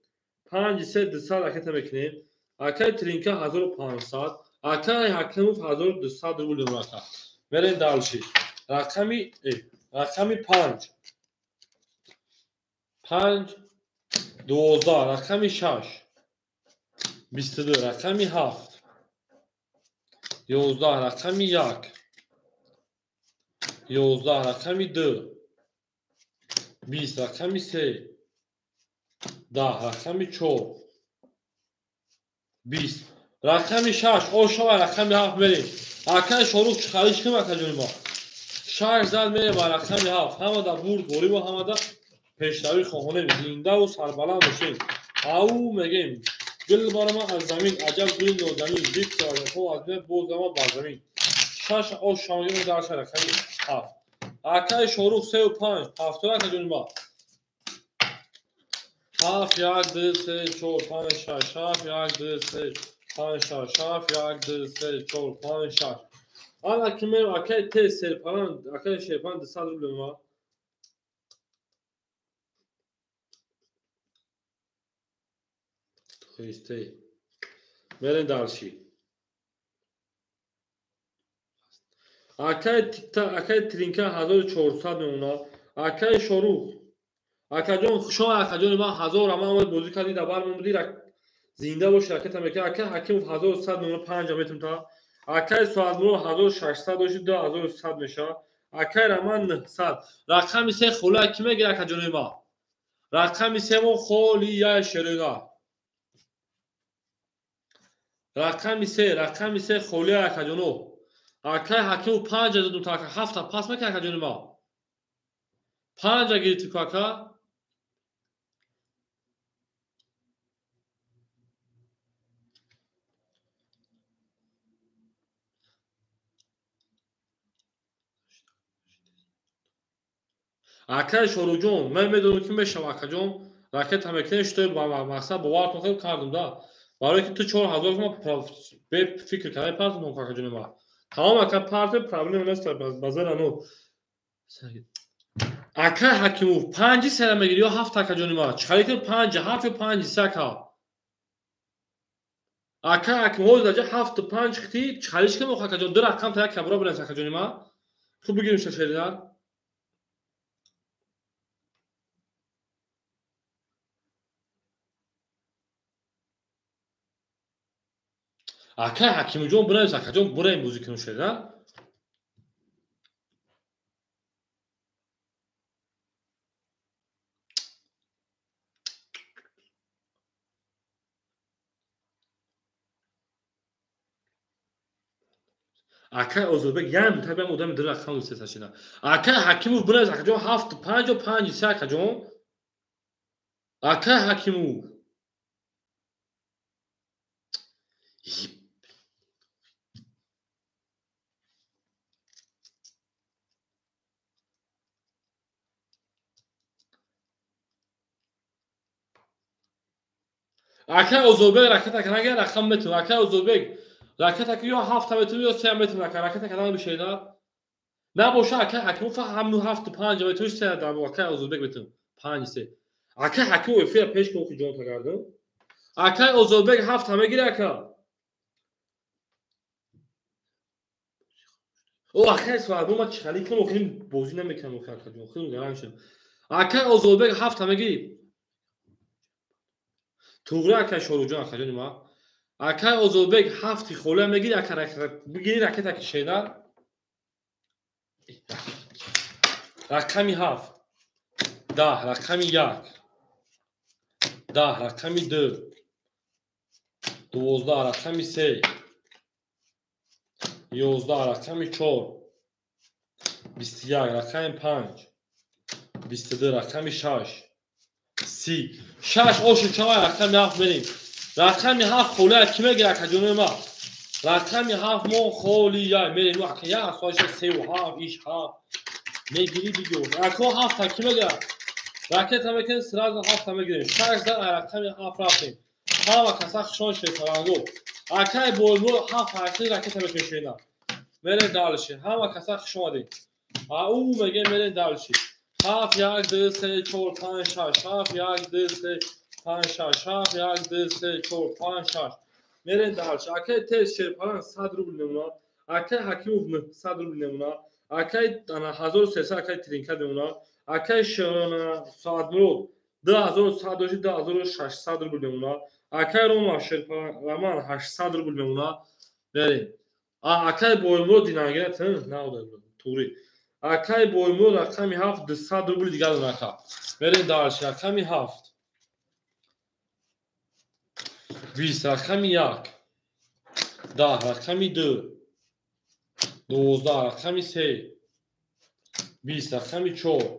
5 3 200 ракета мекунем, акаи Тринка 1500, акаи Ҳакимов 1200 рубл мемонад. Мерем дарши. Рақами 5 5 12 рақами 6 22 рақами 7 11 рақами 1 11 рақами 2 20 рақами 3 10 рақами 4 20 рақами 6 ошава рақами 7 мерем. Акаи Шорух чӣ харид кунем акаҷони ма? 6 зад мерем ба рақами 7. Ҳамада бурд бориву ҳамада пешравӣ хоҳонем, зиндаву сарбаланд бошем. Ау мегем гул барама аз замин, аҷаб гули нозанин, бипсарадҳо аз мева бозама бар замин. 6 ош шамогем дарша рақами 7. Акаи Шорух 3 5 повтора акаҷони ма. 7 1 2 3 4 5 6 7 1 2 3 5 6 7 1 2 3 4 5 6. Ана ки мерем акаи Т Серпалан, акаи Шерпалан 200 рубл ма. Мерем дарши. Акаи Тринка 1400 мемонад. Акаи Шорух, акаҷон хушон, акаҷони ман 1000 ама омад бозӣ кардӣ, дар бар мон будӣ, зинда боши, ракета мекунӣ. Акаи Ҳакимов 1100 мемонад, 5 метм та. Акаи Соатмурод 1600 дошти, 2100 мешавад. Акаи Раман 900. Рақами 3 холия кӣ мегирад акаҷони ман? Рақами 3 мо холия шерина. Рақами 3, рақами 3 холия акаҷоно. Акаи Ҳакимов 5 додум та, ака 7 пас мекунӣ акаҷони ман? 5 гирифтӣ ку ака? Акаи Шоруҷон, ман медонам ки мешавам акаҷон, ракета мекунем, шуто ба мақсад бовартон хел кардум да. Барои ки ту 4000 ма бефикр карда партум акаҷони ма. Тамом ака парте проблема нест базара ну. Акаи Ҳакимов 5 сера мегири ё 7 акаҷони ма? Чӣ харид 5 7 ё 5 3 ака? Акаи Ҳакимов даҷа 7 5 хити чӣ харид кунем акаҷон? Ду рақам та як кабро бинавис акаҷони ма. Хуб бигирим шашерина. Акаи Ҳакимҷон бинавис акаҷон, бурем бозӣ кунем шерина. Акаи Озодбек як мутабиам одами ду рақам сесашина. Акаи Ҳакимов бинавис акаҷон 7 5 ё 5 3 акаҷон. Акаи Ҳакимов Акаи Озодбек ракета канага рақам метавон. Акаи Озодбек ракета ки ё 7 метавон ё 3 метавон ака ракета канага бишена. Набоша акаи Ҳакимов ҳам 7 5 метавон 3 дар акаи Озодбек метавон 5 3. Акаи Ҳакимов эфира пеш кун ки ҷон тагардам. Акаи Озодбек 7 мегири ака. О акаи Соатмур ма чӣ харид кунам, охирин бозӣ намекунам акаҷон, хеле гаранг шудам. Акаи Озодбек 7 мегири. Туғри акаи Шоруҷон акаҷони ма. Акай Озодбек ҳафти холия мегири, бигири ракета кишеда. Рақами ҳафт. 10 рақами 1. 10 рақами 2. 12 рақами 3. 11 рақами 4. 21 рақами 5. 22 рақами 6. 30. 6 оши чавай рақами 7 мерим. Рақами 7 холия ки мегирад акаҷонои ма? Рақами 7 мо холия мерим. Ака як соаша 3 ва 7 иш 7 мегири бигир. Ако 7 ки мегирад? Ракета мекунем, сразу 7 мегирем. 6 зад рақами 7 рафтем. Ҳама каса хушон шед фаранго. Акай болмо 7 ҳашти ракета мекунем. Мерем дальше. Ҳама каса хуш омадед. Ау мегем мерем дальше. 7 1 2 3 4 5 6 7 1 2 3 5 6 7 1 2 3 4 5 6. Мерем дальше. Акай тез шерпалан 100 рубл мемона. Акай Ҳакимов 900 рубл мемона. Акай 1300 акай Тринка мемона. Акай Саадмурод 2100 доши 2600 рубл мемона. Акай Рома Шерпалан 800 рубл мемона. Мерем. Акай Боймурод динангира на тури. Акай Боймурод рақами 7 200 рубл дигар дорад ака. Мерем дальше. Рақами 7. 20 рақами 1. 10 рақами 2. 12 рақами 3. 20 рақами 4.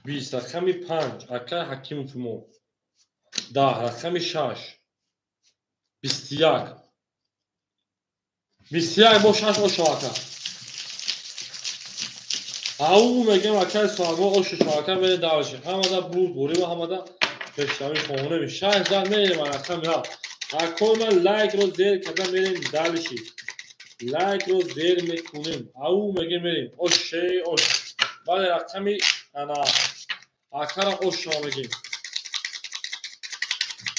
20 рақами 5. Акай Ҳакимов мо. 10 рақами 6. 21. 21 бо 6 ошо ака. Ау мегем акай соатмо ошо ака мере дальше. Ҳамада бурд бурива ҳамада пешравӣ хонем. 6 зад мерем рақами 7. Акой ман лайкро зер карда мерем дальше. Лайкро зер мекунем. Ау мегем мерем. Оше ош. Баъд рақами ана акара ошо мегем.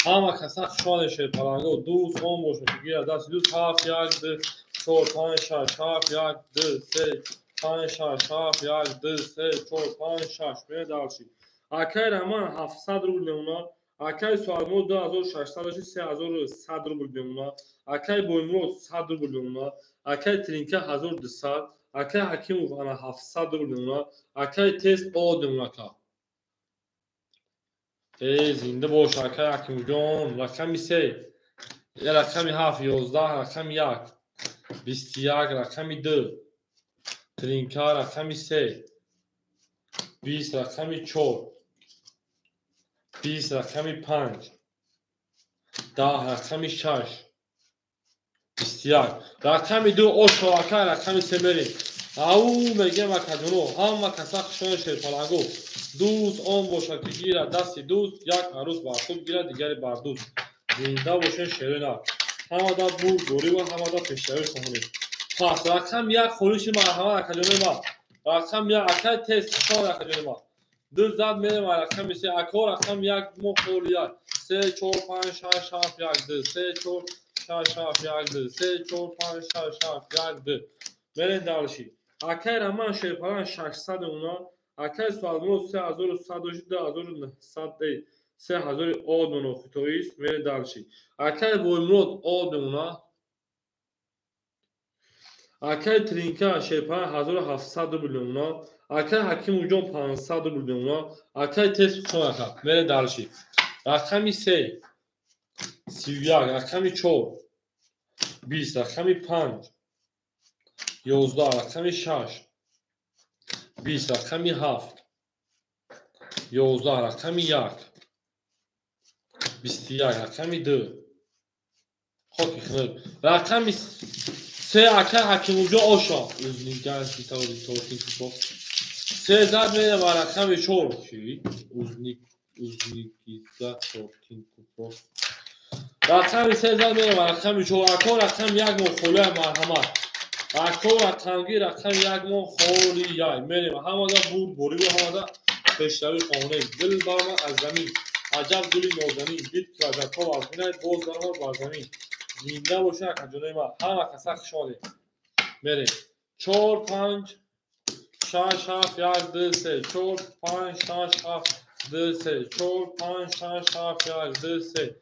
Ҳама каса хушон шед паланго. Дӯст он бошад ки гирад даст дӯст 7 1 2 4 5 6 7 1 2 3 5 6 7 1 2 3 4 5 6. Мерем дальше. Акай Раман 700 рубл мемона. Акай Соатмо 2600 доши 3100 рубл мемона. Акай Боймурод 100 рубл мемона. Акай Тринка 1200. Акай Ҳакимов ана 700 рубл мемона. Акай Тест од мемона ака. Зинда бош акай Ҳакимҷон. Рақами 3. Рақами 7 11 рақами 1. 21 рақами 2. Тринка рақами 3. 20 рақами 4. 20 рақами 5. 10 рақами 6. 21 рақами 2 ошо ака рақами 3 мерем. Ау мегем акаҷоно ҳама каса хушон шерпаланго. Дӯст он бошад ки гирад дасти дӯст, як арӯс бар худ гирад, дигаре бар дӯст. Зинда бошед шерина. Ҳамада бурд борива ҳамада пешравӣ хоҳонем. Пас рақами 1 холиши марҳамат акаҷонои ма. Рақами 1 акай тез хушон акаҷонои ма. 2 зад мерем рақами 3. Ако рақами 1 мо холи 1. 3 4 5 6 7 1 2 3 4 6 7 1 2 3 4 5 6 7 1 2. Мерем дальше. Акай Раман Шерпалан 600 мемона. Акай Соатмурод 3100 доши 2900 3000 од мемона хитоист. Мерем дальше. Акай Боймурод од мемона. Акай Тринка Шерпалан 1700 рубл мемона. Акай Ҳакимовҷон 500 рубл мемона. Акай Тез хушон ака. Мерем дальше. Рақами 3. 31 рақами 4. 20 рақами 5. 11 рақами 6. 20 рақами 7. 11 рақами 1. 21 рақами 2. Хоки хнук. Рақами 3 акай Ҳакимовҷон ошо. 3 зад мерем ва рақами 4. Чи? Рақами 3 зад мерем ва рақами 4. Ако рақами 1 мо холия марҳамат. Ако рақамги рақами 1 мо холия. Мерем ҳамада бурд борива ҳамада пешравӣ хонем. Дил баромад аз замин. Аҷаб гули нозанин. Дид ки аҷабҳо аз бинад боз баромад бар замин. Зинда бошед акаҷонои ма. Ҳама каса хуш омадед. Мерем. 4 5 6 7 1 2 3 4 5 6 7 2 3 4 5 6 7 1 2 3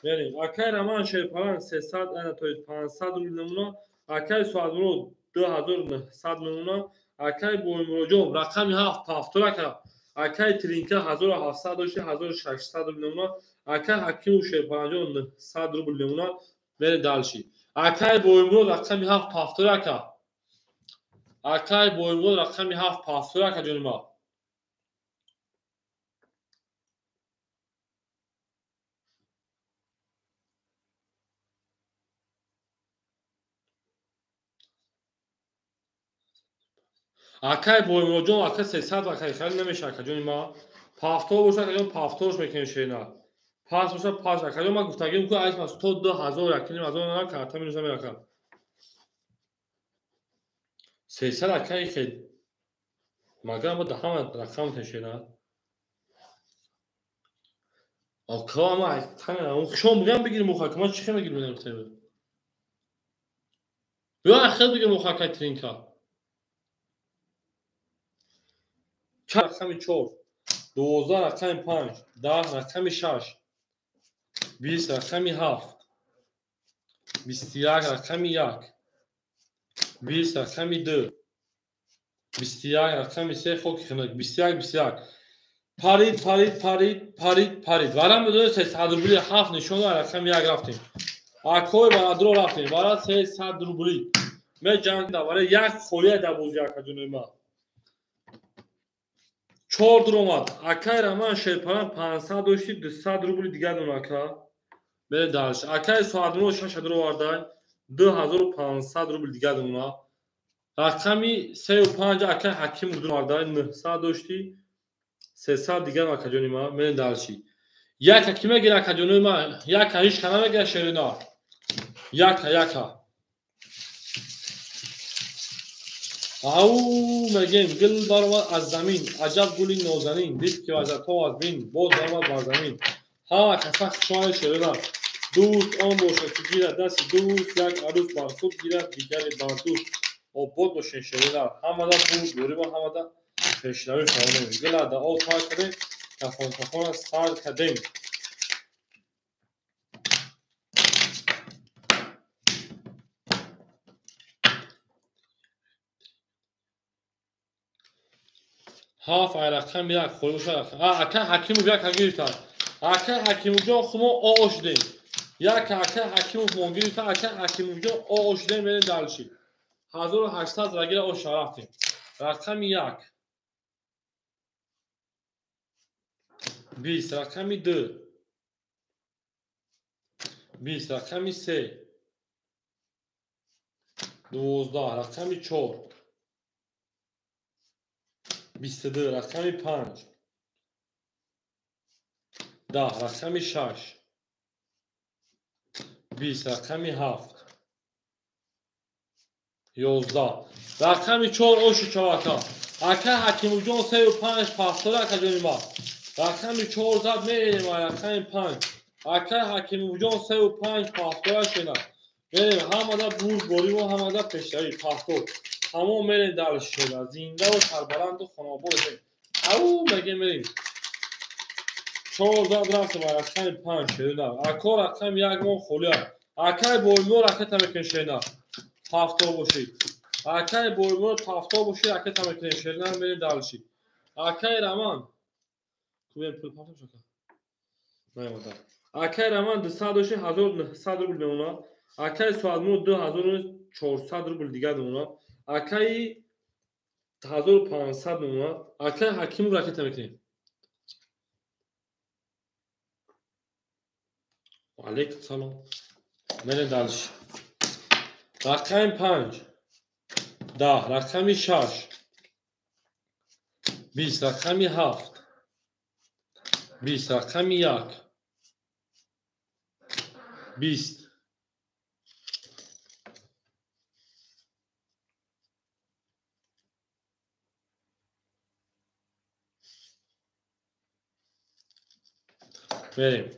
Мерем. Акай Роман Шерпалан 300, ана то есть 500 рубл намуна. Акай Суадмурод 2900 намуна. Акай Боймуроджон рақами 7 пафтора ка. Акай Тринка 1700 дошти 1600 рубл намуна. Акай Ҳакимов Шерпаланҷон 900 рубл намуна. Мерем дальше. Акай Боймурод рақами 7 пафтора ка. Акай Боймурод рақами 7 пафтора ка ҷони ма. Акай Боймуроджон ака 300 акай хеле намеша ака ҷони ма. Пафтор боша ака ҷон пафторш мекунем шена. Пас боша пас ака ҷон ма гуфтагим ку айс ма 102 000 1,5 ҳазор на карта минус намерака. 300 акай хел. Магар ма ҳама рақам тешена. Ака ма тана хушон бугам бигирим уха ма чӣ хел мегирим тебе. Биё хел бигирим уха акай Тринка. Рақами 4, 12 рақами 5, 10 рақами 6, 20 рақами 7, 21 рақами 1, 20 рақами 2, 21 рақами 3, хоки хунак, 21, 21. Парид, парид, парид, парид, парид. Варам бидони 300 рубли 7 нишон рақами 1 рафтем. Акой барадро рафтем. Вара 300 рубли. Ме ҷанг да вара як холия да бози ака ҷонои ма. 4 дуромад. Акай Роман Шерпалан 500 дошти 200 рубли дигар дон ака. Мере дальше. Акай Суадмурод 6 дуровардай 2500 рубли дигар дона. Рақами 3 5 акай Ҳакимов дуровардай 900 дошти 300 дигар ака ҷони ма. Мере дальше. Яка ки мегира ака ҷонои ма? Яка ҳеч ка намегира шерина. Яка, яка. Ау мегем гул баромад аз замин, аҷаб гули нозанин, дид ки вазато аз бин, боз баромад бар замин. Ҳама каса хушомад шерина. Дӯст он бошад ки гирад дасти дӯст, як арӯс бар худ гирад, дигаре бар дӯст. Обод бошед шерина. Ҳамада бурд борима, ҳамада пешравӣ хоҳем. Гула да об тар кардем, кафон кафона сар кардем. Ҳафт ай рақами як холиша рақам. Ака Ҳакимов яка гирифтад. Ака Ҳакимовҷон хумо оо шудем. Як ака Ҳакимов мо гирифта, ака Ҳакимовҷон оо шудем, мерем дальше. 1800 рагира оша рафтем. Рақами 1. 20 рақами 2. 20 рақами 3. 12 рақами 4. 22 рақами 5. 10 рақами 6. 20 рақами 7. 11 рақами 4 оши чавака. Ака Ҳакимовҷон 3 5 пафтора ака ҷони ма. Рақами 4 зад мерем рақами 5. Ака Ҳакимовҷон 3 5 пафтора шена. Мерем ҳамада бурд бориву ҳамада пешравӣ пафтор. Тамом мерем дальше шена. Зиндаву сарбаланду хонобод бошем. Ау мегем мерем. 4 зад рафтем рақами 5 шена. Ако рақами 1 мо холия. Акай Боймур ракета мекунем шена. Пафтор бошед. Акай Боймур пафтор бошед ракета мекунем шена мерем дальше. Акай Роман кубем пул пафтор шака. Наёмада. Акай Роман 200 дошти 1900 рубл мемонад. Акай Суадмур 2400 рубл дигар мемонад. Акай 1500 мемонад. Акай Ҳакимов ракета мекунем. Алейкум салом. Мерем дальше. Рақами 5. 10 рақами 6. 20 рақами 7. 20 рақами 1. 20 Мерем.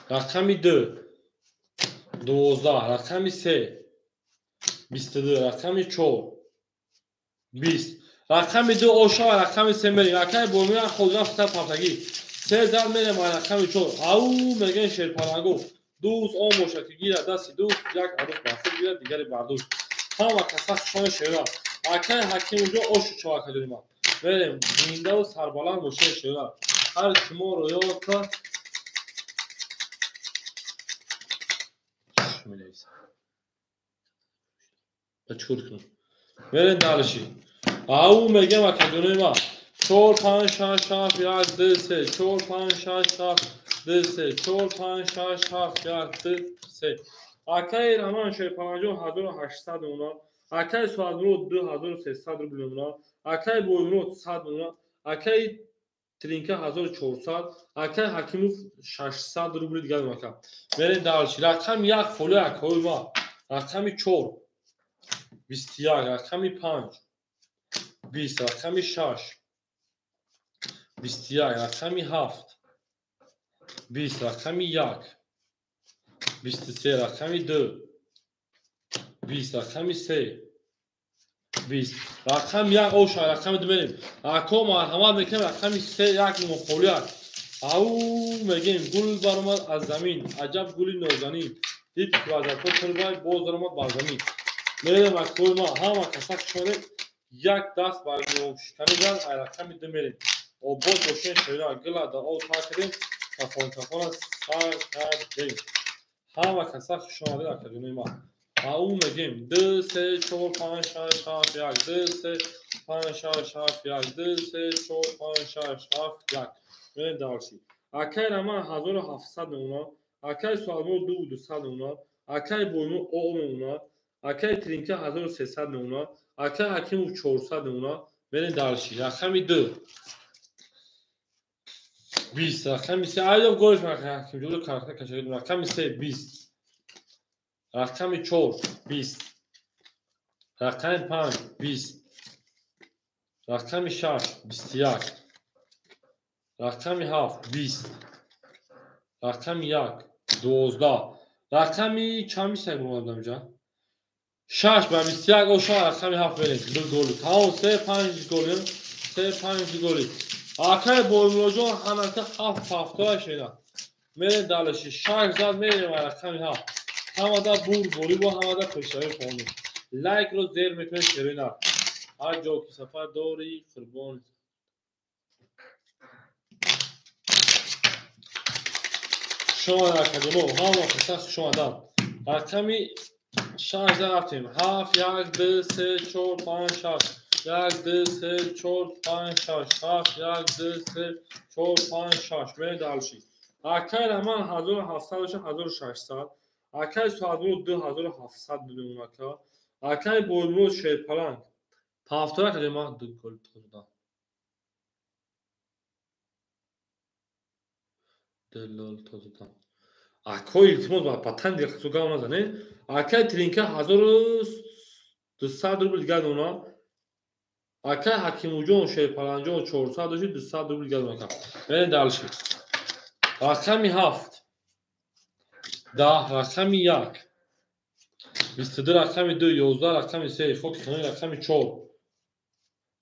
Рақами 2. 12 рақами 3. 22 рақами 4. 20 рақами 2 оша ва рақами 3 мерем. Акай Боймур ходина фитар пафтагӣ. Се зад мерем рақами 4. Ау мегӯем шерпалангу. Дӯст он бошад ки гирад дасти дӯст, як арӯс бар худ гирад, дигаре бар дӯст. Ҳама каса хушони шера. Акай Ҳакимҷон ошу чова кардем. Мерем зиндаву сарбаланд бошед шера. Ҳар шуморо ёд кард. Ба чикор кунам? Мерем дальше. Ау мегӯем акаҷонои ма. 4 5 6 7 1 2 3 4 5 6 7 2 3 4 5 6 7 1 2 3. Акай Раман Шерпаланҷон 1800 мемонад. Акай Суадмурод 2300 рубл мемонад. Акай Боймурод 100 мемонад. Акай Тринка 1400, акай Ҳакимов 600 рубли дигар мемонад. Мерем дальше. Рақами 1 холӣ акаҳои ма. Рақами 4 21, рақами 5 20, рақами 6 21, рақами 7 20, рақами 1 23, рақами 2 20, рақами 3 20, рақами 1 оша, рақами 2 мерем. Ако марҳамат мекунем, рақами 3 1 мухолият. Ау мегӯем гул баромад аз замин, аҷаб гули нозанин. Дид ки вазатҳо пурбай, боз баромад бар замин. Мерем акои ма, ҳама каса хушомадед. Як даст бар миёншиканӣ зад, ай рақами 2 мерем. Обод бошем шера, гила дар об тар кардем, кафон кафона сар кардем. Ҳама каса хушомадед акаҷонои ма. Ау мегӯем 2 3 4 5 6 7 1 2 3 5 6 7 1 2 3 4 5 6 7 1. Мерем дальше. Акай Раман 1700 мемонад. Акай Суадмурод 2200 мемонад. Акай Боймурод О мемонад. Акай Тринка 1300 мемонад. Акай Ҳакимов 400 мемонад. Мерем дальше. Рақами 2 20, рақами 3 айдо голш Ҳакимҷон карта кашид. Рақами 3 20, рақами 4 20, рақами 5 20, рақами 6 21, рақами 7 20, рақами 1 12, рақами чанд 21 монад инҷа? 6 ба 21 оша, рақами 7 мерем. 2 голи. Тамом 3 5 голи. 3 5 голи. Акай Боймуроҷон ҳамака 7 ҳафтоя шена. Мерем дальше. 6 зад мерем рақами 7. Ҳамада бурд борӣ бо ҳамада пешравӣ хонем. Лайкро зер мекунед шерина. Ҳар ҷо ки сафар дорӣ қурбон. Шумо акаҷоно ҳама каса хуш омаданд. Рақами 6 зад рафтем. 7 1 2 3 4 5 6 1 2 3 4 5 6 7 1 2 3 4 5 6. Мерем дальше. Акай Раман 1700 1600, акай Суадмурод 2700 мемонад ака. Акай Боймурод Шерпаланг ҳафтоя кардем ман 2 гол додам. 2 додам. Акой илтимос ба патан дигар хисо гап назанед. Акай Тринка 1200 рубл дигар мемонад. Акай Ҳакимуҷон Шерпаланҷон 400 дошт, 200 рубл дигар мемонад. Мерем дальше. Рақами 7 10, рақами 1 22, рақами 2 11, рақами 3 хоки хони, рақами 4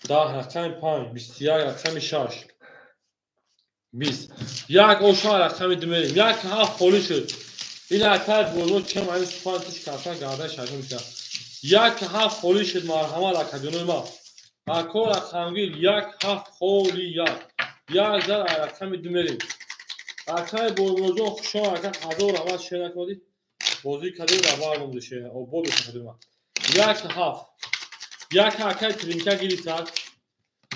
10, рақами 5 21, рақами 6 20. Як оша рақами 2 мерем. Як 7 холӣ шуд. Ин акай Боймурод чем айн сухан тиш карта гардан шашон мекунад. Як 7 холӣ шуд, марҳамат акаҷонои ма. Ако рақамгир 1 7 холӣ 1. Як зад рақами 2 мерем. Акай Боймуроджон хуш омад, ака 1000 раҳмат шер накардӣ. Бозӣ кардем равар монди шер. Обод бошад ма. 1 7. Як акай Тринка гирифтад.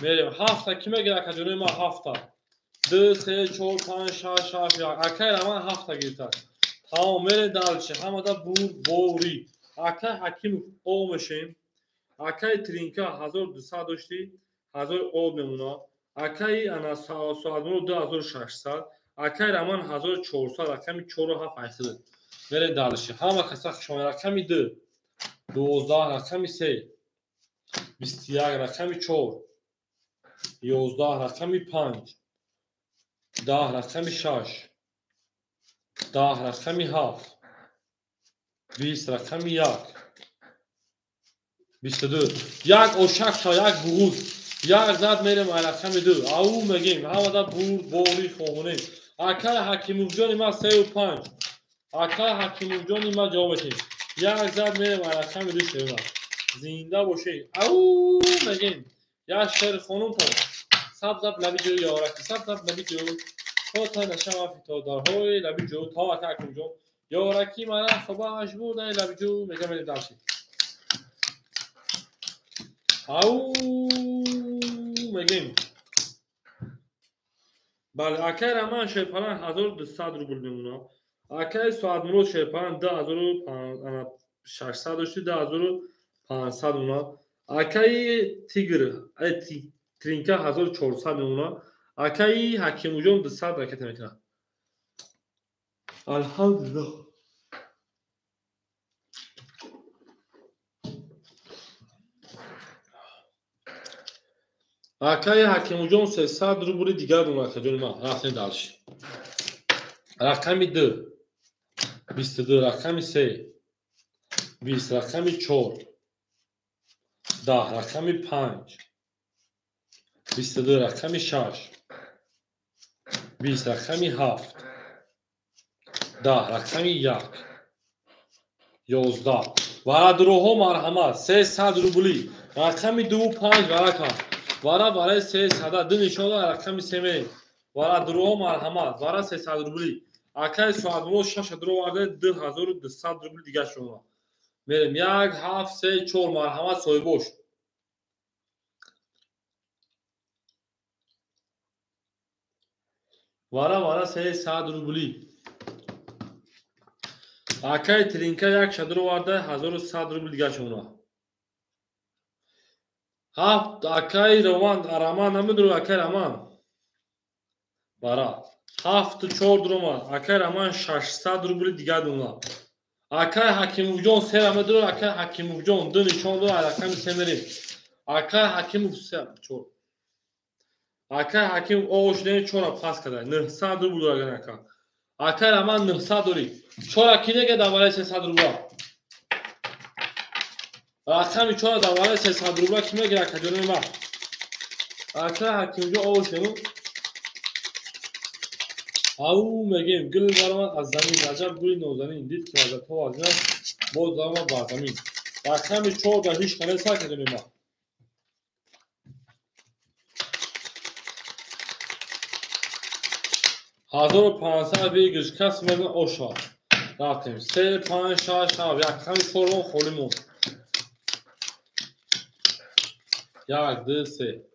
Мерем 7 ки мегирад акаҷонои ма 7. 2 3 4 5 6 7 1. Акай Раман 7 гирифтад. Тамом мерем дальше. Ҳамада бурд борӣ. Акай Ҳакимов О мешем. Акай Тринка 1200 доштӣ, 1000 об мемонад. Акай ана Суадмурод 2600, акай Раман 1400, рақами 4 7 800. Мерем дальше. Ҳама каса хуш омад. Рақами 2 12, рақами 3 21, рақами 4 11, рақами 5 10, рақами 6 10, рақами 7 20, рақами 1 22. Як ошак ша, як буғуз. Як зад мерем рақами 2. Ау мегем. Ҳамада бурд бори хоҳонем. Акай Ҳакимовҷони ма 3,5. Акай Ҳакимовҷони ма ҷавоб метем. Як зад мерем рақами 2 шева. Зинда бошед. Ау мегем. Як шер хонум то. Сабзаб лаби ҷӯ ёраки, сабзаб лаби ҷӯ. То та нашава фитодарҳои лаби ҷӯ. То акай Ҳакимовҷон. Ёраки мара хобаш будай лаби ҷӯ. Мегам мерем дарси. Ау мегем. Бале, акай Раман Шерпалан 1200 рубл мемонад. Акай Соатмурод Шерпалан 2600 дошти, 2500 мемонад. Акаи Тигр, Тринка 1400 мемонад. Акаи Ҳакимуҷон 200 ракета мекунад. Алҳамдулиллоҳ. Акаи Ҳакимуҷон 300 рубли дигар донад, акаҷони ман. Рафтем дальше. Рақами 2 22, рақами 3 20, рақами 4 10, рақами 5 22, рақами 6 20, рақами 7 10, рақами 1 11. Варадроҳо марҳамат 300 рубли. Рақами 2 5 варака. Вара барои 300 ду нишон рақами 3 мерем. Варадроҳо марҳамат вара 300 рубли. Акай Соатмурод 6 дро оварда 2200 рубли дигар шумо. Мерем 1 7 3 4 марҳамат соҳибош. Вара вара 300 рубли. Акай Тринка 1 шадро оварда 1100 рубли дигар шумо. Ҳафт акай Роман, Роман намедонам акай Роман. Бара. 7 4 дромад. Акай Роман 600 рубли дигар донад. Акай Ҳакимовҷон 3 намедонам акай Ҳакимовҷон 2 нишон дод, рақами 3 мерем. Акай Ҳакимов 3 4. Акай Ҳакимов оғоз шудани 4 пас карда. 900 рубл дорад ака. Акай Роман 900 дорӣ. 4 ки нега дар барои 300 рубла. Рақами 4 дар барои 300 рубла ки мегирад акаҷони ман? Акай Ҳакимҷон оғоз шудани. Ау мегем гул баромад аз замин, аҷаб гули нозанин, дид ки лаззатҳо аз ин боз баромад бар замин. Рақами 4 дар ҳеҷ кане сар кардем ма. 1500 выигрыш кас мезан оша. Рафтем 3 5 6 7 рақами 4 мо холӣ монд. 1 2 3.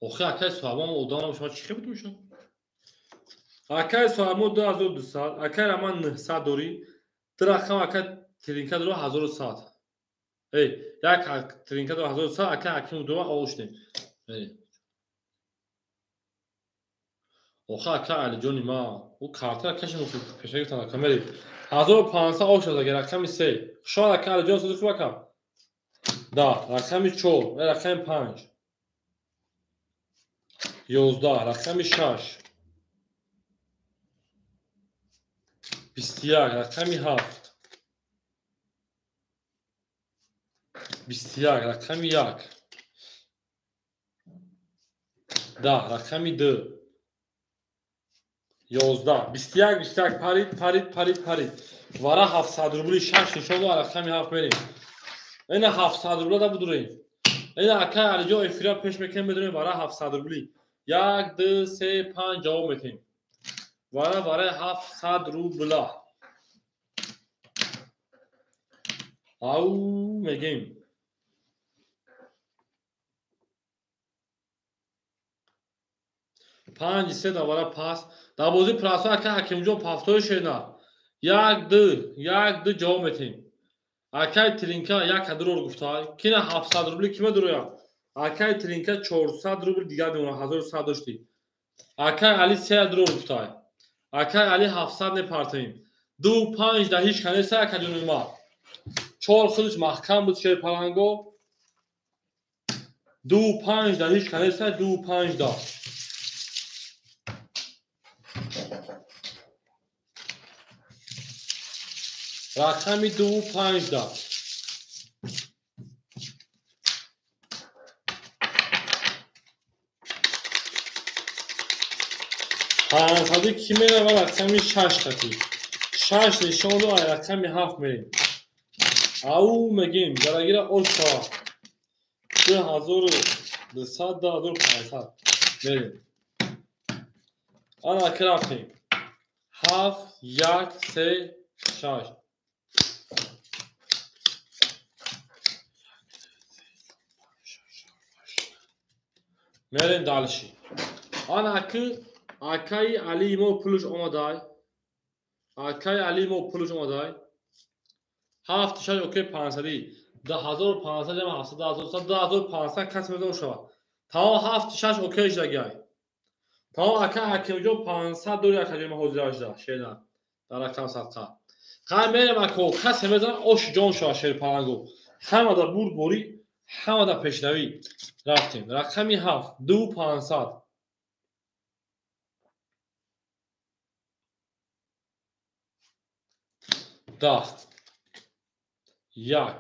Охи акай Соҳабон одамам шумо чӣ хел будем? Акай Соҳабон 2200, акай Роман 900 дорӣ, ду рақам акай Тринка дорӣ 1100. Эй, як Тринка дорӣ 1100, акай Ҳакимов дорӣ оғоз шудем. Охи акай Алиҷони ма, ӯ картара кашем пеша гирифтан ака мерем. 1500 оғоз шуд ака рақами 3. Хушҳол акай Алиҷон сози хуб ака? Да, рақами 4, рақами 5. 11, рақами 6 21, рақами 7 21, рақами 1 10, рақами 2 11, 21, 21 парид, парид, парид, парид. Вара 700 рубли 6 нишон дод, рақами 7 мерем. Ина 700 рубла да будурем. Ина акай Алиҷон эфира пеш мекунем, медонем вара 700 рубли. 1 2 3 5 ҷавоб метем. Вара барои 700 рубла. Ау мегем. 5 3 да вара пас. Дар бозии прасо ака Ҳакимҷон пафтои шена. 1 2 1 2 ҷавоб метем. Акай Тринка 1 дрор гуфта. Кина 700 рубли кима дороя? Акай Тринка 400 рубл дигар мемонад, 1100 доштӣ. Акай Али 3 дрор гуфта. Акай Али 700 мепартоем. 2 5 да ҳеҷ канеса акаҷони ма. 4 худаш маҳкам буд шерпаланго. 2 5 да ҳеҷ канеса 2 5 да. Рақами 2 5 да. Панҷсадӣ ки мерава рақами 6 қатӣ. 6 нишон до рақами 7 мерем. Ау мегем дарагира ош шава. 2200 2500 мерем. Ана ки рафтем. 7 1 3 6. Мерем дальше. Ана ки акаи Али мо пулш омадай. Акаи Али мо пулш омадай. 7 6 окей 500. 2500 ҷамъ 700 2500 кас мезон шава. Тамом 7 6 окей шдагай. Тамом ака Ҳакимҷон 500 дори акаҷон мо ҳозир шда шена. Дар рақам садқа. Қай мерем ако касе мезана ош ҷон шава шерпаланго. Ҳамада бурдборӣ, ҳамада пешравӣ. Рафтем. Рақами 7 2500. 10 1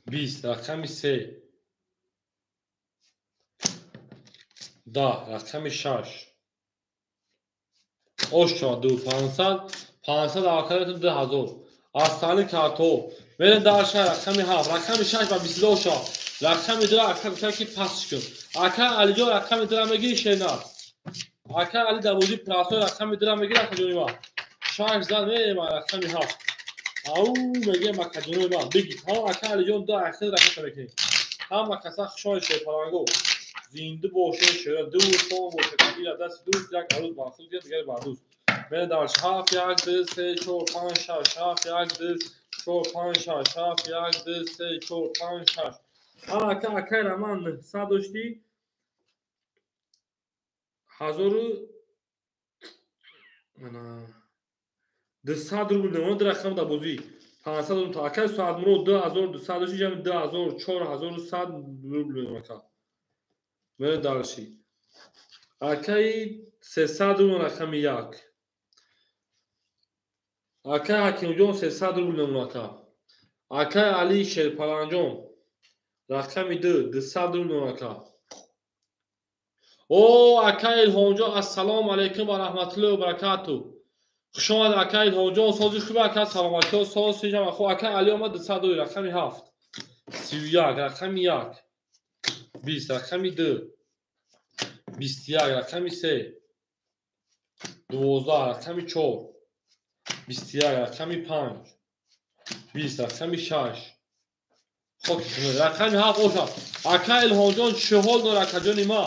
20 рақами 3 10 рақами 6 ош шава 2500 500 авакаратон 2000 астани карто мерем дар шаҳр рақами 7 рақами 6 ба 22 шава рақами 2 ака гуфта ки пасш кун ака Алиҷон рақами 2 мегири шена ака Али дар бозии прасой рақами 2 мегири акаҷони ма 6 зад мерем рақами 7 ау мегем акаҷони ма бигӣ тамом ака Алиҷон 2 ахир рақамша мекунем ҳама каса хушои шерпаланго зинда бошед шера дӯстон бошед ира дасти дӯст як арӯз ба худ гирад дигаре бар дӯст мерем дар 7 1 2 3 4 5 6 7 1 2 4 5 6 7 1 2 3 4 5 6 ана ака акай Раман 900 доштӣ 1000 ана 200 рубл намон дар рақам дар бозӣ 500 рубл акай Соатмурод 2200 дошти ҷамъ 2000 4100 рубл мемон ака мерем дарши акаи 300 рубл рақами 1 акаи Ҳакимҷон 300 рубл намон ака акаи Али Шерпаланҷон рақами 2 200 рубл намон ака о акаи Илҳомҷон ассалому алайкум ва раҳматуллоҳи ва баракатуҳ хуш омад акаи Илҳомҷон сози хуб ака саломатиҳо соз сиҷам хуб акаи Али омад 200 доллар рақами 7 31 рақами 1 20 рақами 2 21 рақами 3 12 рақами 4 21 рақами 5 20 рақами 6 хок рақами 7 оша ака Илҳомҷон чӣ ҳол дор акаҷони ма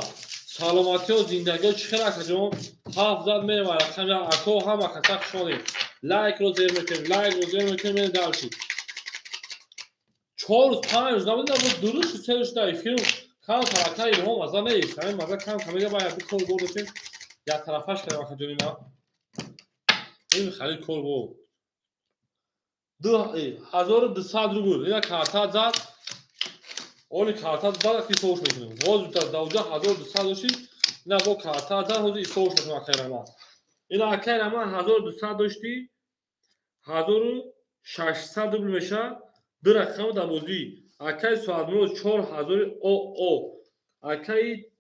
саломатиҳо зиндагиҳо чӣ хел акаҷон 7 зад мерем рақами ако ҳама каса хуш омадед лайкро зер мекунем лайкро зер мекунем мерем дарши 4 рӯз 5 рӯз набуд набуд 2 рӯз 3 рӯз дар эфир кам ака Илҳом аза нест ҳамин маза кам кам мега бояд кор бор доштем як тарафаш кардем акаҷони ма ин хеле кор бо 1200 рубл ина карта зад оли карта зад ки сош мекунем боз дар 1200 дошти ина бо карта зад ҳозир сош мекунем акаи Раман ина акаи Раман 1200 дошти 1600 рубл мешавад ду рақам дар бозӣ акаи Соатмурод 4000 оо акаи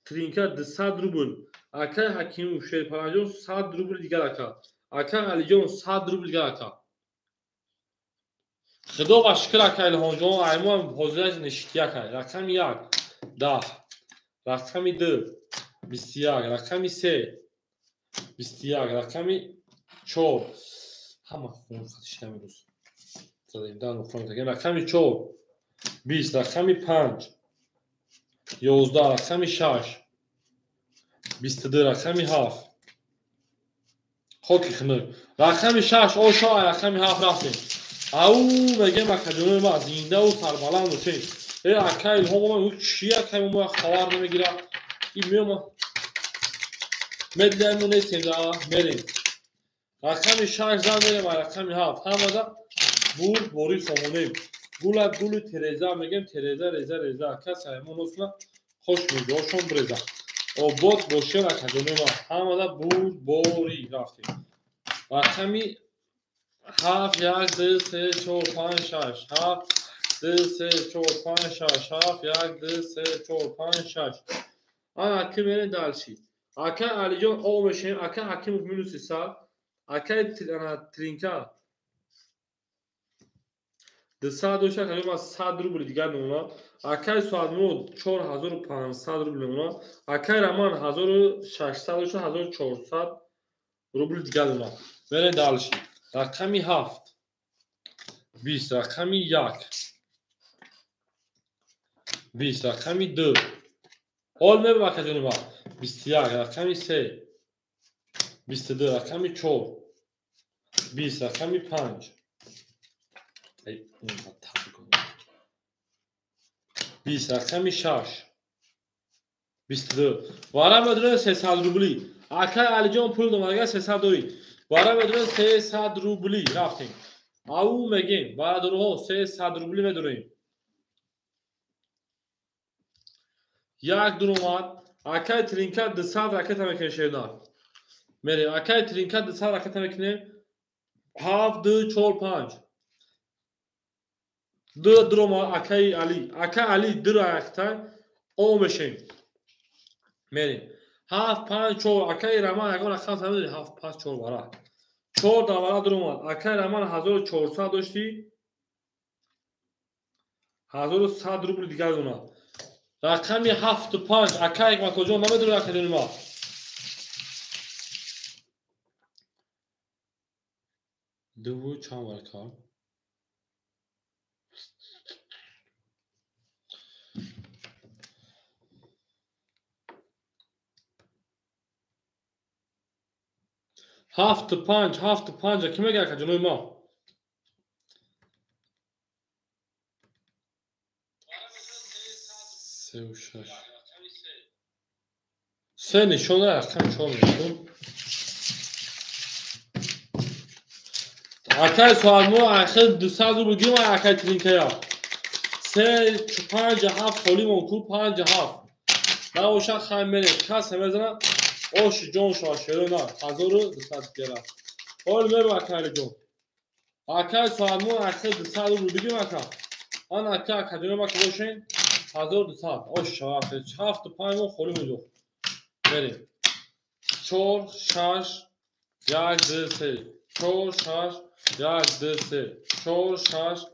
Тринка 200 рубл акаи Ҳакиму Шерпаланҷон 100 рубл дигар ака акаи Алиҷон 100 рубл дигар ака худо ва шукр ака Илҳомҷон аймоам ҳозираш ништи ака рақами 1 10 рақами 2 21 рақами 3 21 рақами 4 ҳама хун хатишдам имрӯз задем дар нуқта рақами 4 20 рақами 5 11 рақами 6 22 рақами 7 хоки хунук рақами 6 ошо рақами 7 рафтем ау мегем акаҷонои ма зиндаву сарбаланд бошед э ака Илҳом омад чи акаи мо хабар намегирад ин меома медидаем мо нестем да мерем рақами 6 зан мерем ва рақами 7 ҳамада бурд борӣ хомонем гула гули тереза мегем тереза реза реза кас аймон осна хош меҷошон бреза обод бошед акаҷонои ма ҳамада бурд борӣ рафтем рақами 7 1 2 3 4 5 6 7 2 3 4 5 6 7 1 2 3 4 5 6 ана ки мерем дальше Акай Алиҷон о мешавем, акай Ҳакимов минуси 100, акай Тринка 200 дошта, акаҷон ман 100 рубли дигар мемонам. Акай Соатмурод 4500 рубл мемонам. Акай Раман 1600 дошта, 1400 рубли дигар мемонам. Мерем дальше. Рақами 7 20, рақами 1 20, рақами 2. Ҳол мебарам акаҷони ман. 21, рақами 3 22, рақами 4 20, рақами 5 20, рақами 6 22. Вара медонем 300 рубли. Акай Алиҷон пул дом, агар 300 дорӣ. Вара медонем 300 рубли. Рафтем. Ау мегем, бародарҳо 300 рубли медорем. Як дуромад. Акай Тринка 200 ракета мекунем шернар. Мерем. Акай Тринка 200 ракета мекунем. 7 2 4 5. Ду дуромад акай Али. Акай Али ду ракета о мешем. Мерем. 7 5 4. Акай Раман ягон рақам намедонӣ. 7 5 4 вара. 4 давара дуромад. Акай Раман 1400 доштӣ. 1100 рубли дигар донад. Рақами 7 5. Акай Ҳикматуллоҷон намедонӣ акаҷони ма. Дуву чанд вара кард? 7 5 7 5 ки мега акаҷонои ма? 3 6 3 нишон рақам 4 нишон. Акай Соатмо ахир 200 рубл гирм акай Тринкая. 3 5 7 холимон ку 5 7. Набошад хай мерем. Кас мезанад ош ҷон шава шерона 1200 гера. Ҳол мерем акай Алиҷон. Акай Соатмо ахир 200 рубл бигирм ака. Ан ака акаҷоно ма бошен 1200 ош шава 7 5 мо холӣ мезох. Мерем. 4 6 1 2 3 4 6 1 2 3 4 6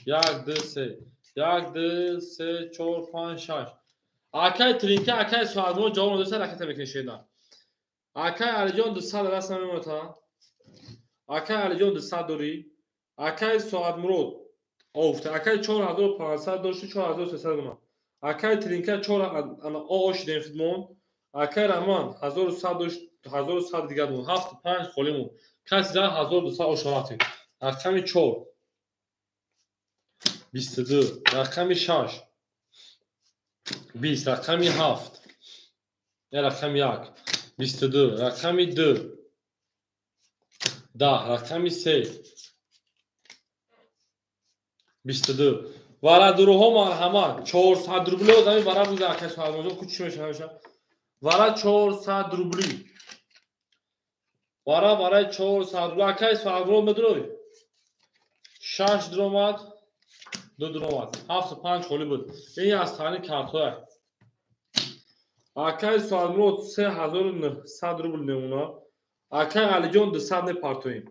1 2 3 1 2 3 4 5 6. Акай Тринка акай Соатмо ҷавоб надоста ракета мекунем шена. Акай Алиҷон 200 даст намемонад. Акай Алиҷон 200 дорӣ. Акай Соатмурод офта. Акай 4500 дошти 4300 дона. Акай Тринка 4 ана ош дем хидмон. Акай Раман 1100 дошт 1100 дигар дон. 7 5 холимон. Каси за 1200 ош рафтем. Рақами 4 22, рақами 6 20, рақами 7 я рақами 1 22, рақами 2 10, рақами 3 22. Варадуруҳо марҳамат 400 рубли одами вара буда акай Соатмоҷон ку чӣ мешава меша? Вара 400 рубли. Вара вараи 400 рубли. Акай Соатмурод медурой? 6 дуромад, 2 дуромад. 7 5 холӣ буд. Ин аз тани картҳоя. Акай Соатмурод 3900 рубл мемонад. Акай Алиҷон 200 мепартоем.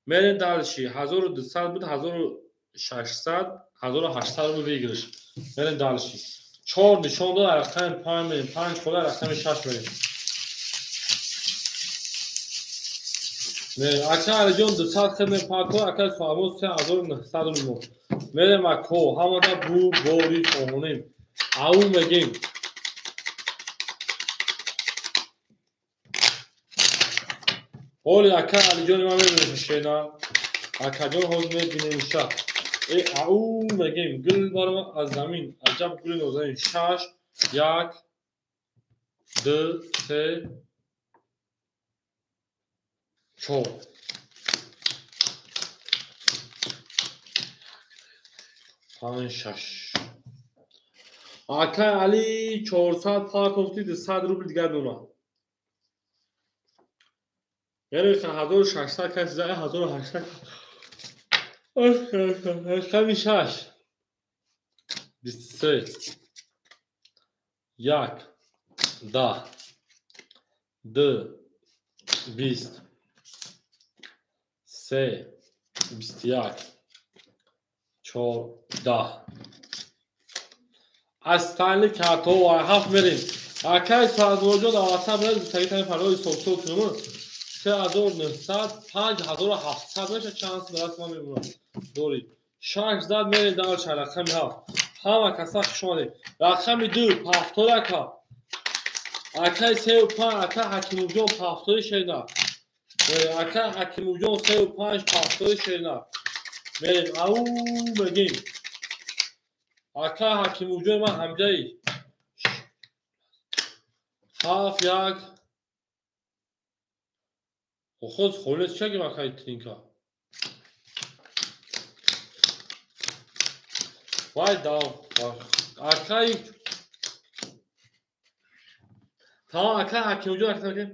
Мерем дальше. 1200 буд, 1600, 1800 рубл выигрыш. Мерем дальше. 4 нишон дод, рақами 5 мерем, 5 хола рақами 6 мерем. Мерем. Акай Алиҷон 200 хел мепартояд, акай Соатмурод 3900 рубл мемонад. Мерем ако, ҳамада бу бори хоҳонем. Ау мегем. Ҳоли акай Алиҷони ман мебинем шена. Акаҷон ҳоз мебинем ша. Ау мегем. Гул барома аз замин. Аҷаб гули нозанин. 6 1 2 3 4 5 6. Акай Али 400 партофти 200 рубл дигар донад. Яъне 1600 каси за 1800. Рақами 6 23 1 10 2 20 3 21 4 10. Аз тайли картҳо ва 7 мерем. Акай Саадмуродҷон дар WhatsApp меред, таги тани парои ҳисоб-китоб кунем. 3900 5700 меша чанд даст ман мемонам. Дорӣ. 6 зад мерем дар рақами 7. Ҳама каса хуш омадед. Рақами 2 пафтор ака. Акай 3 5 ака Ҳакимовҷон пафтори шерина. Ака Ҳакимовҷон 3 5 пафтори шерина. Мерем ау мегим. Ака Ҳакимовҷон ман ҳамҷаи 7 1 Охоз холес чагим акай тринка. Вай дав. Акай Тамом ака Ҳакимовҷон ака мегим.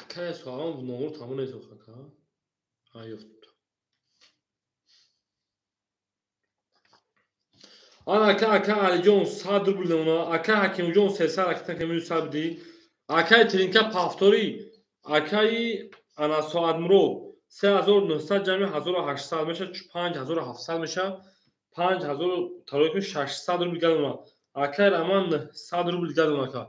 Акай суалам номур тамом нест ака. Ҳа ёфт. Ана ака ака Алиҷон 100 рубл намуна, ака Ҳакимовҷон 300 ака танка минус 100 бидӣ. Акай Тринка пафтори, акай ана Соатмурод 3900 ҷамъи 1800 меша, 5700 меша, 5000 тарои кун 600 рубл гадона. Акай Раман 900 рубл гадона ака.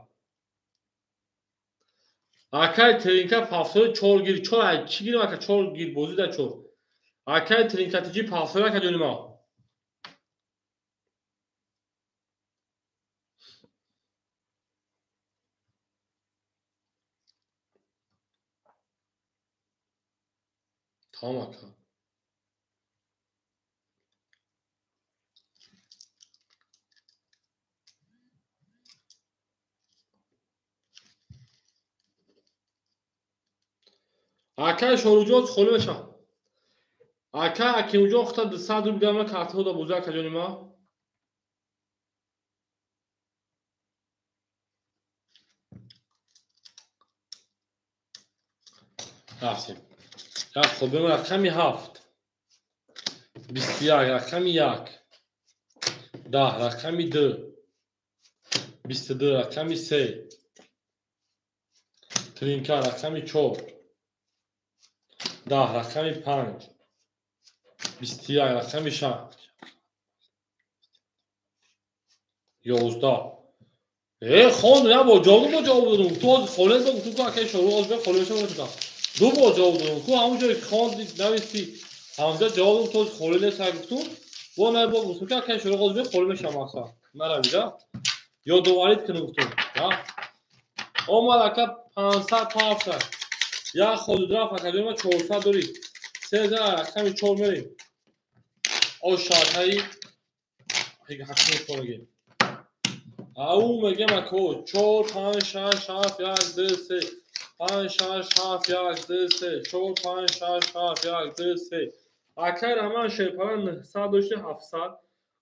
Акай Тринка пафтори 4 гир, 4 ай чӣ гирим ака 4 гир бозӣ да 4. Акай Тринка тиҷи пафтори ака ҷонима. Тамом ака. Акай Шоруҷон холӣ меша. Акай Ҳакимовҷон хута 200 рубл гама картҳо да бозӣ ака ҷонима. Рафтем. Як хоб бем рақами 7 21 рақами 1 10 рақами 2 22 рақами 3 Тринка рақами 4 10 рақами 5 21 рақами 6 11. Хон я бо ҷавоб бо ҷавоб додум. Ту ҳозир холе додум, ту акай Шорух ҳозир бе холе шава додам. Ду бор ҷавоб додум. Ку ҳамон ҷое хон нависти, ҳамҷа ҷавоб додум, ту ҳозир холе нест гуфтум. Бо на бо гуфтум ки акай Шорух ҳозир бе холе мешава мақсад. Наравида. Ёдоварид кунем гуфтум. Омад ака 500 пафта. Як ходу рафт ака ҷонима 400 дорӣ. 3 рақами 4 мерем. О шартаи ҳакимов мегем. Ау мегем ако 4 5 6 7 1 2 3 5 6 7 1 2 3 4 5 6 7 1 2 3. Акай Раман Шерпаран 900 дошти 700.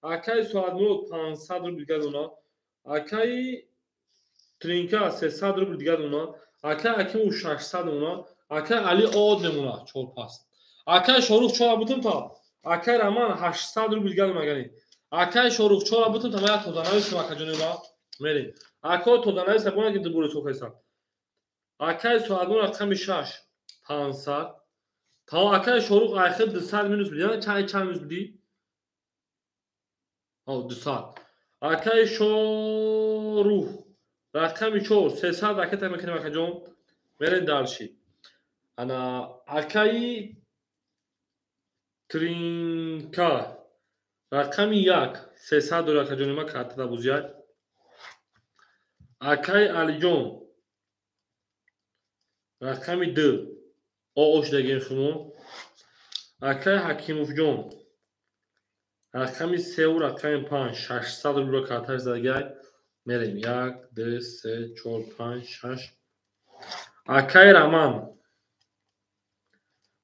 Акай Соатмурод 500 рубл дигар дона. Акай Тринка 300 рубл дигар дона. Акай Ҳакимов 600 дона. Акай Али од мемона 4 паст. Акай Шорух 4 бутум та. Акай Раман 800 рубл дигар дона гани. Акай Шорух 4 бутум та мая тозанавис ака ҷонима. Мерем. Ако тозанавис бона ки дубора сохеса. Акай Соатмурод рақами 6 500. Та акай Шорух айхид 200 минус биди. Чанд минус биди? 200. Акай Шорух рақами 4 300 ракета мекунем ака ҷон. Мерем дарши. Ана акаи Тринка рақами 1 300 дора ака ҷонима картада бозият. Акай Алиҷон рақами 2 оош дагем шумо. Акай Ҳакимовҷон рақами 3 ва рақами 5 600 рубл карташ задагай. Мерем 1 2 3 4 5 6. Акай Раман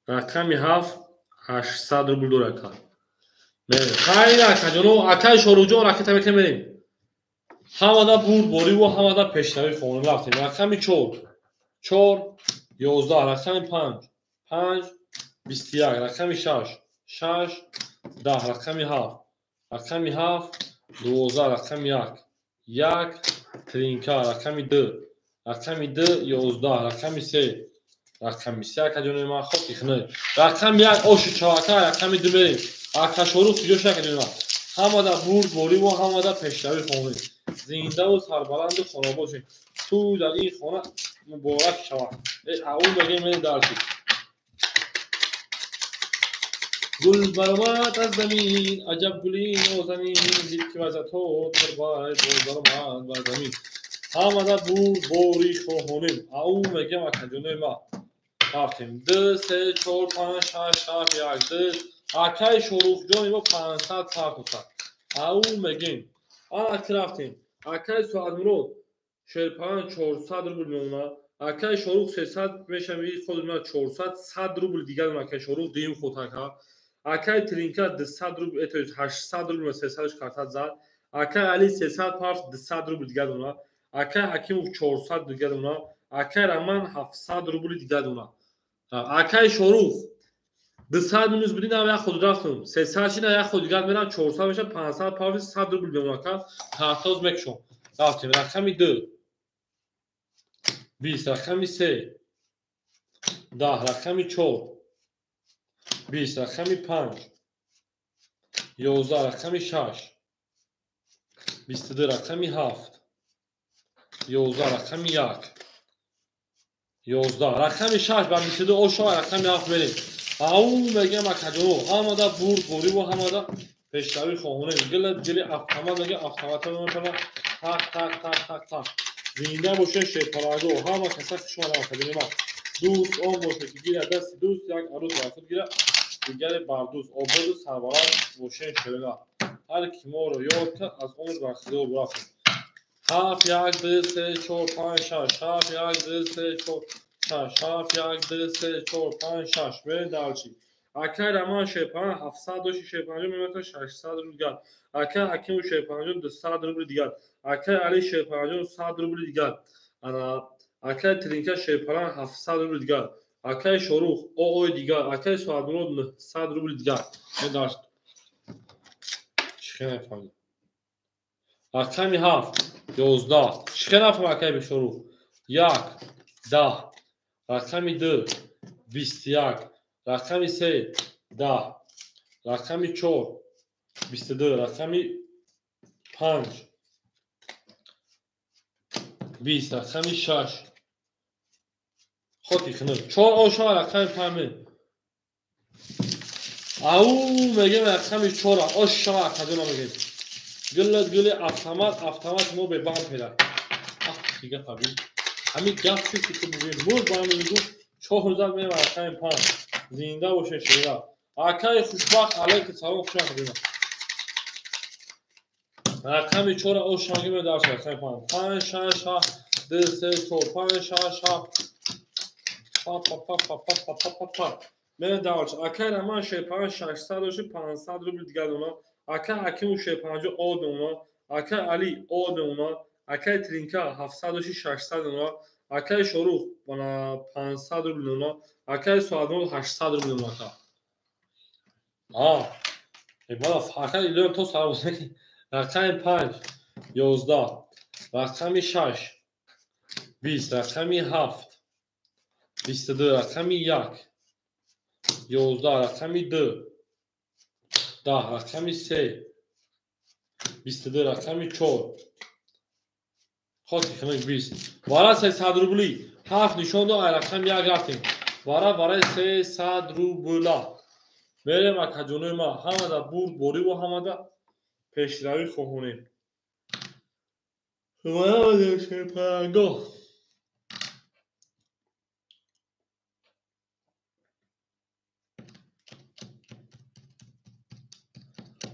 рақами 7 800 рубл дора ака. Мерем. Хайр акаҷоно, акай Шоруҷон ракета мекунем мерем. Ҳамада бурдборӣ ва ҳамада пешравӣ хонем рафтем. Рақами 4 4 11 рақами 5 5 21 рақами 6 6 10 рақами 7 рақами 7 12 рақами 1 1 тринка рақами 2 рақами 2 11 рақами 3 рақами 3 акаҷони ман хоки хунук рақами 1 оши чавака рақами 2 мерем ака Шорух куҷо акаҷони ман ҳамада бурдбориву ҳамада пешравӣ хонем зиндаву сарбаланду хона бошем ту дар ин хона муборак шавад ау мегем мерем дарси гул баромад аз замин аҷаб гули нозанин дид ки вазато турбай боз баромад бар замин ҳамада бурдборӣ хоҳонем ау мегем акаҷонои ман рафтем 2 3 4 5 6 7 1 2 акаи Шорухҷон имо 500 партофта ау мегем ана ки рафтем акаи Суадмурод шерпаран 400 рубл мемонад акаи Шорух 300 мешавад худ 400 100 рубл дигар акаи Шорух дуюм хотака акаи Тринка 200 рубл то есть 800 рубл 300 карта зад акаи Али 300 парт 200 рубл дигар дона акаи Ҳакимов 400 дигар дона акаи Раман 700 рубл дигар дона акаи Шорух 200 минус буди на як худ рафтум 300 чи на як худ дигар мерам 400 мешавад 500 парт 100 рубл мемонад ака тартоз мекушом рафтем рақами 2 20 рақами 3 10 рақами 4 20 рақами 5 11 рақами 6 22 рақами 7 11 рақами 1 11 рақами 6 ба 22 ошо рақами 7 мерем ау мегем акаҷоно ҳамада бурдбориву ҳамада пешравӣ хоҳонем гила гили автомат мегем автомата мемонад так так так так так зинда бошед шерпалаго ҳама каса хуш омадам акаҷони ман дӯст он бошед ки гирад дасти дӯст як арӯз бар худ гирад дигаре бар дӯст ободу сарбаланд бошед шерина ҳар ки моро ёд кард аз умр бархӯрдор рафтем 7 1 2 3 4 5 6 7 1 2 3 4 6 7 1 2 3 4 5 6 мерем дарчи акаи Раман шерпаран 700 дошти шерпаранҷон мемонад 600 рубл дигар акаи Ҳакимов шерпаранҷон 200 рубл дигар акаи Али шерпаранҷон 100 рубл дигар акаи Тринка шерпаран 700 рубл дигар акаи Шорух ОО дигар акаи Суадмурод 900 рубл дигар чӣ нафаҳмидам рақами 7 11 чӣ нафаҳмам акаи Шорух 1 10 рақами 2 21 рақами 3 10 рақами 4 22 рақами 5 20 рақами 6 хоти хунук 4 ошо рақами 5 ау мегем рақами 4 ошо акаҷона мегем гуллат гули автомат автомат мо бебам пера ах дига фаби ҳамин гап шуд ки ту бигӯӣ мурд ба ҳамин гуфт 4 зад мерем рақами 5 зинда бошед шера акаи хушбахт алайкум салом хуш омадед рақами 4 ош шанги ме дарс рақами 5 5 6 7 2 3 4 5 6 7 па па па па па па па па па мерем дарс акаи Раман шерпаран 600 дошти 500 рубл дигар дона акаи Ҳакимов шерпаранҷон о мемонад акаи Али о мемонад акаи Тринка 700 дошти 600 мемонад акаи Шорух 500 рубл мемонад акаи Суадмурод 800 рубл мемонад акаи Илён то сарбоз рақами 5 11 рақами 6 20 рақами 7 22 рақами 1 11 рақами 2 10 рақами 3 22 рақами 4 хоки хунук 20 вара 300 рубли 7 нишон дод ай рақами 1 рафтем вара барои 300 рубла мерем акаҷонои ман ҳамада бурдбориву ҳамада пешравӣ хоҳонем шерпарангоҳ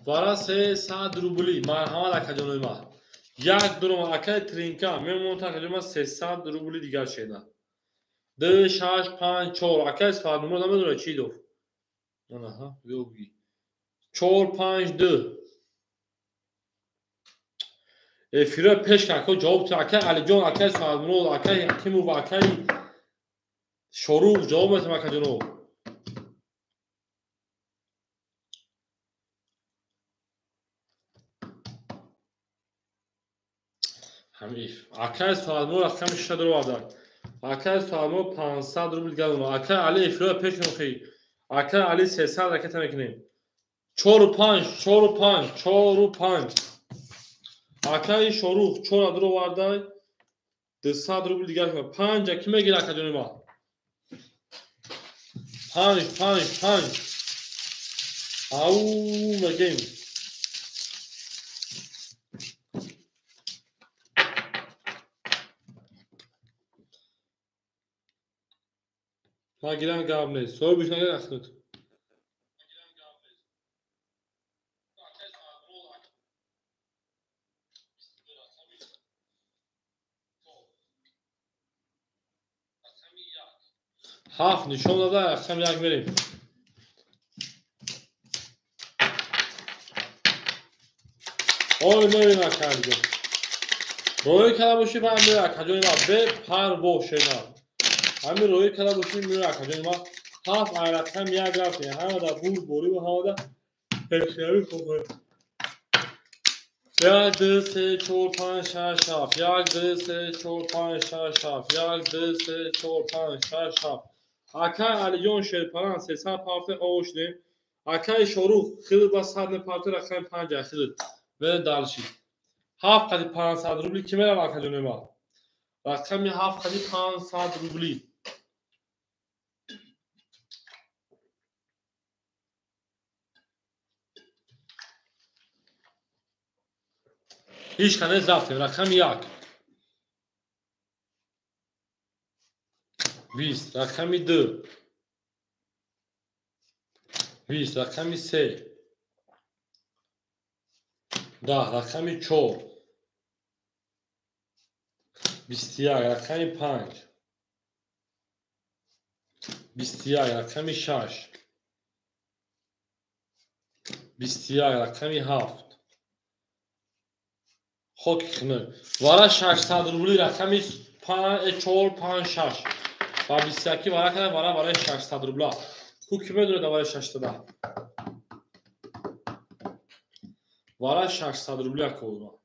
вара 300 рубли марҳамат акаҷонои ман як дуром акаи Тринка мемонад акаҷони ман 300 рубли дигар шеда 2 6 5 4 акаи Суадмурод намедонад чӣ дор аҳа биё бигӣ 4 5 2 эфиро пеш кард ҷавоб акаи Алиҷон акаи Суадмурод акаи Ҳакимов акаи Шорух ҷавоб метам акаҷоно Ҳамиф. Акай Соатмо рақами 6 даровард. Акай Соатмо 500 рубл дигар. Акай Али эфиро пеш мехоҳӣ. Акай Али 300 ракета мекунем. 4 5 4 5 4 5. Акай Шорух 4 даровард. 200 рубл дигар. 5 ки мегирад ака ҷони ма? 5 5 5. Ау мегем. Магирам гап нест. Соҳибиш нагирад ахнуд. Ҳафт нишон дада, рақам як мерем. Ой мерем акаҷо. Роҳи када бошӣ фаҳм мерем акаҷони ма бепарво шена. Ҳамин роҳи када бошӣ мерем акаҷони ма. Ҳафт ай рақам як рафтем. Ҳамада бурд борӣ ва ҳамада пешравӣ хоҳем. 1 2 3 4 5 6 7 1 2 3 4 5 6 7 1 2 3 4 5 6 7. Акай Алиҷон Шерпаран 300 парта овошдем. Акай Шорух хилд ба 100 парта рақами 5 хилд. Вере далши. 7 қади 500 рубли ки мерава акаҷони ма? Рақами 7 қади 500 рубли. Ҳеҷ қанез рафтем. Рақами 1. 20. Рақами 2. 20. Рақами 3. 10. Рақами 4. 21. Рақами 5. 21. Рақами 6. 21. Рақами 7. Хоки хунук. Вара 600 рубли рақами 4 5 6. Ва 21 вара када вара вараи 600 рубла. Ку ки медонад вараи 600? Вара 600 рубли аколма.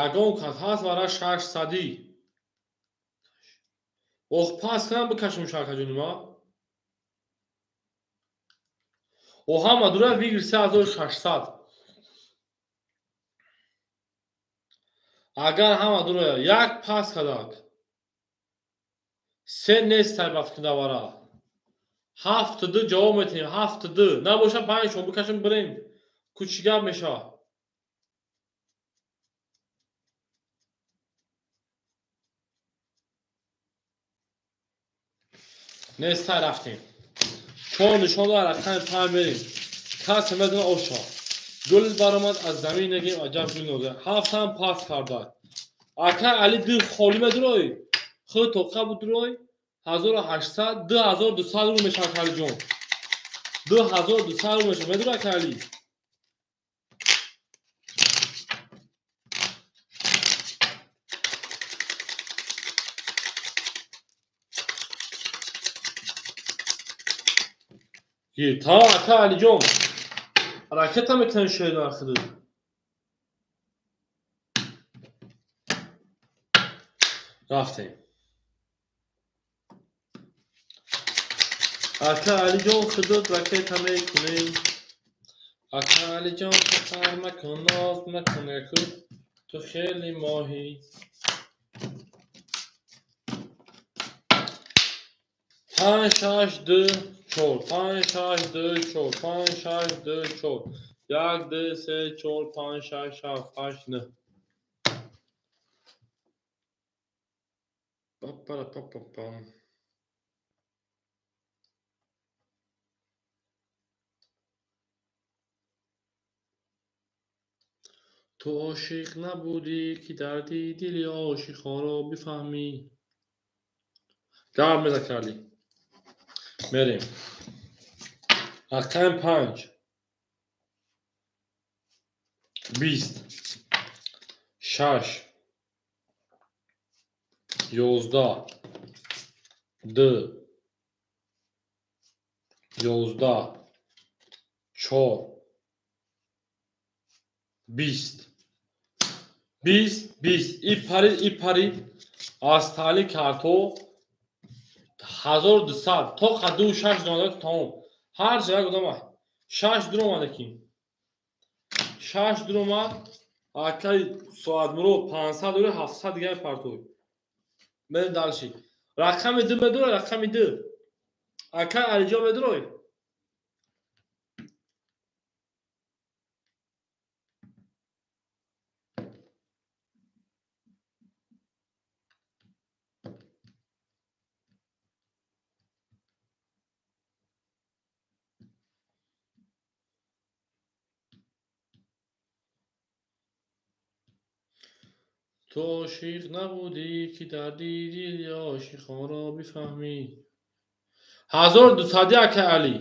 Ягон кас ҳаст вара 600-и. Ох пас кунам бикашам шакаҷони ма. О ҳама дура вигр 3600. Агар ҳама дура як пас кадак. Се нест тай бафкунда вара. 7 2 ҷавоб метиҳем 7 2. Набоша 5 шон бикашам бирем. Ку чӣ гап мешавад? Нест рафтем. 4 нишон дора рақами 5 мерем. Кас медона оша. Гул баромад аз замин нагим аҷаб гул нозе. 7 ҳам пас карда. Ака Али 2 холӣ медурой. Худ тоқа будурой. 1800 2200 рубл мешавад Алиҷон. 2200 рубл мешавад. Медура ака Али? Та ака Алиҷон. Ракета метавонӣ шояд нархиду. Рафтем. Ака Алиҷон худут ракета мекунем. Ака Алиҷон сафар макун, ноз макун, ту хеле моҳӣ. 5 6 2 4 5 6 2 4 5 6 2 4 1 2 3 4 5 6 7 8 9. Па-па-па-па-пам. Ту ошиқ набудӣ, ки дарди дили ошиқонро бифаҳмӣ. Гап мезад кардӣ. Мерем. Рақами 5. 20, 6, 11, 2, 11, 4, 20, 20, 20. И парид, и парид. Аз таъли карто 1200 то қаду 6 дона тамом. Ҳар ҷая одама 6 дуромад ки. 6 дуромад. Акай Соатмурод 500 дора 700 дигар партой. Мен дальше. Рақами 2 медора, рақами 2. Акай Алиҷон медорой? Ту ошиқ набудӣ, ки дарди дили ошиқонро бифаҳмӣ. 1200 акай Али.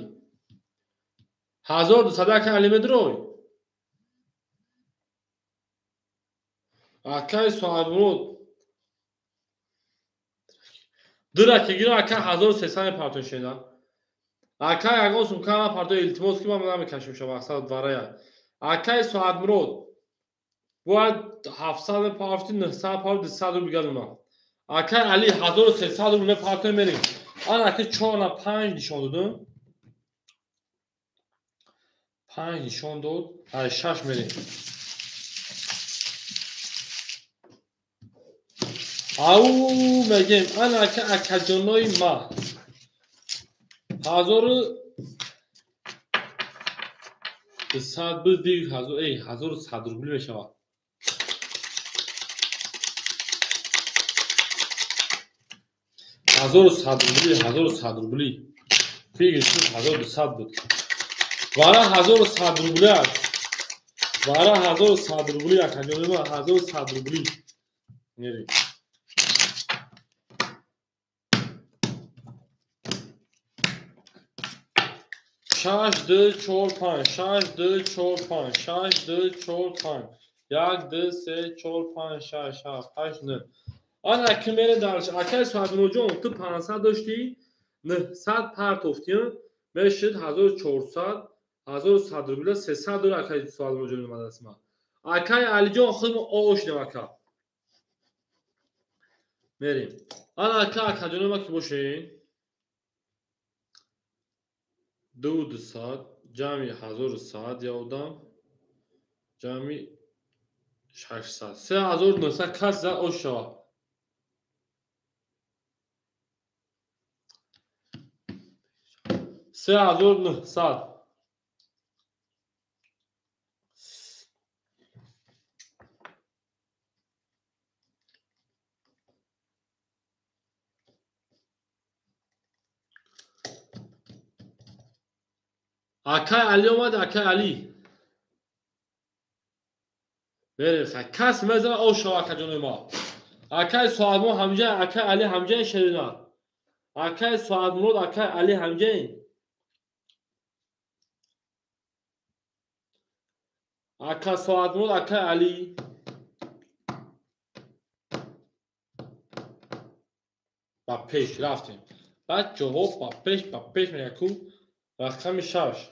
1200 акай Али медрой? Акай Соатмурод. Дира ки гира акай 1300 мепартои шеда. Акай ягон сумка мепартои, илтимос ки ман намекашим шава мақсад варая. Акай Соатмурод. Бояд 700 мепарфти, 900 парфти, 200 рубл гадуна. Акай Али 1300 рубл мепартои мерим. Ан ака 4 на 5 нишон додум. 5 нишон дод, 6 мерим. Ау мегем, ан ака акаҷонои ма. 1200 буд, 1100 рубл мешавад. 1100 рубли, 1100 рубли. Фигр шуд 1200 буд. Вара 1100 рубли аст. Вара 1100 рубли акаҷони ма, 1100 рубли. Мерем. 6, 2, 4, 5, 6, 2, 4, 5, 6, 2, 4, 5, 1, 2, 3, 4, 5, 6, 7, 8, 9. Ана ки мере дарш. Акай Соатмуродҷон, ту 500 доштӣ, 900 партофтӣ, мешид 1400, 1100 рубля, 300 дора акай Соатмуродҷон омадааст ма. Акай Алиҷон, худ мо ошидем ака. Мерем. Ана ака акаҷони ма ки бошед. 200 ҷамъи 1100 я одам ҷамъи 600. 3900 кас зад ош шавад. 3900. Акай Али омад, акай Али. Мерем, кас мезана ош шава акаҷони ма. Акай Соатмурод ҳамҷа, акай Али ҳамҷа шерина. Акай Соатмурод, акай Али ҳамҷа. Ака Соатмурод, акай Али. Ба пеш рафтем. Бачаҳо ба пеш, ба пеш меяку. Рақами 6.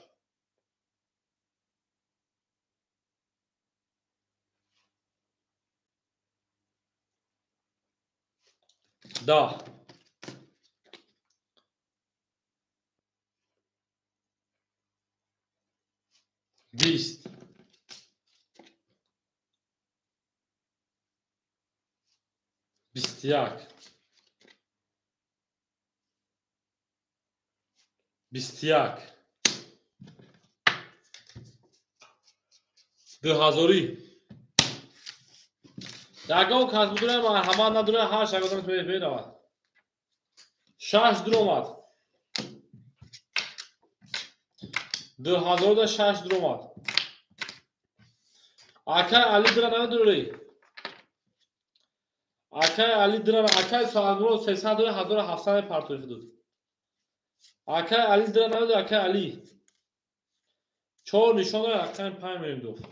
10. 20. 21. 21. 2000. Ягон кас будура марҳамат надура, ҳар шагодам меравад. 6 дуромад. 2000 да 6 дуромад. Акай Али дира намедурӣ? Акай Али дира, акай Соатмурод 300 дора 1700 партои худуд. Акай Али дира намедурӣ, акай Али. 4 нишон дора, рақами 5 мерем дӯст.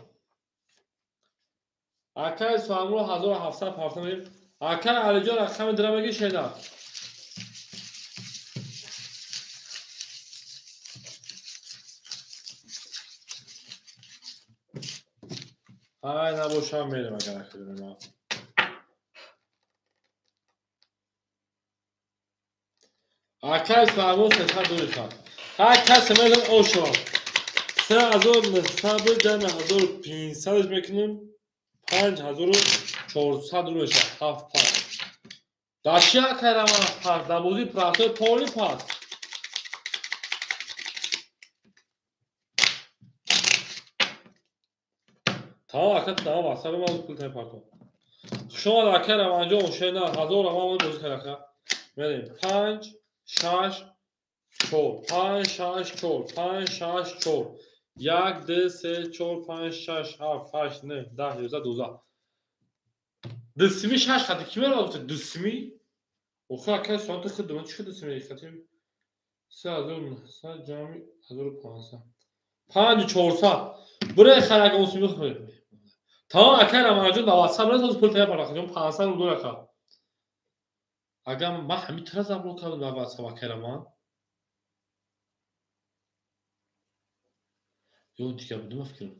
Акай Суҳамро 1700 пафта мерем. Акай Алиҷон рақами дира меги шена. Ай набошам мерем агар акай. Акай Суҳамро 300 дорихад. Ҳар касе мезан ошо. 3900 ҷамъи 1500 мекунем. 5400 рубл мешавад. 7 пас. Дар чи акай раван пас? Дар бозии простой поли пас. Тамом ака тамом васаби ман пул тай партом. Хуш омад акай Раванҷон, шена 1000 раван бозӣ кард ака. Мерем 5 6 4 5 6 4 5 6 4 1 2 3 4 5 6 7 8 9 10 11 12. Дусими 6 хати ки мерава гуфта дусими? Охир акай соати худ ман чӣ дусими хати 3900 ҷамъи 1500 5400. Буре харак онсими хӯред. Тамом акай Рамазонҷон 90 рӯз пул тая пардохт кардам 500 рубл ака. Агар ман ҳамин тара заблок кардам дар WhatsApp акай Раман. Ё дигар будум фикрам.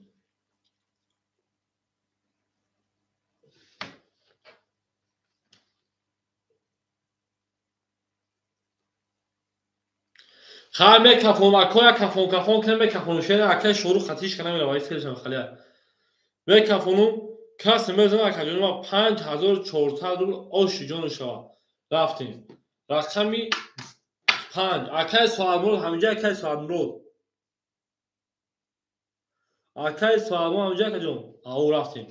Хай мекафон акоя кафон кафон кунем мекафону шена акай шорух хатиш кана мерава ис хелешам халия. Мекафону кас мезана акаҷони ма 5400 рубл оши ҷону шава. Рафтем. Рақами 5 акай Соатмурод ҳаминҷа акай Соатмурод. Акай Соатмурод ҳаминҷа акаҷон. Ау рафтем.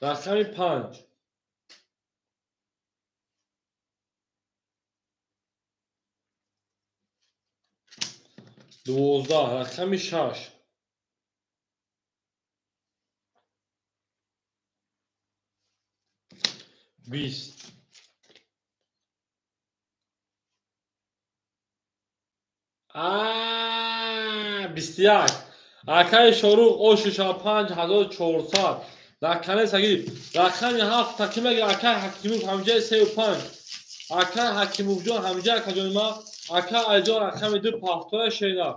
Рақами 5. 12 рақами 6. 20. 21. Акай Шорух ошиша 5400. Рақами сагир. Рақами 7 таким меги акай Ҳакимов ҳамҷаи 35. Акай Ҳакимовҷон ҳамҷа акаҷони ма. Ака Алиҷон рақами 2 пафтоя шена.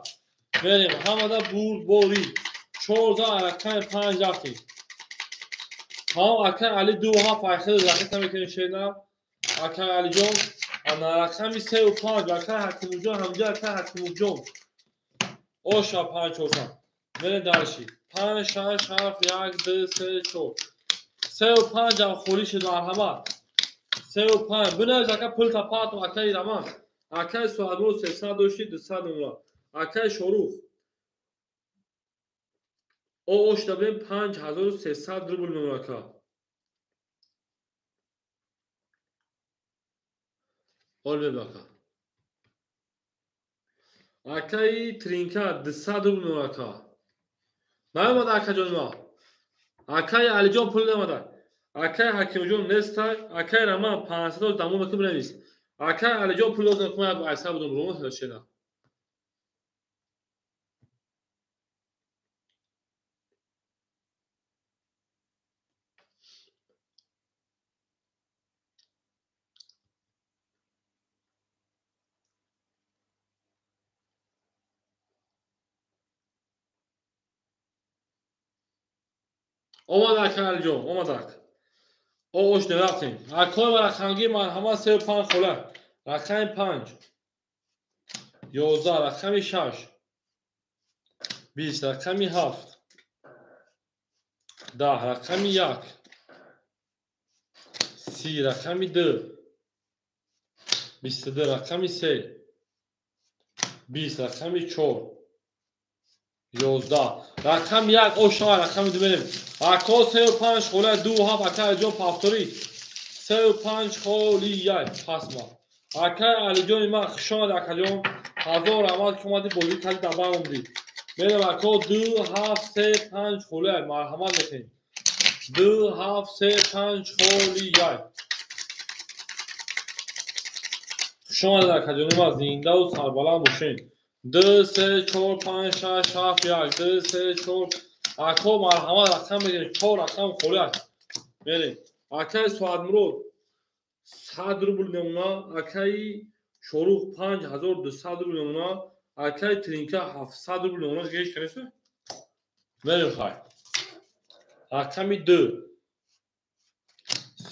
Мерем ҳамада бурдборӣ. 14 рақами 5 рафтем. Тамом акай Али 2 7 айхел рақита мекунем шена. Акай Алиҷон ана рақами 35 акай Ҳакимовҷон ҳамҷа акай Ҳакимовҷон. Оша 5400. Мерем дарши. 5 6 7 1 2 3 4. 35 ам холӣ шуд марҳамат. 35 бинавис ака пул тапату акай Раман. Акай Суҳамро 300 дошти 200 рубл. Акай Шорух ош дабем 5300 рубл мемон ака. Ол мебака. Акай Тринка 200 рубл мемон ака. Наомад акаҷони ма. Акай Алиҷон пул намада. Акай Ҳакимҷон нестай. Акай Раман 500 дамон мекунем бинавис. Акай Алиҷон пул дод кунад айса будум румон шена. Омад акай Алиҷон, омадак. Ош рафтем. Акой ва рақамги марҳамат 35 хола. Рақами 5. 11 рақами 6. 20 рақами 7. 10 рақами 1. 30 рақами 2. 22 рақами 3. 20 рақами 4. 11 рақами 1 ошава рақами 2 мерем. Ако 35 хола 2 7 акай Алиҷон пафторӣ. 35 холи 1 пасма. Акай Алиҷони ман хуш омад акаҷон. 1000 раҳмат ки омадӣ бозӣ кардӣ дар бар омадӣ. Мерем ако 2 7 3 5 холи 1 марҳамат мекунем. 2 7 3 5 холи 1. Хуш омадед акаҷони ман, зиндаву сарбаланд бошед. 2 3 4 5 6 7 1 2 3 4. Ако марҳамат рақам мегирем. 4 рақам холи аст. Мерем. Акаи Соатмурод 100 рубл мемона, акаи Шорух 5200 рубл мемона, акаи Тринка 700 рубл мемона. Геш канест? Мерем хай. Рақами 2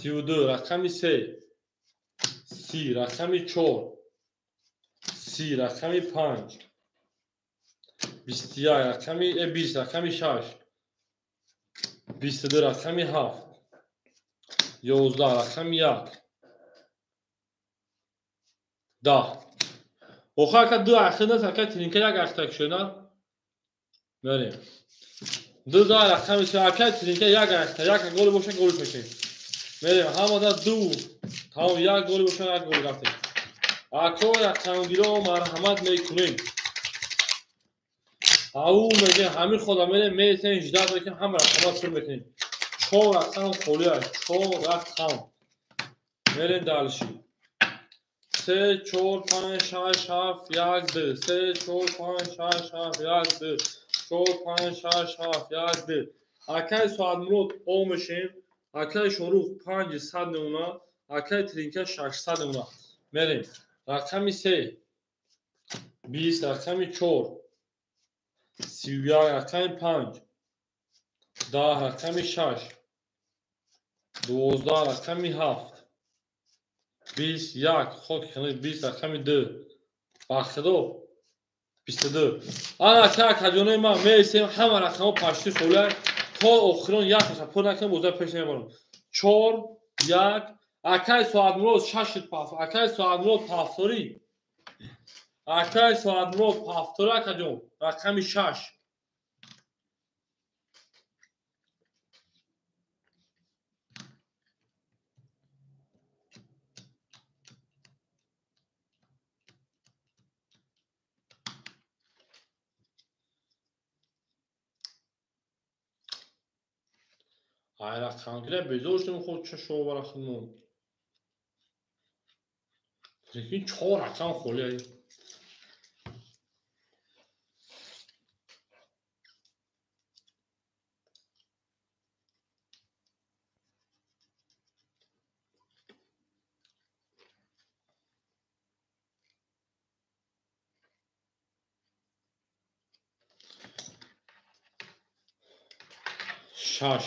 32, рақами 3 30, рақами 4 30, рақами 5 21, рақами 20, рақами 6 22, рақами 7 11, рақами 1 10. Охир ака ду ахир нест, ака Тринка як ахтак шуда. Мерем. Ду за рақами 3, ака Тринка як ахта, як гол боша гол мекунем. Мерем, ҳамада ду. Тамом, як гол боша, як гол рафтем. Ако рақамгиро марҳамат мекунем. Ау мегем, ҳамин хода мерем, месем 18 мекунем, ҳама рақамҳо пур мекунем. 4 рақам холӣ аст, 4 рақам. Мерем дальше. 3 4 5 6 7 1 2 3 4 5 6 7 1 2 4 5 6 7 1 2. Акаи Соатмурод о мешем, акаи Шорух 500 мемона, акаи Тринка 600 мемона. Мерем. Рақами 3 20, рақами 4 31, рақами 5 10, рақами 6 12, рақами 7 21, хок 20, рақами 2 бахидо 22. Ана акаҷонои ман мересем, ҳама рақамҳо пашти холия то охирон як таша пур накунем, боза пеш намебарам. 4 1. Акаи Соатмурод 6 паф, акаи Соатмурод пафторӣ, акаи Соатмурод пафторӣ, акаҷон рақами 6. Ай рақамгира безор шудем, ход ча шовара худмон. Прикинь, 4 рақам холӣ ай. Шаш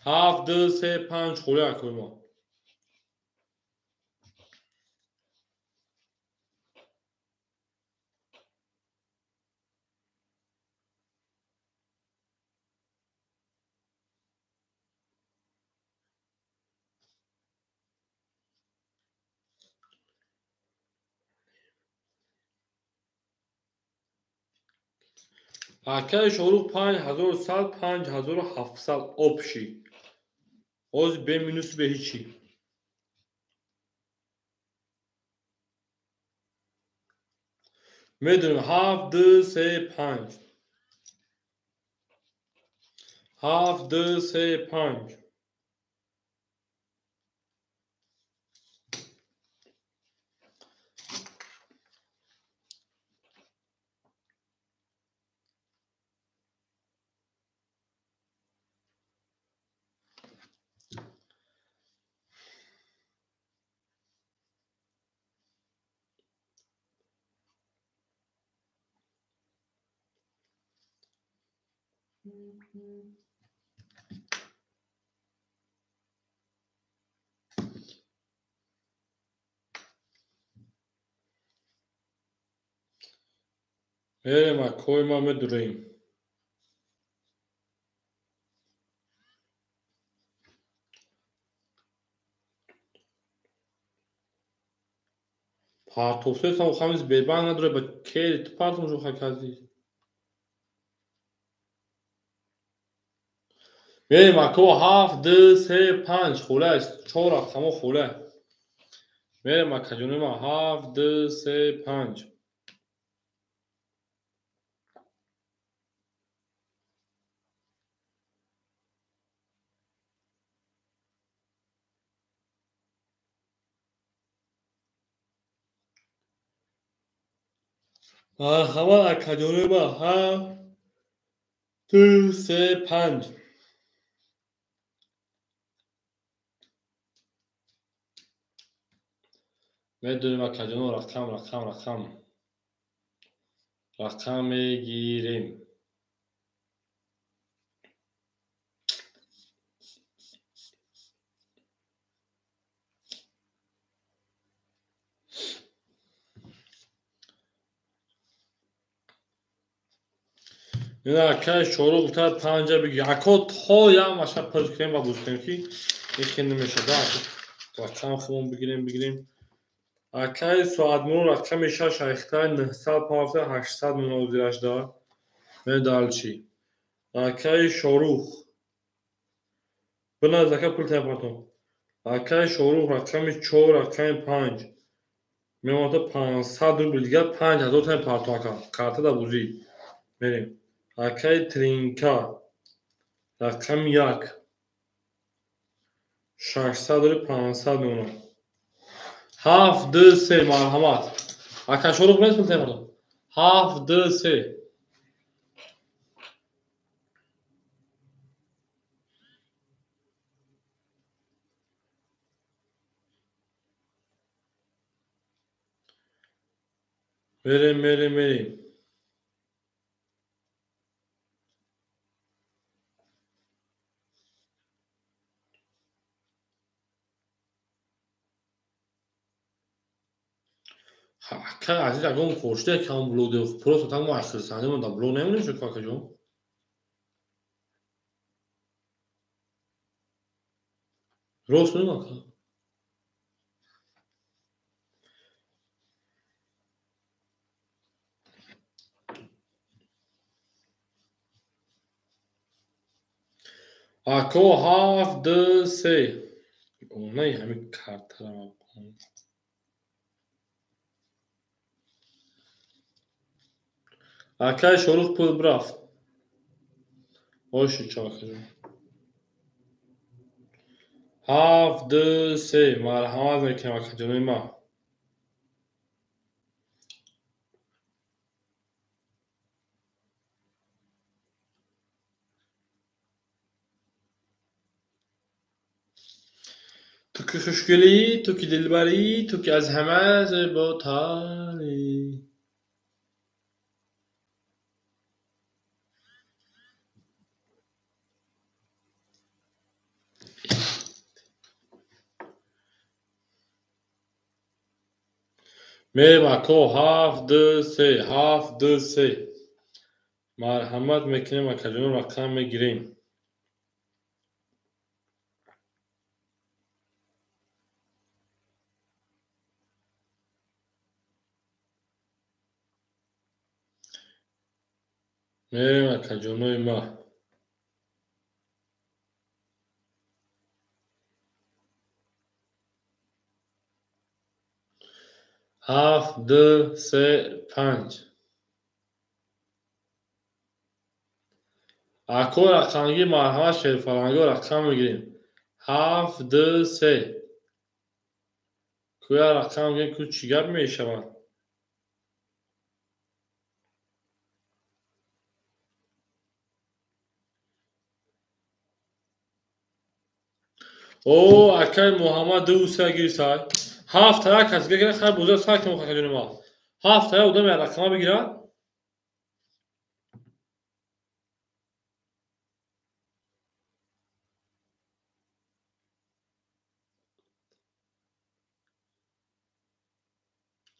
7 2 3 5 холӣ акои мо. Акаи Шорух 5100, 5700 обши. Оз бе минус бе ҳичи. Медонем 7 2 3 5 7 2 3 5. Мерем, акои ма медурем. Партовсесам хамис бебанг надоре, ба кери ту партом шуха кази. Мерем, ако 7 2 3 5 холе аст, 4 рақамо холе. Мерем, акаҷони ма 7 2 3 5. Марҳамат, акаҷони ма 7 2 3 5. Медонем акаҷоно рақам рақам рақам рақам мегирем. Ина акай шоро гуфта панҷа биги. Ако то як маша пур кунем ва буз кунем ки ин хел намешавад. Рақам худмон бигирем бигирем. Акай соатмур рақами 6 айхтай 957 800 мунозираш да. Медалчи. Акай Шорух. Бина зака пул тайпатон. Акай Шорух рақами 4 рақами 5. Мемонда 500 рубл дигар 5000 тай партон ака. Карта да бузӣ. Мерем. Акай Тринка рақами 1 600 рубл 500 мемонад. 7 2 3 марҳамат. Ака Шорух нест пул тайпатон. 7 2 3. Мерем мерем мерем. Акай азиз ягон коште кам блог де просто там мо ахирсанди да блог намонем шо какаҷон. Рост мегӯям ака. Ако 7 2 3. Онаи ҳамин картара Акай Шорух пул брафт. Оши чакаҷон. 7 2 3 марҳамат мекунем акаҷонои ман. Ту ки хушгелӣ, ту ки дилбарӣ, ту ки аз ҳама зеботарӣ. Мерем ако 7 2 3 7 2 3. Марҳамат мекунем акаҷоно рақам мегирем. Мерем акаҷонои ма. 7 2 3 5. Ако рақамги марҳамат шерфаланго рақам мегирем. 7 2 3. Куя рақам мегирем ку чӣ гап мешавад? О, акай Муҳаммад 2 3 гирифтай. 7 та як кас бигира, хай буза сар кун акаҷони ма. 7 та одам як рақама бигира.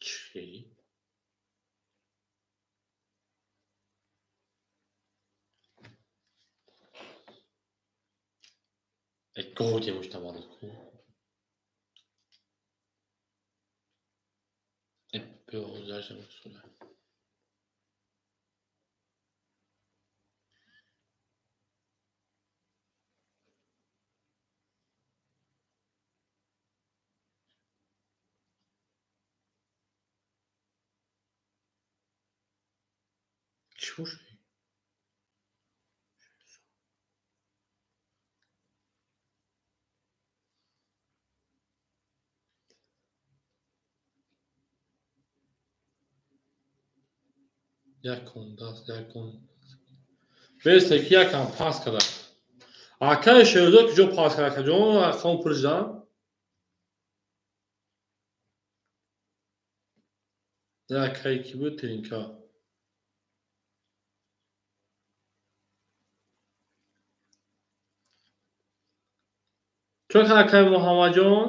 Чӣ? Эй, годи муштаваллуд ку. Эй, биё сула. Чӣ бошад? Якон даст, якон. Бесе ки якам пас када. Акаи Шерзод куҷо пас када? Каҷо рақам пур шудан? Акаи ки буд? Тринка. Чо када акаи Муҳаммадҷон?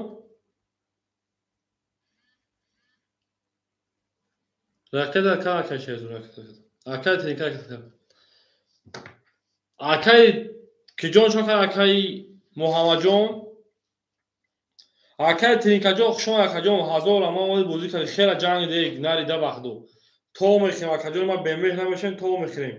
Ракета ака акаи Шерзод ракета. Акаи Тринка ракета. Акаи киҷон чо када акаи Муҳаммадҷон? Акаи Тринкаҷон хуш омад акаҷон, 1000 ама омади бозӣ кардӣ, хела ҷанг дег, нарида бахду. То мехӯрем акаҷон, ма бемеҳр намешавем, то мехӯрем.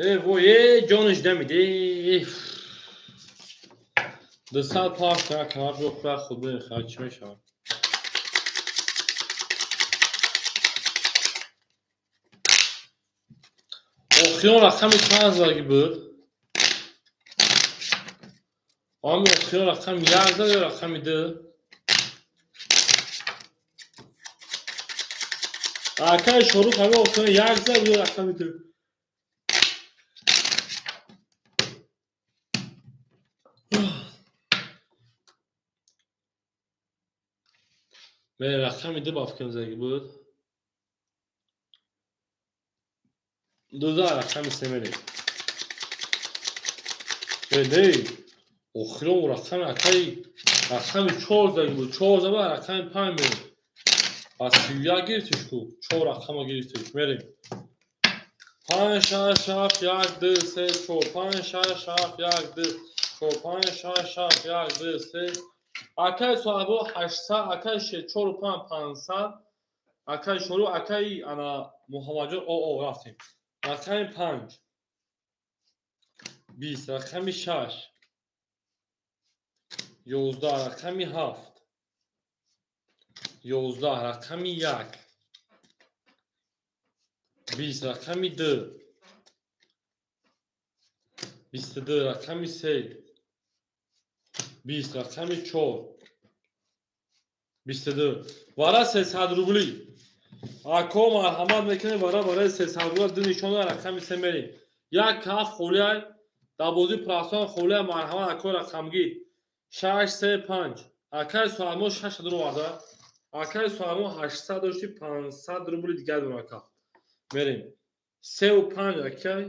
Э вой, э ҷониш дамид, э 200 пас кана биё хура худ бихӯр, чӣ мешавад? Охирон рақами чанд задаги буд? Ами охирон рақами 1 зад ё рақами 2? Акаи Шорух ами охирон 1 зад ё рақами 2? Рақами 2 ба фикрам задаги буд. 2 рақами 3 мерем. Не, охирон рақами акаи рақами 4 задаги буд. 4 зада рақами 5 мерем. Аз 31 гирифтиш ку, 4 рақама гирифтиш. Мерем. 5 6 7 1 2 3 4 5 6 7 1 2 4 5 6 7 1 2 3. Акаи соҳибо 800, акаи 4 5 500, акаи Шорух, акаи ана Муҳаммадҷон о рафтем. Рақами 5 20, рақами 6 11, рақами 7 11, рақами 1 20, рақами 2 22, рақами 3 20, рақами 4 22. Вара 300 рубли. Ако марҳамат мекунем, вара барои 300 рубли ду нишона рақами 3 мерем. Як ҳафт холия дар бозии прасон холия, марҳамат ако рақамгӣ 6 3 5. Акаи Суҳаймо 600 оварда. Акаи Суҳаймо 800 дошти, 500 рубли дигар дорад ака. Мерем. 3 ва 5 акай.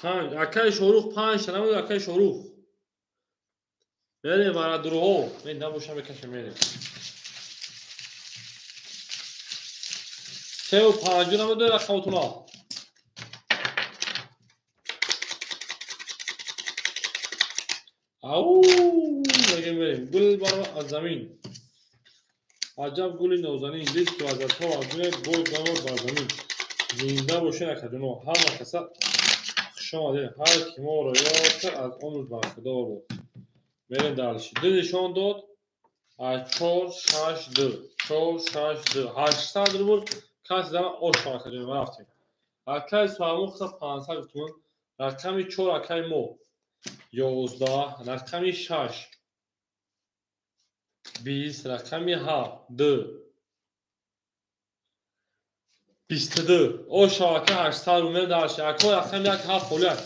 5 акаи Шорух 5 намуд акаи Шорух. Мерем вара дуруҳо. Мен набошам мекашем мерем. 3 ва 5 намуд рақамтуна. Ау, мегем мерем. Гул баро аз замин. Аҷаб гули нозанин, дид ки аз то аз дунё боз баро бар замин. Зинда бошед акаҷоно, ҳама каса хуш омадед. Ҳар ки моро ёд кард аз он рӯз бархӯрдор буд. Мерем дальше. Ду нишон дод. Аз 4 6 2 4 6 2 800 рубл каси зана ош акаҷоно рафтем. Акаи Суҳаймо 500 гуфтум. Рақами 4 акаи мо 11, рақами 6 20, рақами 7 2 22. Ош ака 800 рубл дальше. Ако рақами 1 7 холия.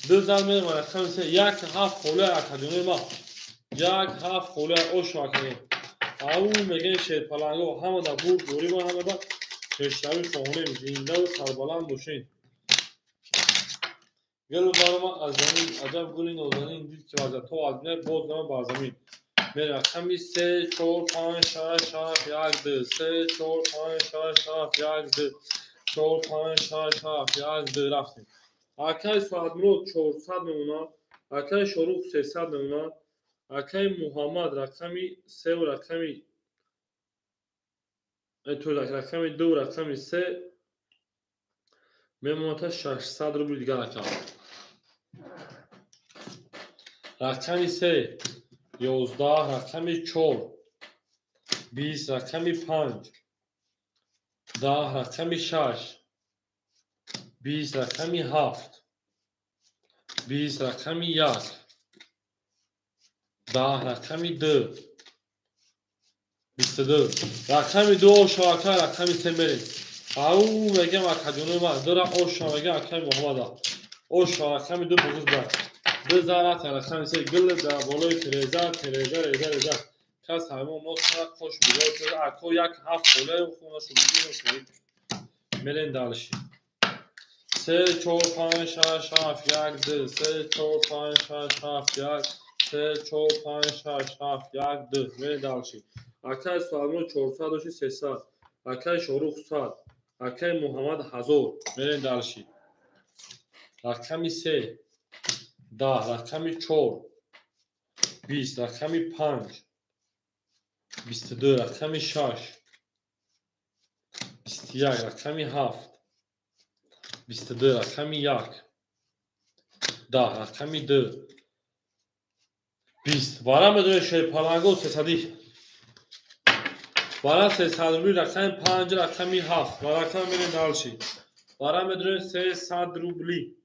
Ду зан мерем рақами 3 1 7 холия акаҷонои ма. 1 7 холия ош акаҷон. Ау мегӯем шерпаланго ҳама дар бурд дорӣ ма, ҳама дар пешравӣ хоҳонем. Зинда ва сарбаланд бошед. Гул барома аз замин, аҷаб гули нозанин, дид ки ваза то аз дунё боз нама бар замин. Мерем рақами 3 4 5 6 7 1 2 3 4 5 6 7 1 2 4 5 6 7 1 2 рафтем. Акаи Соатмурод 400 мемонад, акаи Шорух 300 мемонад, акаи Муҳаммад рақами 3 ва рақами 2 ва рақами 3 мемонад 600 рубли дигар ака. Рақами 3 11, рақами 4 20, рақами 5 10, рақами 6 20, рақами 7 20, рақами 1 10 рақами 2 22 рақами 2 оша ака рақами 3 мерем. Ау мегем акаҷонои ман дора оша мегем акаи Муҳаммада. Оша рақами 2 бузург дар. 2 зарат рақами 3 гил дар болои тереза тереза реза реза. Кас ҳамон мо сара қош бигор шуда ако 1 7 холаи хона шуд. Мерем дальше. 3 4 5 6 7 1 2 3 4 5 6 7 1 3 4 5 6 7 1 2 мерем дальше. Акай Суалмон 400 доши 300. Акай Шорух 100. Акай Муҳаммад 1000. Мерем дальше. Рақами 3 10 рақами 4 20 рақами 5 22 рақами 6 21 рақами 7 22 рақами 1 10 рақами 2 20 вара медонед шерпаланго 300 вара 300 рубли рақами 5 рақами 7 варака мерем дальше. Вара медонед 300 рубли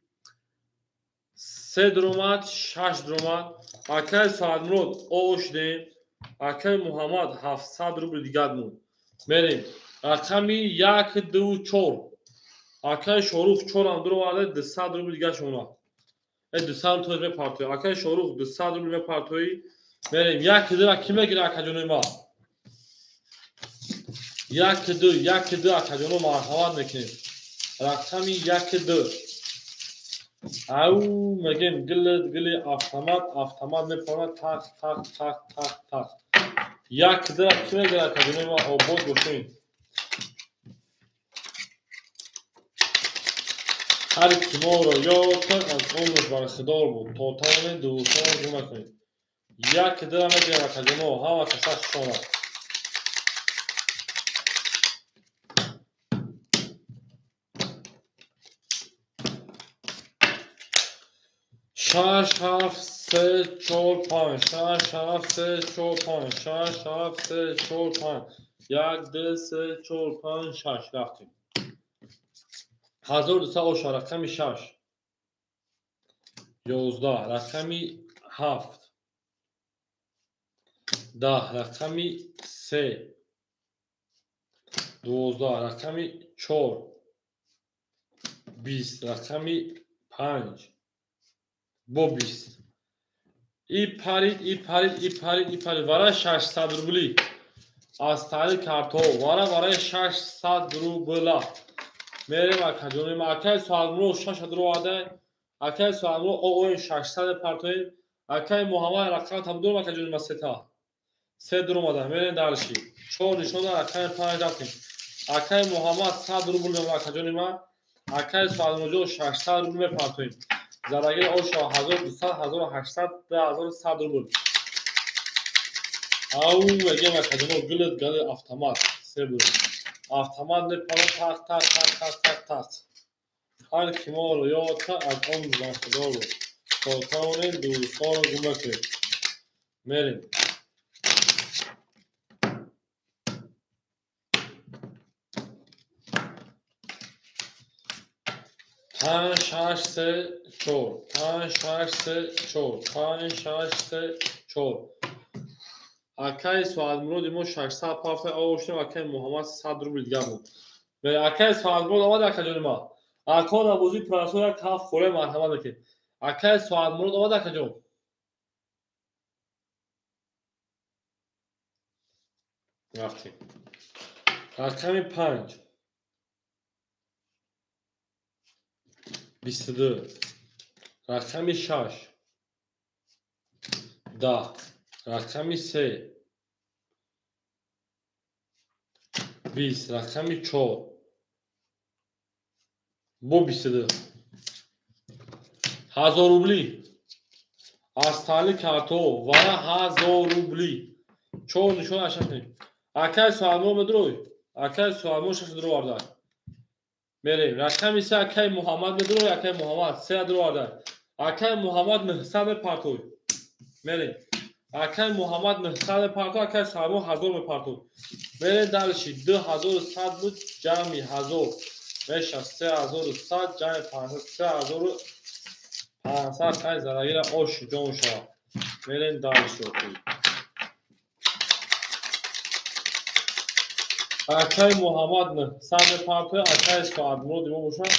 3 дромад 6 дромад. Акай Соатмурод ош дем. Акай Муҳаммад 700 рубли дигар монд. Мерем рақами 1 2 4 акай Шорух 4 ам дуроварда 200 рубли дигар шумона. 200 рубли мепартои. Акай Шорух 200 рубли мепартои. Мерем 1 2 ки мегира акаҷонои ма? 1 2 1 2 акаҷоно марҳамат мекунем. Рақами 1 2 ау мегем гил гили автомат автомат мепарад тақ тақ тақ тақ тақ. 1 2 ки мегира акаҷонои ма? Обод бошем. Ҳар ки моро ёд кард аз умраш бархдор буд. То тавонед дӯстонро гум накунед. 1 2 мегирам акаҷоно ҳама каса хуш омад. 6 7 3 4 5 6 7 3 4 5 6 7 3 4 5 1 2 3 4 5 6 рафтем. 1200 оша рақами 6 11 рақами 7 10 рақами 3 12 рақами 4 20 рақами 5 бо 20 и парид и парид и парид и парид вара 600 рубли аз тариқи картҳо вара вараи 600 рубла мерем акаҷони ма. Акай Соатмурод 600 рубла, акай Соатмурод оои 600 партоем. Акай Муҳаммад рақам тамдурам акаҷони ма сета се дуромада. Мерем дальше. 4 нишона рақами 5 рафтем. Акай Муҳаммад 100 рубл акаҷони ма. Акай Соатмуродҷон 600 рубл мепартоем. Зарагир оша 1200 1800 2100 рубл. Ау мегем акаҷоно гилит гали автомат се буд. Автомат мепарад тақ тақ тақ тақ тақ тақ. Ҳар ки моро ёд кард аз он бархдор буд. То тавонед дӯстонро гум накунед. Мерем. 5 6 3 4 5 6 3 4 5 6 3 4 Акай Соатмуроди мо 600 пафта оштем. Акай Муҳаммад 100 рубл дигар буд. Акай Соатмурод омад акаҷони ма. Ако набозии прасо як ҳафт холе марҳамат мекунед. Акай Соатмурод омад акаҷон. Рафтем. Рақами 5 22 рақами 6 10 рақами 3 20 рақами 4 бо 22 1000 рубли аз таъли картҳо вара 1000 рубли 4 нишон ашашнем. Акай Соатмурод медурой. Акай Соатмурод 6 дуроварда. Мерем рақами 3 акай Муҳаммад медурой. Акай Муҳаммад 3 дуроварда. Акай Муҳаммад 900 мепартой. Мерем акай Муҳаммад 900 мепартой. Акай Соатмурод 1000 мепартой. Мерем дальше 2100 буд ҷамъи 1000 меша 3100 ҷамъи 500 3500 қай зарагира ош ҷон шава. Мерем дальше. Акай Муҳаммад 900 мепартояд, акай Соатмурод имо бошад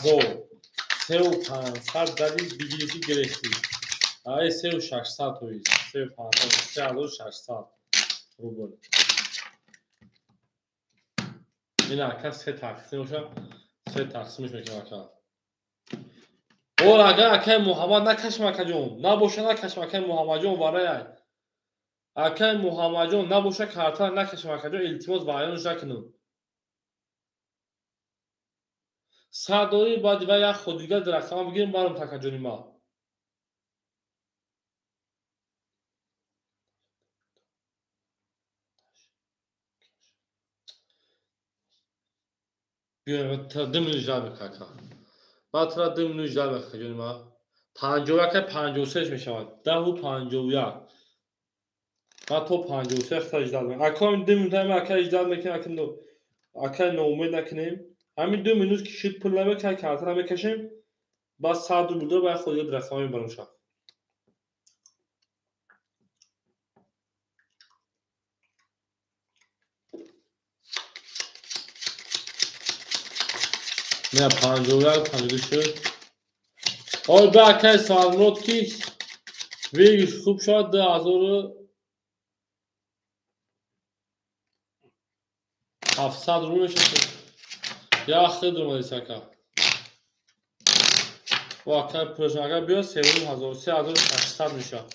1000. 3500 зади бигирифти гирифтӣ. Ай 3600 тоист. 3500, 3600 рубл. Ина ака се тақсим бошад, се тақсимш мекунам ака. Ор агар акай Муҳаммад накашм акаҷон, набоша накашм акай Муҳаммадҷон барои акай Муҳаммадҷон набоша карта накашм акаҷон, илтимос баёнш накунам. 100 дори баъди вай як ход дигар рақама бигирем барам такаҷони ма. Биёем 2 минут ждать мекунам ака. Баъд тра 2 минут ждать мекунам акаҷони ма. 51 53 мешавад. 10:51. Баъд то 53 хата ждать мекунам. Ака 2 минут ҳами ака ждать мекунем, ака ноумед накунем. Ҳамин 2 минут ки шуд пул намекунем, картара мекашем, баъд 100 рубл дора, баъд худ рақама мебарам шаб. Не, 51, 52 шуд. Ой, ба акай Соатмурод ки выигрыш хуб шавад, 2700 рубл мешавад. Я хид омадис ака. О акай пулаш агар биёд 3500, 3600 мешавад.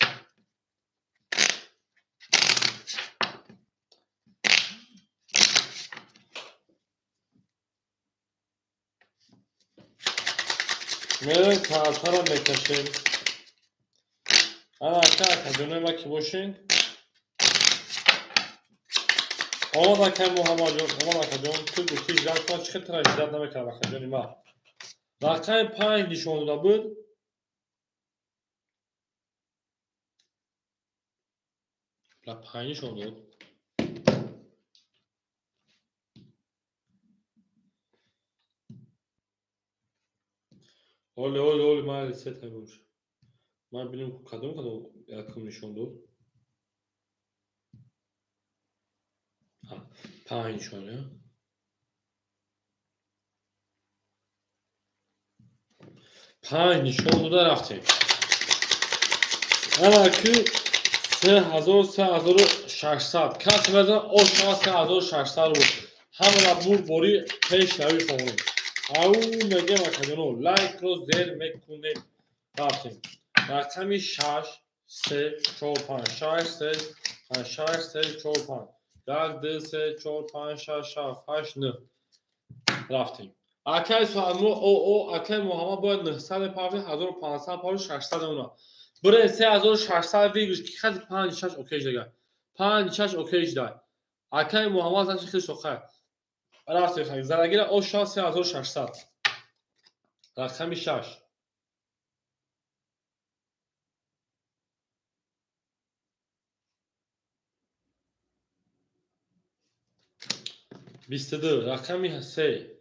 Мерем картаро мекашем. Ана ака акаҷонои ма ки бошен. Омад акай Муҳаммадҷон, омад акаҷон, ту гуфти ждать кун, чӣ хел тра ждать намекардам акаҷони ма. Рақами 5 нишон дода буд. Ла 5 нишон дод. Оле, оле, оле, ман ресет ҳамуш. Ман бинем кадом кадом якум нишон дод. 5 нишон, я. 5 нишон дода рафтем. Ана ки 3000, 3600. Каси мезан ошава 3600 рубл. Ҳамара бурд бори пеш нави хонем. Ау мегем акаҷоно, лайкро зер мекунем. Рафтем. Рақами 6, 3, 4, 5, 6, 3, 5, 6, 3, 4, 5. 1, 2, 3, 4, 5, 6, 7, 8, 9. Рафтем. Акай Соатмурод, о, акай Муҳаммад бояд 900 мепарфед, 1500 парфед, 600 мемонад. Бире 3600 выигрыш, ки хати 5, 6 окей шдага. 5, 6 окей шда. Акай Муҳаммад значит хеле шохай. Рафтем хай. Зарагира оша 3600. Рақами 6. 22, рақами 3.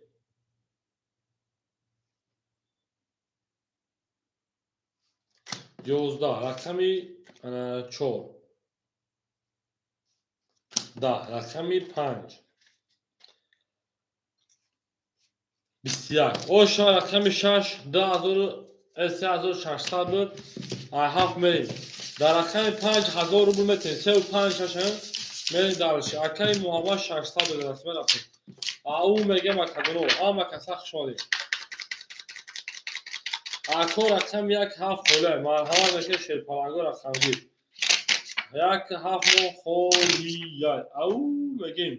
11, рақами 4. 10, рақами 5. 21. Оша рақами 6, 3600 буд. Ай 7 мерем. Дар рақами 5000 рубл метем. 3 5 6 мерем дальше. Акай Муҳаммад 600 буд, расма рафтем. Ау мегем акаҷоно, ҳама каса хуш омадед. Ако рақами 1 7 холе. Марҳамат мекунем шерпаланго рақамгир. 1 7 мо холия. Ау мегем.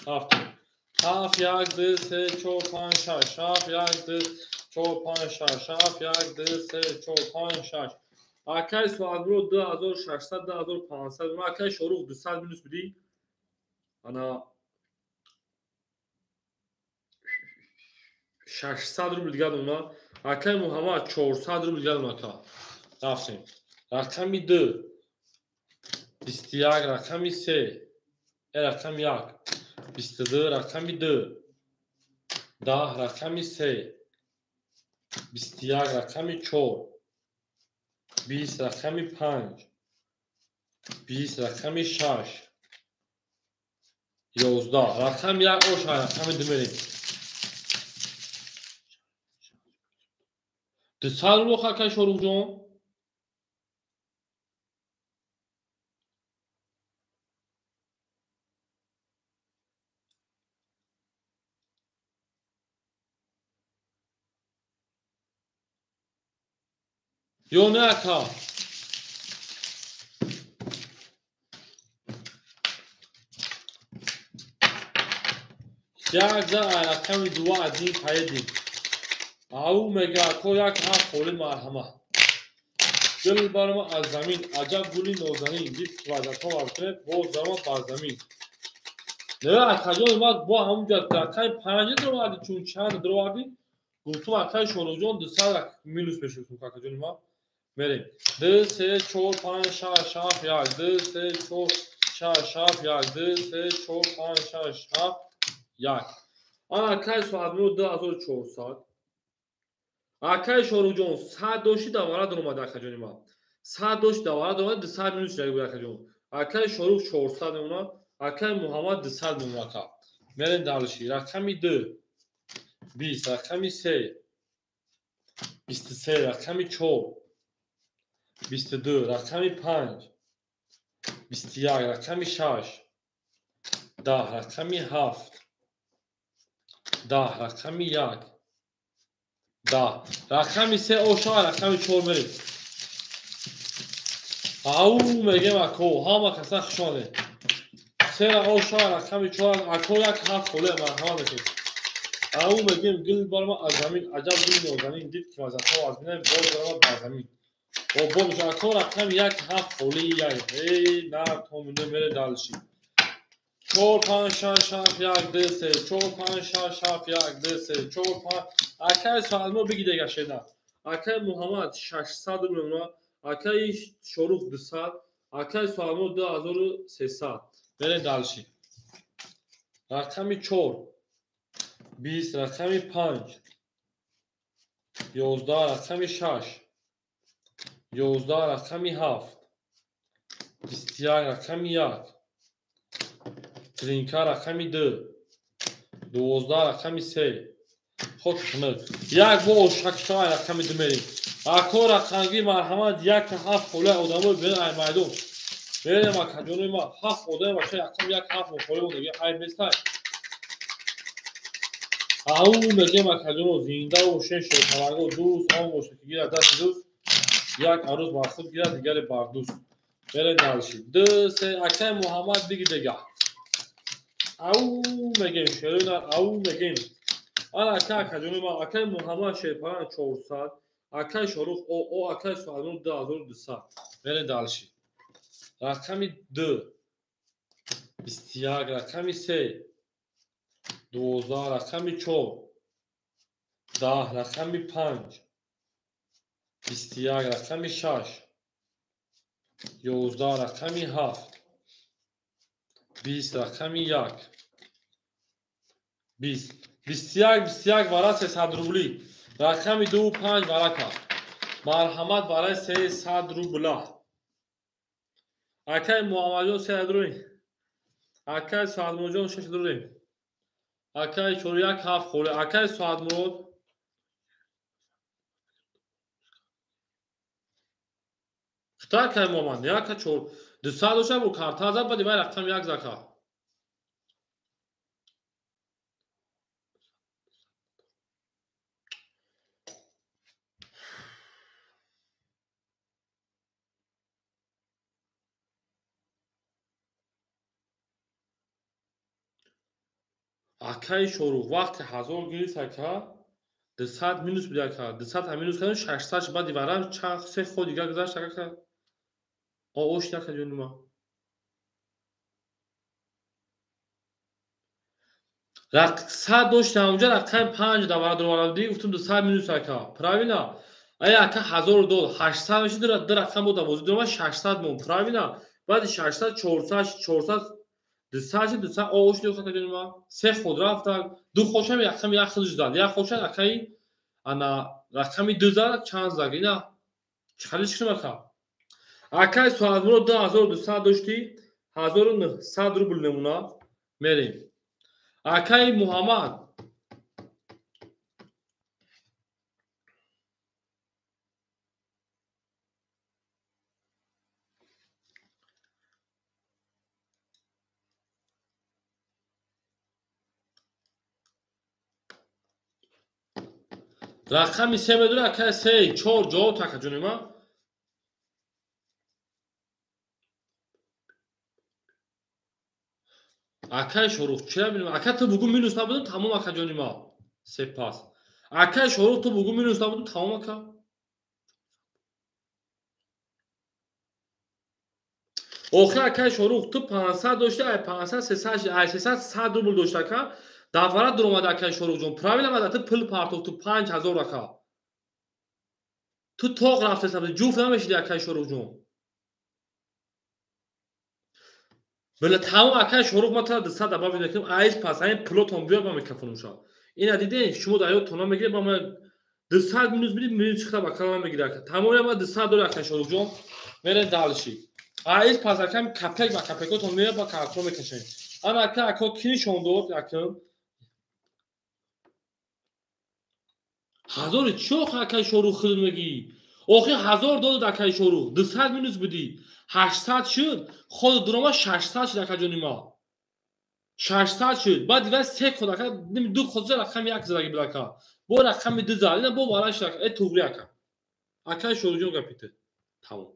Рафтем. 7 1 2 3 4 5 6 7 1 2 4 5 6 7 1 2 3 4 5 6. Акай Соатмурод 2600, 2500. Акай Шорух 200 минус бидӣ. Ана 600 рубл дигар дона. Акай Муҳаммад 400 рубл дигар дона ака. Рафтем. Рақами 2 21, рақами 3, рақами 1 22, рақами 2 10, рақами 3 21, рақами 4 20 рақами 5, 20 рақами 6, 11 рақами 1 оша рақами 2 мерем. 200 рубл акай Шоруқҷон. Ё не ака? Як за рақами 2 1 поедем. Ау мега ако як ҳафт холи марҳама. Гул барма аз замин, аҷаб гули нозанин, дид вазатҳо варкунед, боз даромад бар замин. Не акаҷон ма бо ҳамунҷа рақами 5 даромадӣ, чун чанд даромадӣ? Гуфтум акаи Шоруқҷон 200 минус мешуд акаҷони ма. Мерем. 2 3 4 5 6 7 1 2 3 4 6 7 1 2 3 4 5 6 7 1. Ана акаи Соатмурод 2400. Акаи Шоруқҷон 100 дошти давара даромад акаҷони ма. 100 дошти давара даромад 200 минус шуда буд акаҷон. Акаи Шоруқ 400 мемонад, акаи Муҳаммад 200 мемонад ака. Мерем дальше. Рақами 2 20, рақами 3 23, рақами 4 22, рақами 5 21, рақами 6 10, рақами 7 10, рақами 1 10, рақами 3 оша рақами 4 мерем. Ау мегем ако, ҳама каса хуш омадед. 3 оша рақами 4 ако як ҳафт холе марҳамат мекунед. Ау мегем гул барма аз замин, аҷаб гули нозанин, дид ки вазатҳо аз бинай боз даромад бар замин. Бо ако рақами 1 7 холи 1. Эй на то мере дальше. 4 5 6 7 1 2 3 4 5 6 7 1 2 3 4 5. Акаи Соатмо биги дега шеда. Акаи Муҳаммад 600 рубл мемонад, акаи Шоруқ 200, акаи Соатмо 2300. Мерем дальше. Рақами 4 20, рақами 5 11, рақами 6 11, рақами 7 21, рақами 1 тринка рақами 2 12, рақами 3. Хок хунук. Як бо ошакшава рақами 2 мерем. Ако рақамги марҳамат 1 7 холе одамои берин ай майдон. Берем акаҷонои ма 7 одами баша рақами 1 7 холе мондагӣ айб нестай. Ау мегем акаҷоно зинда бошен шерпаланго дӯст он боша ки гирад дасти дӯст, як арӯз бар худ гирад дигаре бар дӯст. Берем дальше. 2 3 акаи Муҳаммад биги дега. Ау мегем шеруна ау мегем. Ана ака акаҷони ма акаи Муҳаммад шерпаланг 400, акаи Шоруқ о акаи Соатмурод 2200. Берем дальше. Рақами 2 21, рақами 3 12, рақами 4 10, рақами 5 21, рақами 6 11, рақами 7 20, рақами 1 20 21 21 вара 300 рубли. Рақами 2 5 варака. Марҳамат барои 300 рубла. Акаи Муҳаммадҷон 300 рубли. Акаи Соатмуродҷон 600 рубли. Акаи 4 1 7 холе. Акаи Соатмурод Хита акаи Муҳаммад, яка 4 200 доша бу карта зад баъди вай рақами 1 зака. Акаи Шоруқ вақти 1000 гирифт ака 200 минус буд ака. 200 ҳам минус кардем 600 баъди варам чанд се ход дигар гузашт ака. Ош нака ҷони ма. 100 доштам онҷа рақами 5 давара дароварда гуфтум 200 минус ака. Правильно? Ая ака 1000 дод 800 мешуд, ду рақам буд бозӣ даромад 600 мон. Правильно? Баъди 600 400 400 200 шуд 200 ош нака ҷони ма. Се ход рафта, ду хошам рақами 1 худаш зад. Як хошам акаи ана рақами 2 зад чанд зад ина. Чӣ чӣ ака? Акай Суҳадмурод 2200 доштӣ, 1900 рубл мемона. Мерем. Акай Муҳаммад рақами се медора, акай се, чор ҷавоб така ҷони ман. Акай Шорух чира бинем? Ака ту бугу минус набудам, тамом ака ҷони ман. Сепас. Акай Шорух ту бугу минус набудам, тамом ака. Охир акай Шорух ту 500 дошти, ай 500 300, ай 300 100 рубл дошт ака. Давара дуромад акай Шорух ҷон. Правильно омада ту пул партофт ту 5000 ака. Ту тоқ рафтеса ҷуфт намешиди акай Шорух ҷон. Бела тамом акай Шорух ма тара 200 добавить мекунем, айз пас айн пулотон биёд ма микрофонум шав. Ина диден шумо дар ёд тона мегиред, ма 200 минус бидид, минус чихта ба кала намегирад ака. Тамоми ма 200 дори акай Шорух ҷон. Мерем дальше. Айз пас акай капек ба капекотон меояд ба картон мекашем. Ана ака ака ки нишон дод акам? Ҳазори чӣ охи акай Шорух худат мегӣ? Охи 1000 додад акай Шорух, 200 минус будӣ, 800 шуд, ход дурома 600 шуд ака ҷони ма. 600 шуд. Баъд дигар се ход ака, ду ход за рақами як задаги буд ака. Бо рақами ду зад, ина бо вара шуд ака. Э туғри ака. Акай Шорух ҷон гапите. Тамом.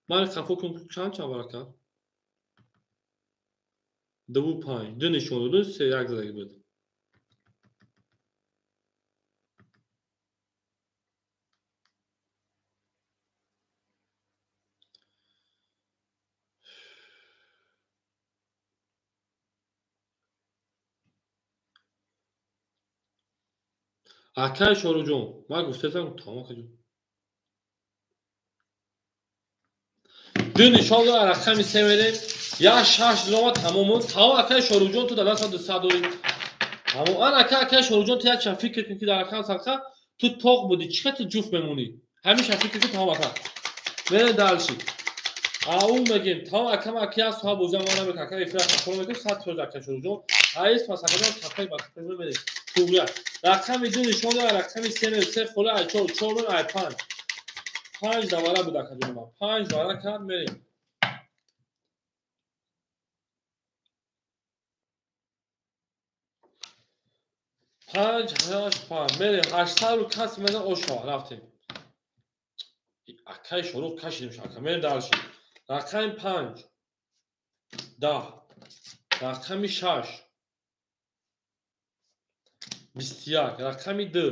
Ман қафо кун чанд чанд вар ака? Ду панҷ, ду нишон доду, се як задаги буд. Акай Шоруҷон, ман гуфтаам тамом ака ҷон. Ду нишон дора рақами се мерем, як шаш дурома тамом. Тамом акай Шоруҷон ту дар даста 200 дорӣ. Тамом. Ан ака акай Шоруҷон ту як чанд фикр кун ки дар рақам садқа ту тоқ будӣ, чӣ қадр ҷуфт мемонӣ? Ҳамеша фикр кун тамом ака. Мерем дальше. Ау мегем, тамом ака ма ки як соат бозиам ман намекунам, ака эфир ака мекунам, 100 фоиз ака Шоруҷон. Айз пас ака ҷон капек ба капек мерем. Туғрия. Рақами ду нишон дора, рақами се мерем, се хола ай чор, чор ай панҷ. Панҷ давара буд ака ҷони ман. Панҷ давара кард мерем. Панҷ, ҳашт, панҷ. Мерем. 800 ру кас мезан ошо рафтем. Акай Шорух кашидем ака. Мерем дальше. Рақами панҷ. 10. Рақами шаш. 21. Рақами ду.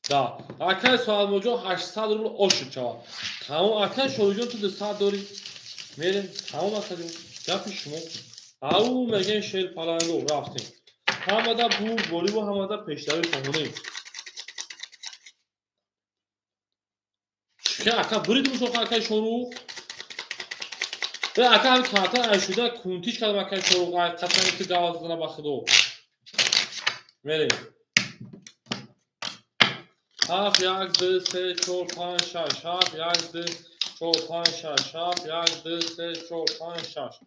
10. Акай Суҳадмуродҷон 800 рубл ошуд шавад. Тамом акай Шоруҷон ту 200 дорӣ. Мерем. Тамом акаҷон. Гапи шумо. Ау мегем шер паланго рафтем. Ҳамада бурдбориву ҳамада пешравӣ хоҳонем. Чӣ ака бурид мусоха акай Шорух? Э ака ҳам карта айшуда кунтиш кардам акай Шорух, ай қасами ту гаваз зана ба худо. Мерем. 7 1 2 3 4 5 6 7 1 2 4 5 6 7 1 2 3 4 5 6.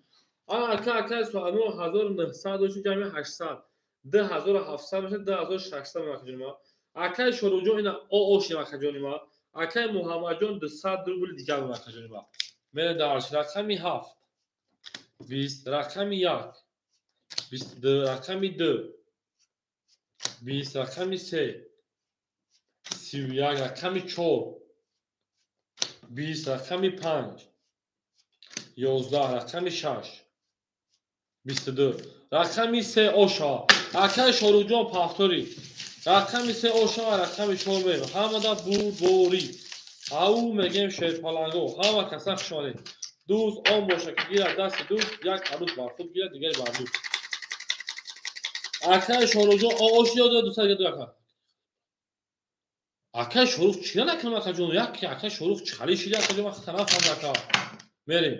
Ана ака акай Суҳадмурод 1900 дошт, ҷамъи 800. 2700 мешад, 2600 мешад ҷони ман. Акай Шоруҷон ина ошем ака ҷони ман. Акай Муҳаммадҷон 200 рубл дигар мешад ака ҷони ман. Мерем дальше. Рақами 7. 20, рақами 1. 22, рақами 2. 20, рақами 3. 31, рақами 4. 20, рақами 5. 11, рақами 6. 22. Рақами 3 оша. Акай Шоруҷон повтори. Рақами 3 оша ва рақами 4 мерем. Ҳамада бурдборӣ. Ау мегем шерпаланго. Ҳама каса хуш омадед. Дӯст он боша ки гирад дасти дӯст, як арӯз бар худ гирад, дигари бар дӯст. Акай Шоруҷон ош ёд дод, 200 дигар ака. Акай Шорух чӣ накунам ака ҷон? Як акай Шорух чӣ хали шида ака ҷон, ман хатар нафаҳмидам ака. Мерем.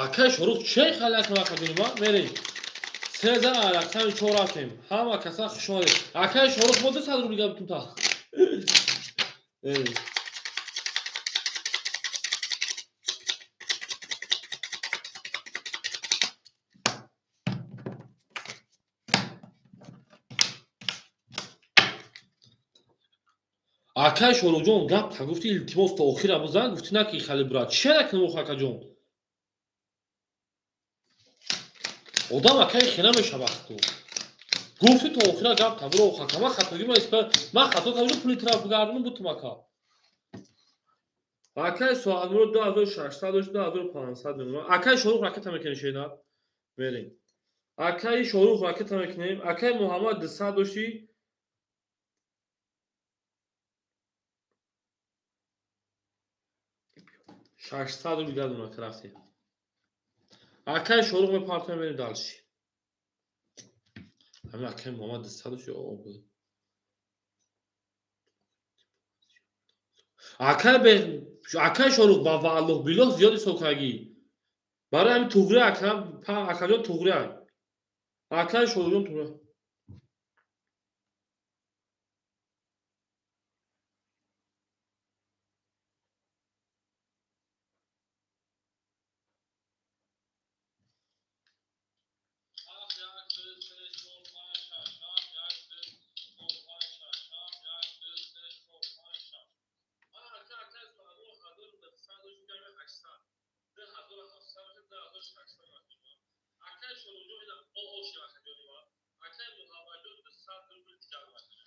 Акай Шорух чӣ халак акаҷони ма? Мерем. Сеза рақами 4 рафтем. Ҳама каса хуш омадед. Акай Шорух мо 200 рубл габтум та. Акай Шоруҳҷон, гап та гуфти, илтимос, то охира бузан, гуфти наки хали брат. Чӣ накунем охо, акаҷон? Одам акай хина мешавад ту. Гуфти то охира гап та буро охо, ака. Ман хатогӣ ма испа, ман хато кардам, пули тира бигардонам бутум ака. Акай Соатмурод 2600 дошт, 2500 мемонад. Акай Шорух ракета мекунем шена. Мерем. Акай Шорух ракета мекунем. Акай Муҳаммад 200 дошти. 600 рубл гардонам ака рафтем. Акай Шорух мепартоем, мерем дальше. Ҳамин акай Муҳаммад 200 дошти, о буд. Акай бе акай Шорух ба валлоҳ биллоҳ зиёд ҳисоб кардагӣ. Барои ҳамин туғри ака, акаҷон туғри ай. Акай Шоруҳҷон туғри.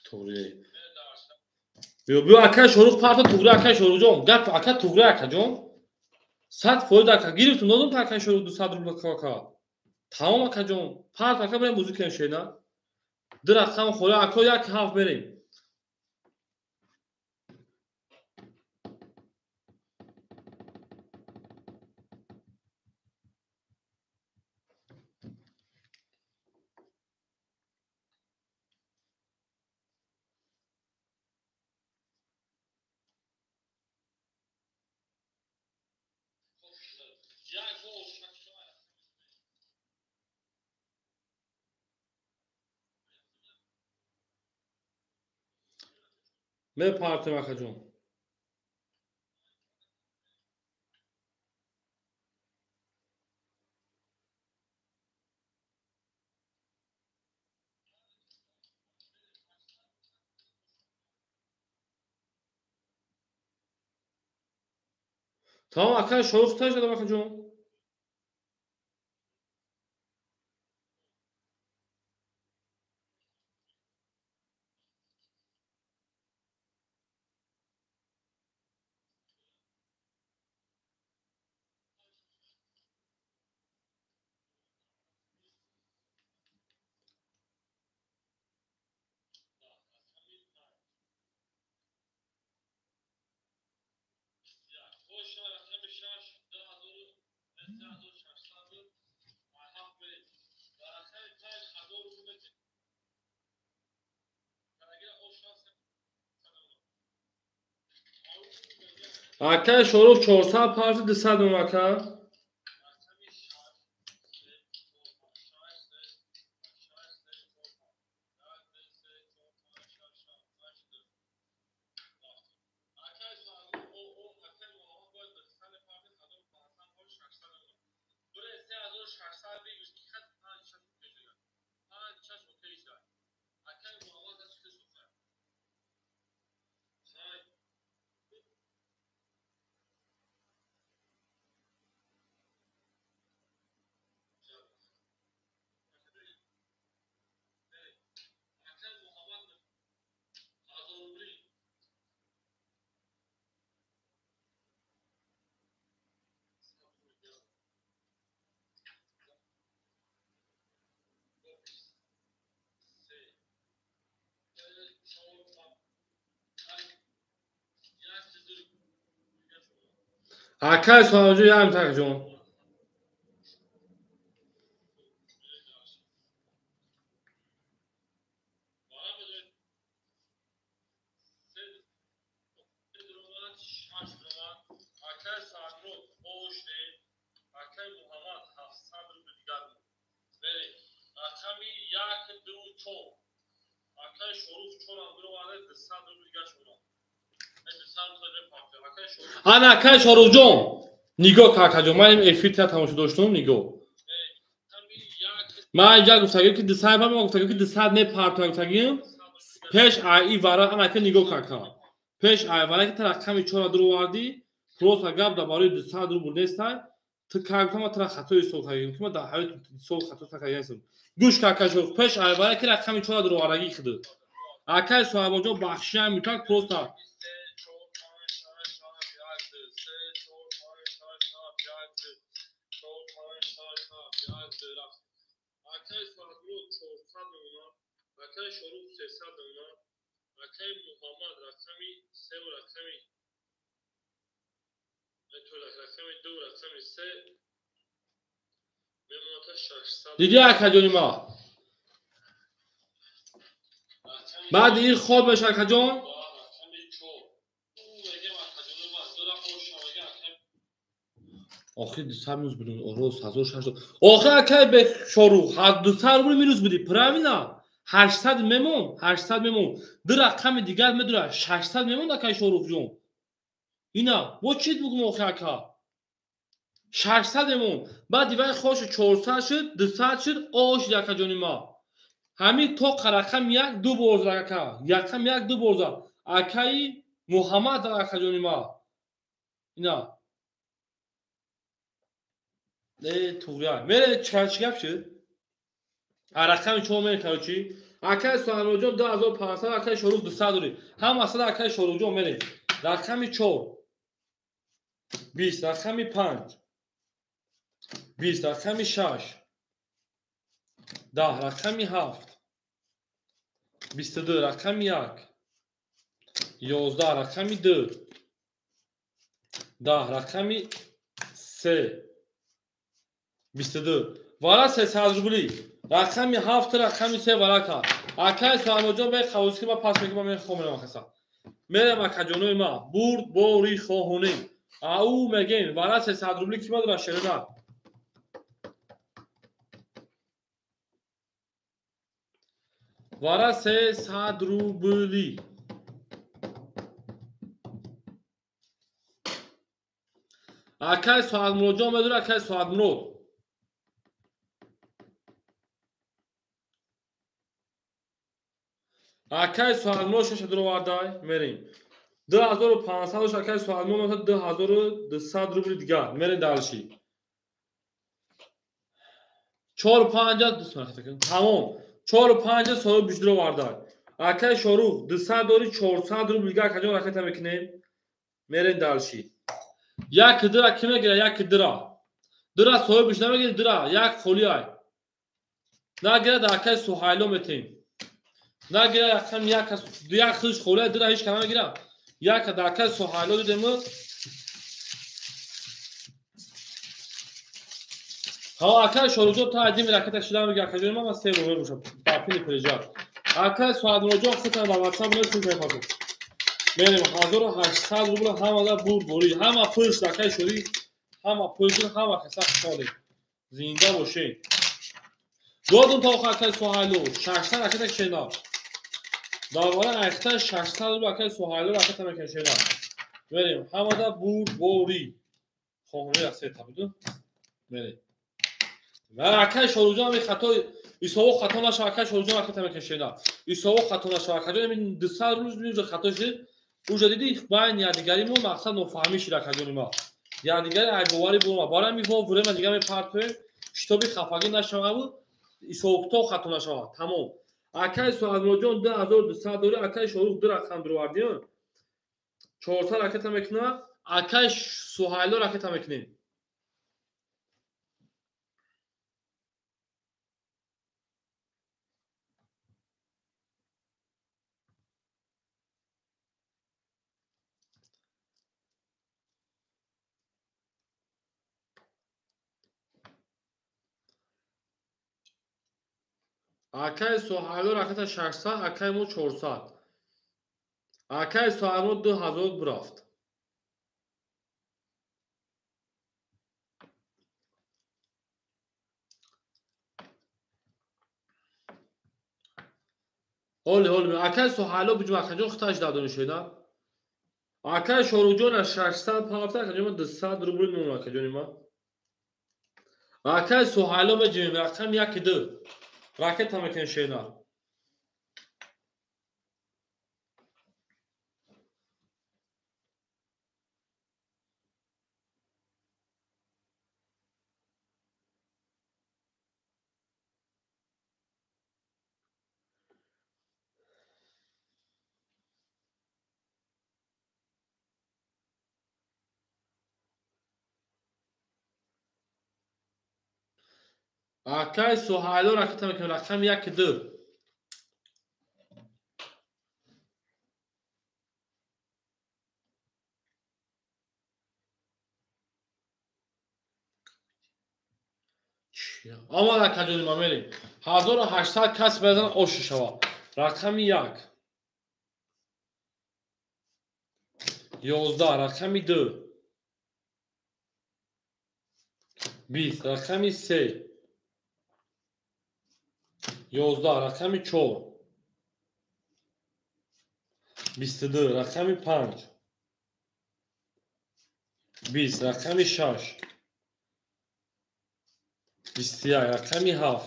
Туғри. Биё, биё акай Шорух парта туғри акай Шоруҳҷон. Гап ака туғри акаҷон. 100% ака гирифтум, додум та акай Шорух 200 рубл ака. Тамом акаҷон. Парт ака берем бозӣ кунем шена. Ду рақам холи ака як ҳафт берем. Мепартем акаҷон. Тамом акай Шорух таш дадам акаҷон. Акай Шорух 400 парти 200 мем ака. Акай Соҳибҷон ям такҷон. Ана акай Шоруфҷон, нигоҳ ка акаҷон, ман ин эфир та тамошо доштум, нигоҳ. Ман инҷа гуфтагим ки 200, ман гуфтагим ки 200 мепартоя гуфтагим. Пеш ай вара ана ака нигоҳ ка ака. Пеш ай вара ки та рақами 4 дуровардӣ, просто гап дар барои 200 рубл нестай. Ту ка гуфтам, ман тара хато ҳисоб кардем, ки ман дар ҳаёт ҳисоб хато накардам. Гӯш ка акай Шоруф, пеш ай вара ки рақами 4 дуровардагӣ худӣ. Акай Суҳайбонҷон бахшиам мекард просто. Акай Шоруф 300 мемонад, акай Муҳаммад рақами 3 ва рақами 2 рақами 3 мемонад 600. Дидӣ акаҷони ма? Баъди ин хоб меша акаҷон. Охир 200 минус будем, рост 1600. Охир акай бе Шорух, 200 рубл минус будӣ, правильно? 800 мемон, 800 мемон. Ду рақами дигар медура, 600 мемон акай Шоруфҷон. Ина, бо чӣ бугум охир ака? 600 мемон. Баъд дивай хошу 400 шуд, 200 шуд, о шуд акаҷони ма. Ҳамин то рақам 1 ду бор зад ака. Рақам 1 ду бор зад. Акаи Муҳаммад зад акаҷони ма. Ина. Туғрия. Мере чӣ гап шуд? Рақами 4 мере короче. Акай Суҳайбонҷон 2500, акай Шоруф 200 дорӣ. Ҳама сада акай Шоруфҷон мере. Рақами 4 20, рақами 5 20, рақами 6 10, рақами 7 22, рақами 1 11, рақами 2 10, рақами 3 22. Вара 300 рубли. Рақами 7 рақами 3 варака. Акай Суҳайбонҷон бе қавус ки ма пас мекунам, ман мехоҳам акаса. Мерам акаҷонои ма, бурд бори хоҳонем. Ау мегем, вара 300 рубли ки ма дора шерина. Вара 300 рубли. Акай Суҳайбонҷон медора, акай Суҳайбмурод. Акай Суҳайбмурод 6 дуровардай, мерем. 2500 дош акай Суҳайбмурод 2200 рубли дигар. Мерем дальше. 4 5 тамом. 4 5 соҳиб дуровардай. Акай Шорух 200 дори 400 рубли дигар акаҷон ракета мекунем. Мерем дальше. Як дира ки мегира? Як дира. Дира соҳибш намегира, дира як холӣ ай. Нагира дар акай Суҳайло метем. Нагира рақам як худш холӣ дира ҳеч кам намегира. Як дар акай Суҳайло дидем. Ҳа акай Шоруфҷон та адими ракета шуда мега акаҷони ман се бор мебошам. Бафини пережа. Акай Суҳайбонҷон худтан ба WhatsApp мепурсам пасо. Мерем 1800 рубл ҳамада бурд борӣ. Ҳама пулш акай Шори, ҳама пулш, ҳама каса хушҳолем. Зинда бошед. Додум то акай Суҳайло 600 ракета кишена. Дар бораи айхта 600 рубл акай Суҳайло ракета мекашена. Мерем ҳамада бурд борӣ. Хоҳонӣ расета буду. Мерем. Акай Шоруфҷон ҳамин хато исово хато нашава, акай Шоруфҷон ракета мекашена. Исово хато нашава, акаҷон ҳамин 200 рубл хато шуд. Уже дидӣ байни якдигари мо мақсад нофаҳмӣ шуд акаҷони ма. Якдигари айбоварӣ бума. Барои ҳамин мо время дигар мепартоем, шитоби хафагӣ нашававу исоқто хато нашава. Тамом. Акай Суҳайбонҷон 2200 дорӣ, акай Шоруф 2 рақам дуровардӣ. 400 ракета мекунад, акай Суҳайло ракета мекунем. Акай Суҳайло ракета 600, акай мо 400. Акай Суҳайло 2000 бурафт. Ҳоли ҳоли акай Суҳайло биҷум акаҷон хиташ дадони шуда. Акай Шоруҷон аз 600 ҳафта акаҷон ма 200 рубл мемон акаҷони ма. Акай Суҳайло меҷимем рақам 1 2. Ракета мекунем шена. Акай Суҳайло ракета мекунем рақами 1 2. Омад акаҷони ма мерем. 1800 кас базан ошу шава. Рақами 1. 11 рақами 2. 20 рақами 3. 11 рақами 4. 22 рақами 5. 20 рақами 6. 21 рақами 7.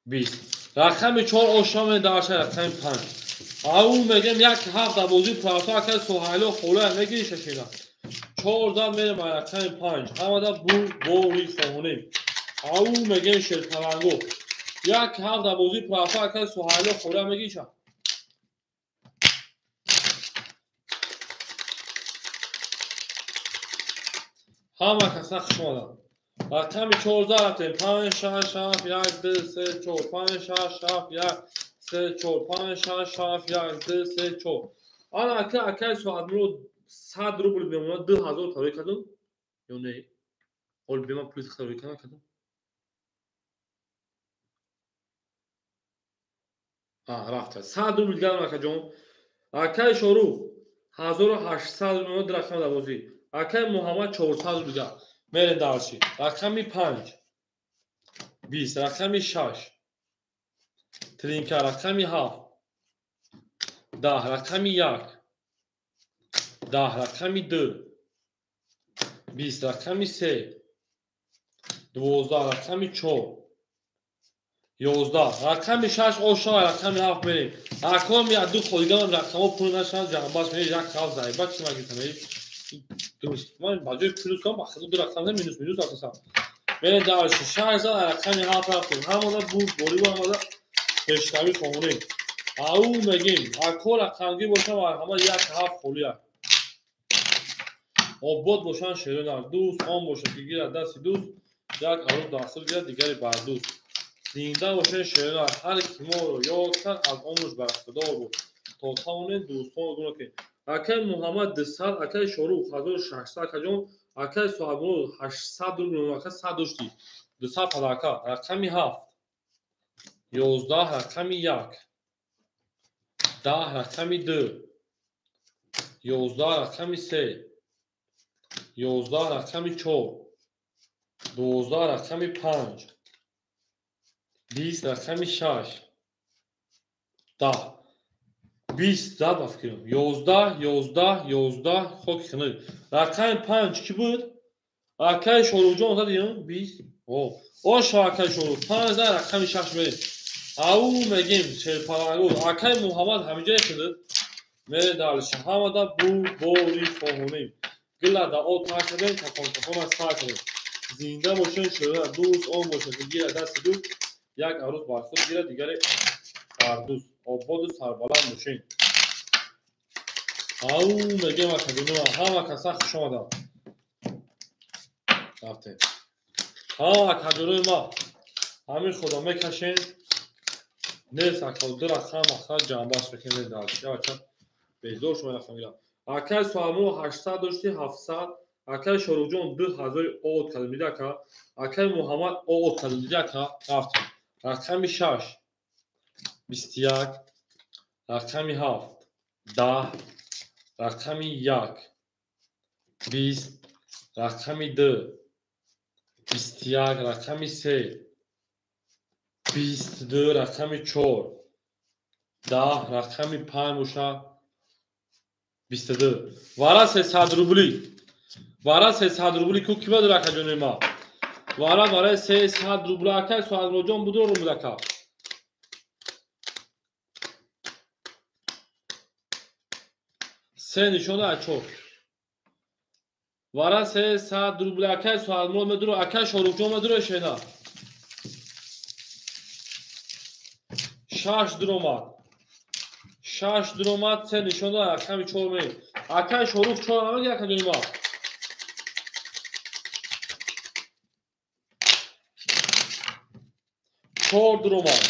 20 рақами 4 ошаме дарша рақами 5. Ау мегем 1 7 дар бозии плато акай Суҳайло холая мегири шашина. 4 зад мерем рақами 5. Ҳамада бу бори хоҳонем. Ау мегем шерпаланго. 1 7 дар бозии плато акай Суҳайло холая мегиша. Ҳама каса хуш омаданд. Рақами 4 рафтем. 5 6 7 1 2 3 4 5 6 7 1 3 4 5 6 7 1 2 3 4. Ана ака акай Суҳайло 100 рубл мемонад 2000 таври кардум ё не? Ҳол бема пули таври кардам. Рафта. 100 рубл дигар акаҷон. Акай Шорух 1800 рубл мемонад рақам дар бозӣ. Акай Муҳаммад 400 рубл дигар. Мерем дарши. Рақами 5. 20 рақами 6. Тринка рақами 7. 10 рақами 1. 10 рақами 2. 20 рақами 3. 12 рақами 4. 11 рақами 6 ошава рақами 7 мерем. Аком я ду холиган рақамҳо пур нашаванд ҷанбаш мерем як ҳафт заиба чи магиртам мерем. Дуруст. Ман ба ҷои плюс кам ба хизу ду рақам минус минус асосам. Мерем дарши 6 зад рақами 7 рафтем. Ҳамона буд бориб омада пешравӣ хоҳонем. Ау мегем ако рақамгир бошам ҳама 1 7 холия. Обод бошанд шерон дӯст, он бошад ки гирад дасти дӯст, як арӯз дастур гирад дигаре бар дӯст. Зинда бошед шерон, ҳар ки моро ёд кард аз омрш бархӯрдор буд. То тавонем дӯстонро гуна кунем. Акай Муҳаммад 200, акай Шорух 1600 акаҷон, акай Суҳайбону 800 рубл, ака 100 дошти. 200 падака, рақами 7. 11 рақами 1. 10 рақами 2. 11 рақами 3. 11 рақами 4. 12 рақами 5. 20 рақами 6. 10. 20 зад ба фикрам. 11 11 11 хоки хинак. Рақами 5 ки буд? Акай Шоруҳҷон задиям 20. О, оша акай Шоруҳ 5 зад рақами 6 мерем. Ау мегем шерпаланго. Акай Муҳаммад ҳамиҷае шудад. Мере дарши. Ҳамада бу бори хоҳонем. Гила да от накардем, такон такон аз сар кардем. Зинда бошем шерона дӯст, он бошад ки гирад дасти дӯст, як арӯз бар худ гирад, дигаре бар дӯст. Ободу сарбаланд бошем. Ау мегем акаҷоно, ҳама каса хуш омаданд. Рафтем. Ҳама акаҷонои ма ҳамин худо мекашем. Нест ака ду рақам мақсад ҷанбаш мекунем дарши. Яча безор шумо рақам гирам. Акай Суҳайбону 800 дошти 700, акай Шоруҳҷон 2000 од кардем дида ака. Акай Муҳаммад од кардем дида ака. Рафтем. Рақами 6. 21 рақами 7. 10 рақами 1. 20 рақами 2. 21 рақами 3. 22 рақами 4 10 рақами 5 боша 22 вара 300 рубли вара 300 рубли ку ки бадора акаҷони ма вара барои 300 рубли акай Суҳайлоҷон будро румудака се нишона 4 вара 300 рубли акай Суҳайло медуро акай Шоруқҷон медуро шена 6 дуромад 6 дуромад се нишона рақами 4 ме акай Шоруқ 4 намеги акаҷони ма 4 дуромад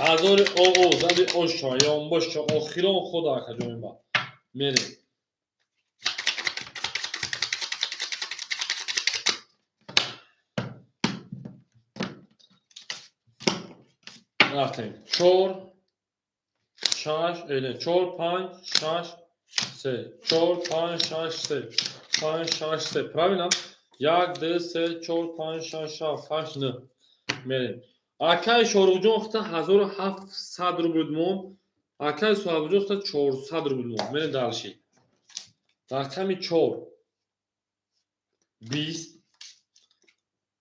ҳазори оо зади оша ёнбоша охирон худо акаҷони ма мерем рафтем 4 6 4 5 6 3 4 5 6 3 5 6 3 правильно 1 2 3 4 5 6 7 8 9 мерем акай Шоруқҷон хта 1700 рубл мон акай Суҳайлоҷон хта 400 рубл мон мерем дальше рақами 4 20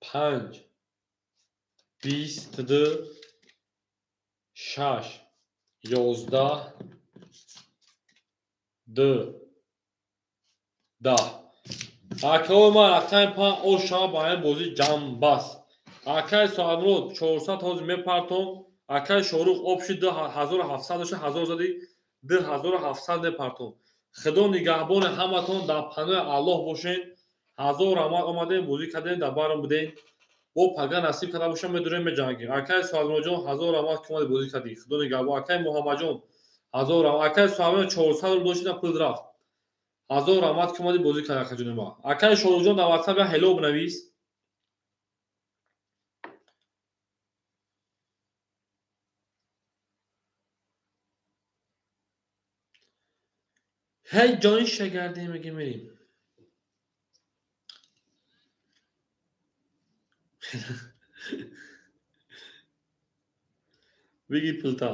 5 22 6 11 2 10 акаи ман рақами 5 оша ба ин бозӣ ҷамбаст акаи Суҳайло 400 ҳозир мепартом акаи Шоруқ обши 2700 дошта 1000 зади 2700 мепартом худо нигаҳбони ҳаматон дар паноҳи Аллоҳ бошен ҳазор раҳмат омадем бозӣ кардем дар баром будем бо пага насиб карда бошам медурем меҷангем акаи Суҳайлоҷон ҳазор раҳмат ки омади бозӣ кардӣ худо нигаҳбон акаи Муҳаммадҷон ҳазор раҳмат акаи Суҳайло 400 рубл дошт пул рафт ҳазор раҳмат ки омади бозӣ кардӣ акаҷони ма акаи Шоруқҷон дар WhatsApp я ҳело бинавис ҳей ҷони шагардем меги мерем бигир пулта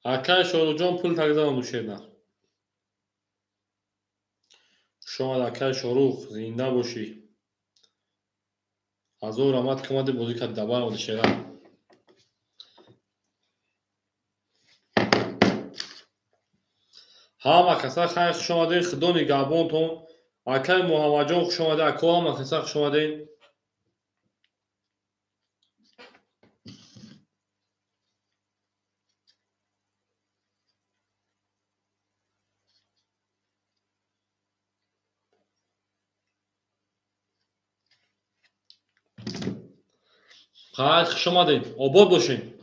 акай Шоруқҷон пул тагзанам душена шомад акай Шоруқ зинда бошӣ ҳазор раҳмат ки омади бозӣ карди дар баром душена ҳама каса хайр хуш омадед худо нигаҳбонтон акай Муҳаммадҷон хуш омадед ако ҳама каса хуш омадед хайр хуш омадед обод бошед.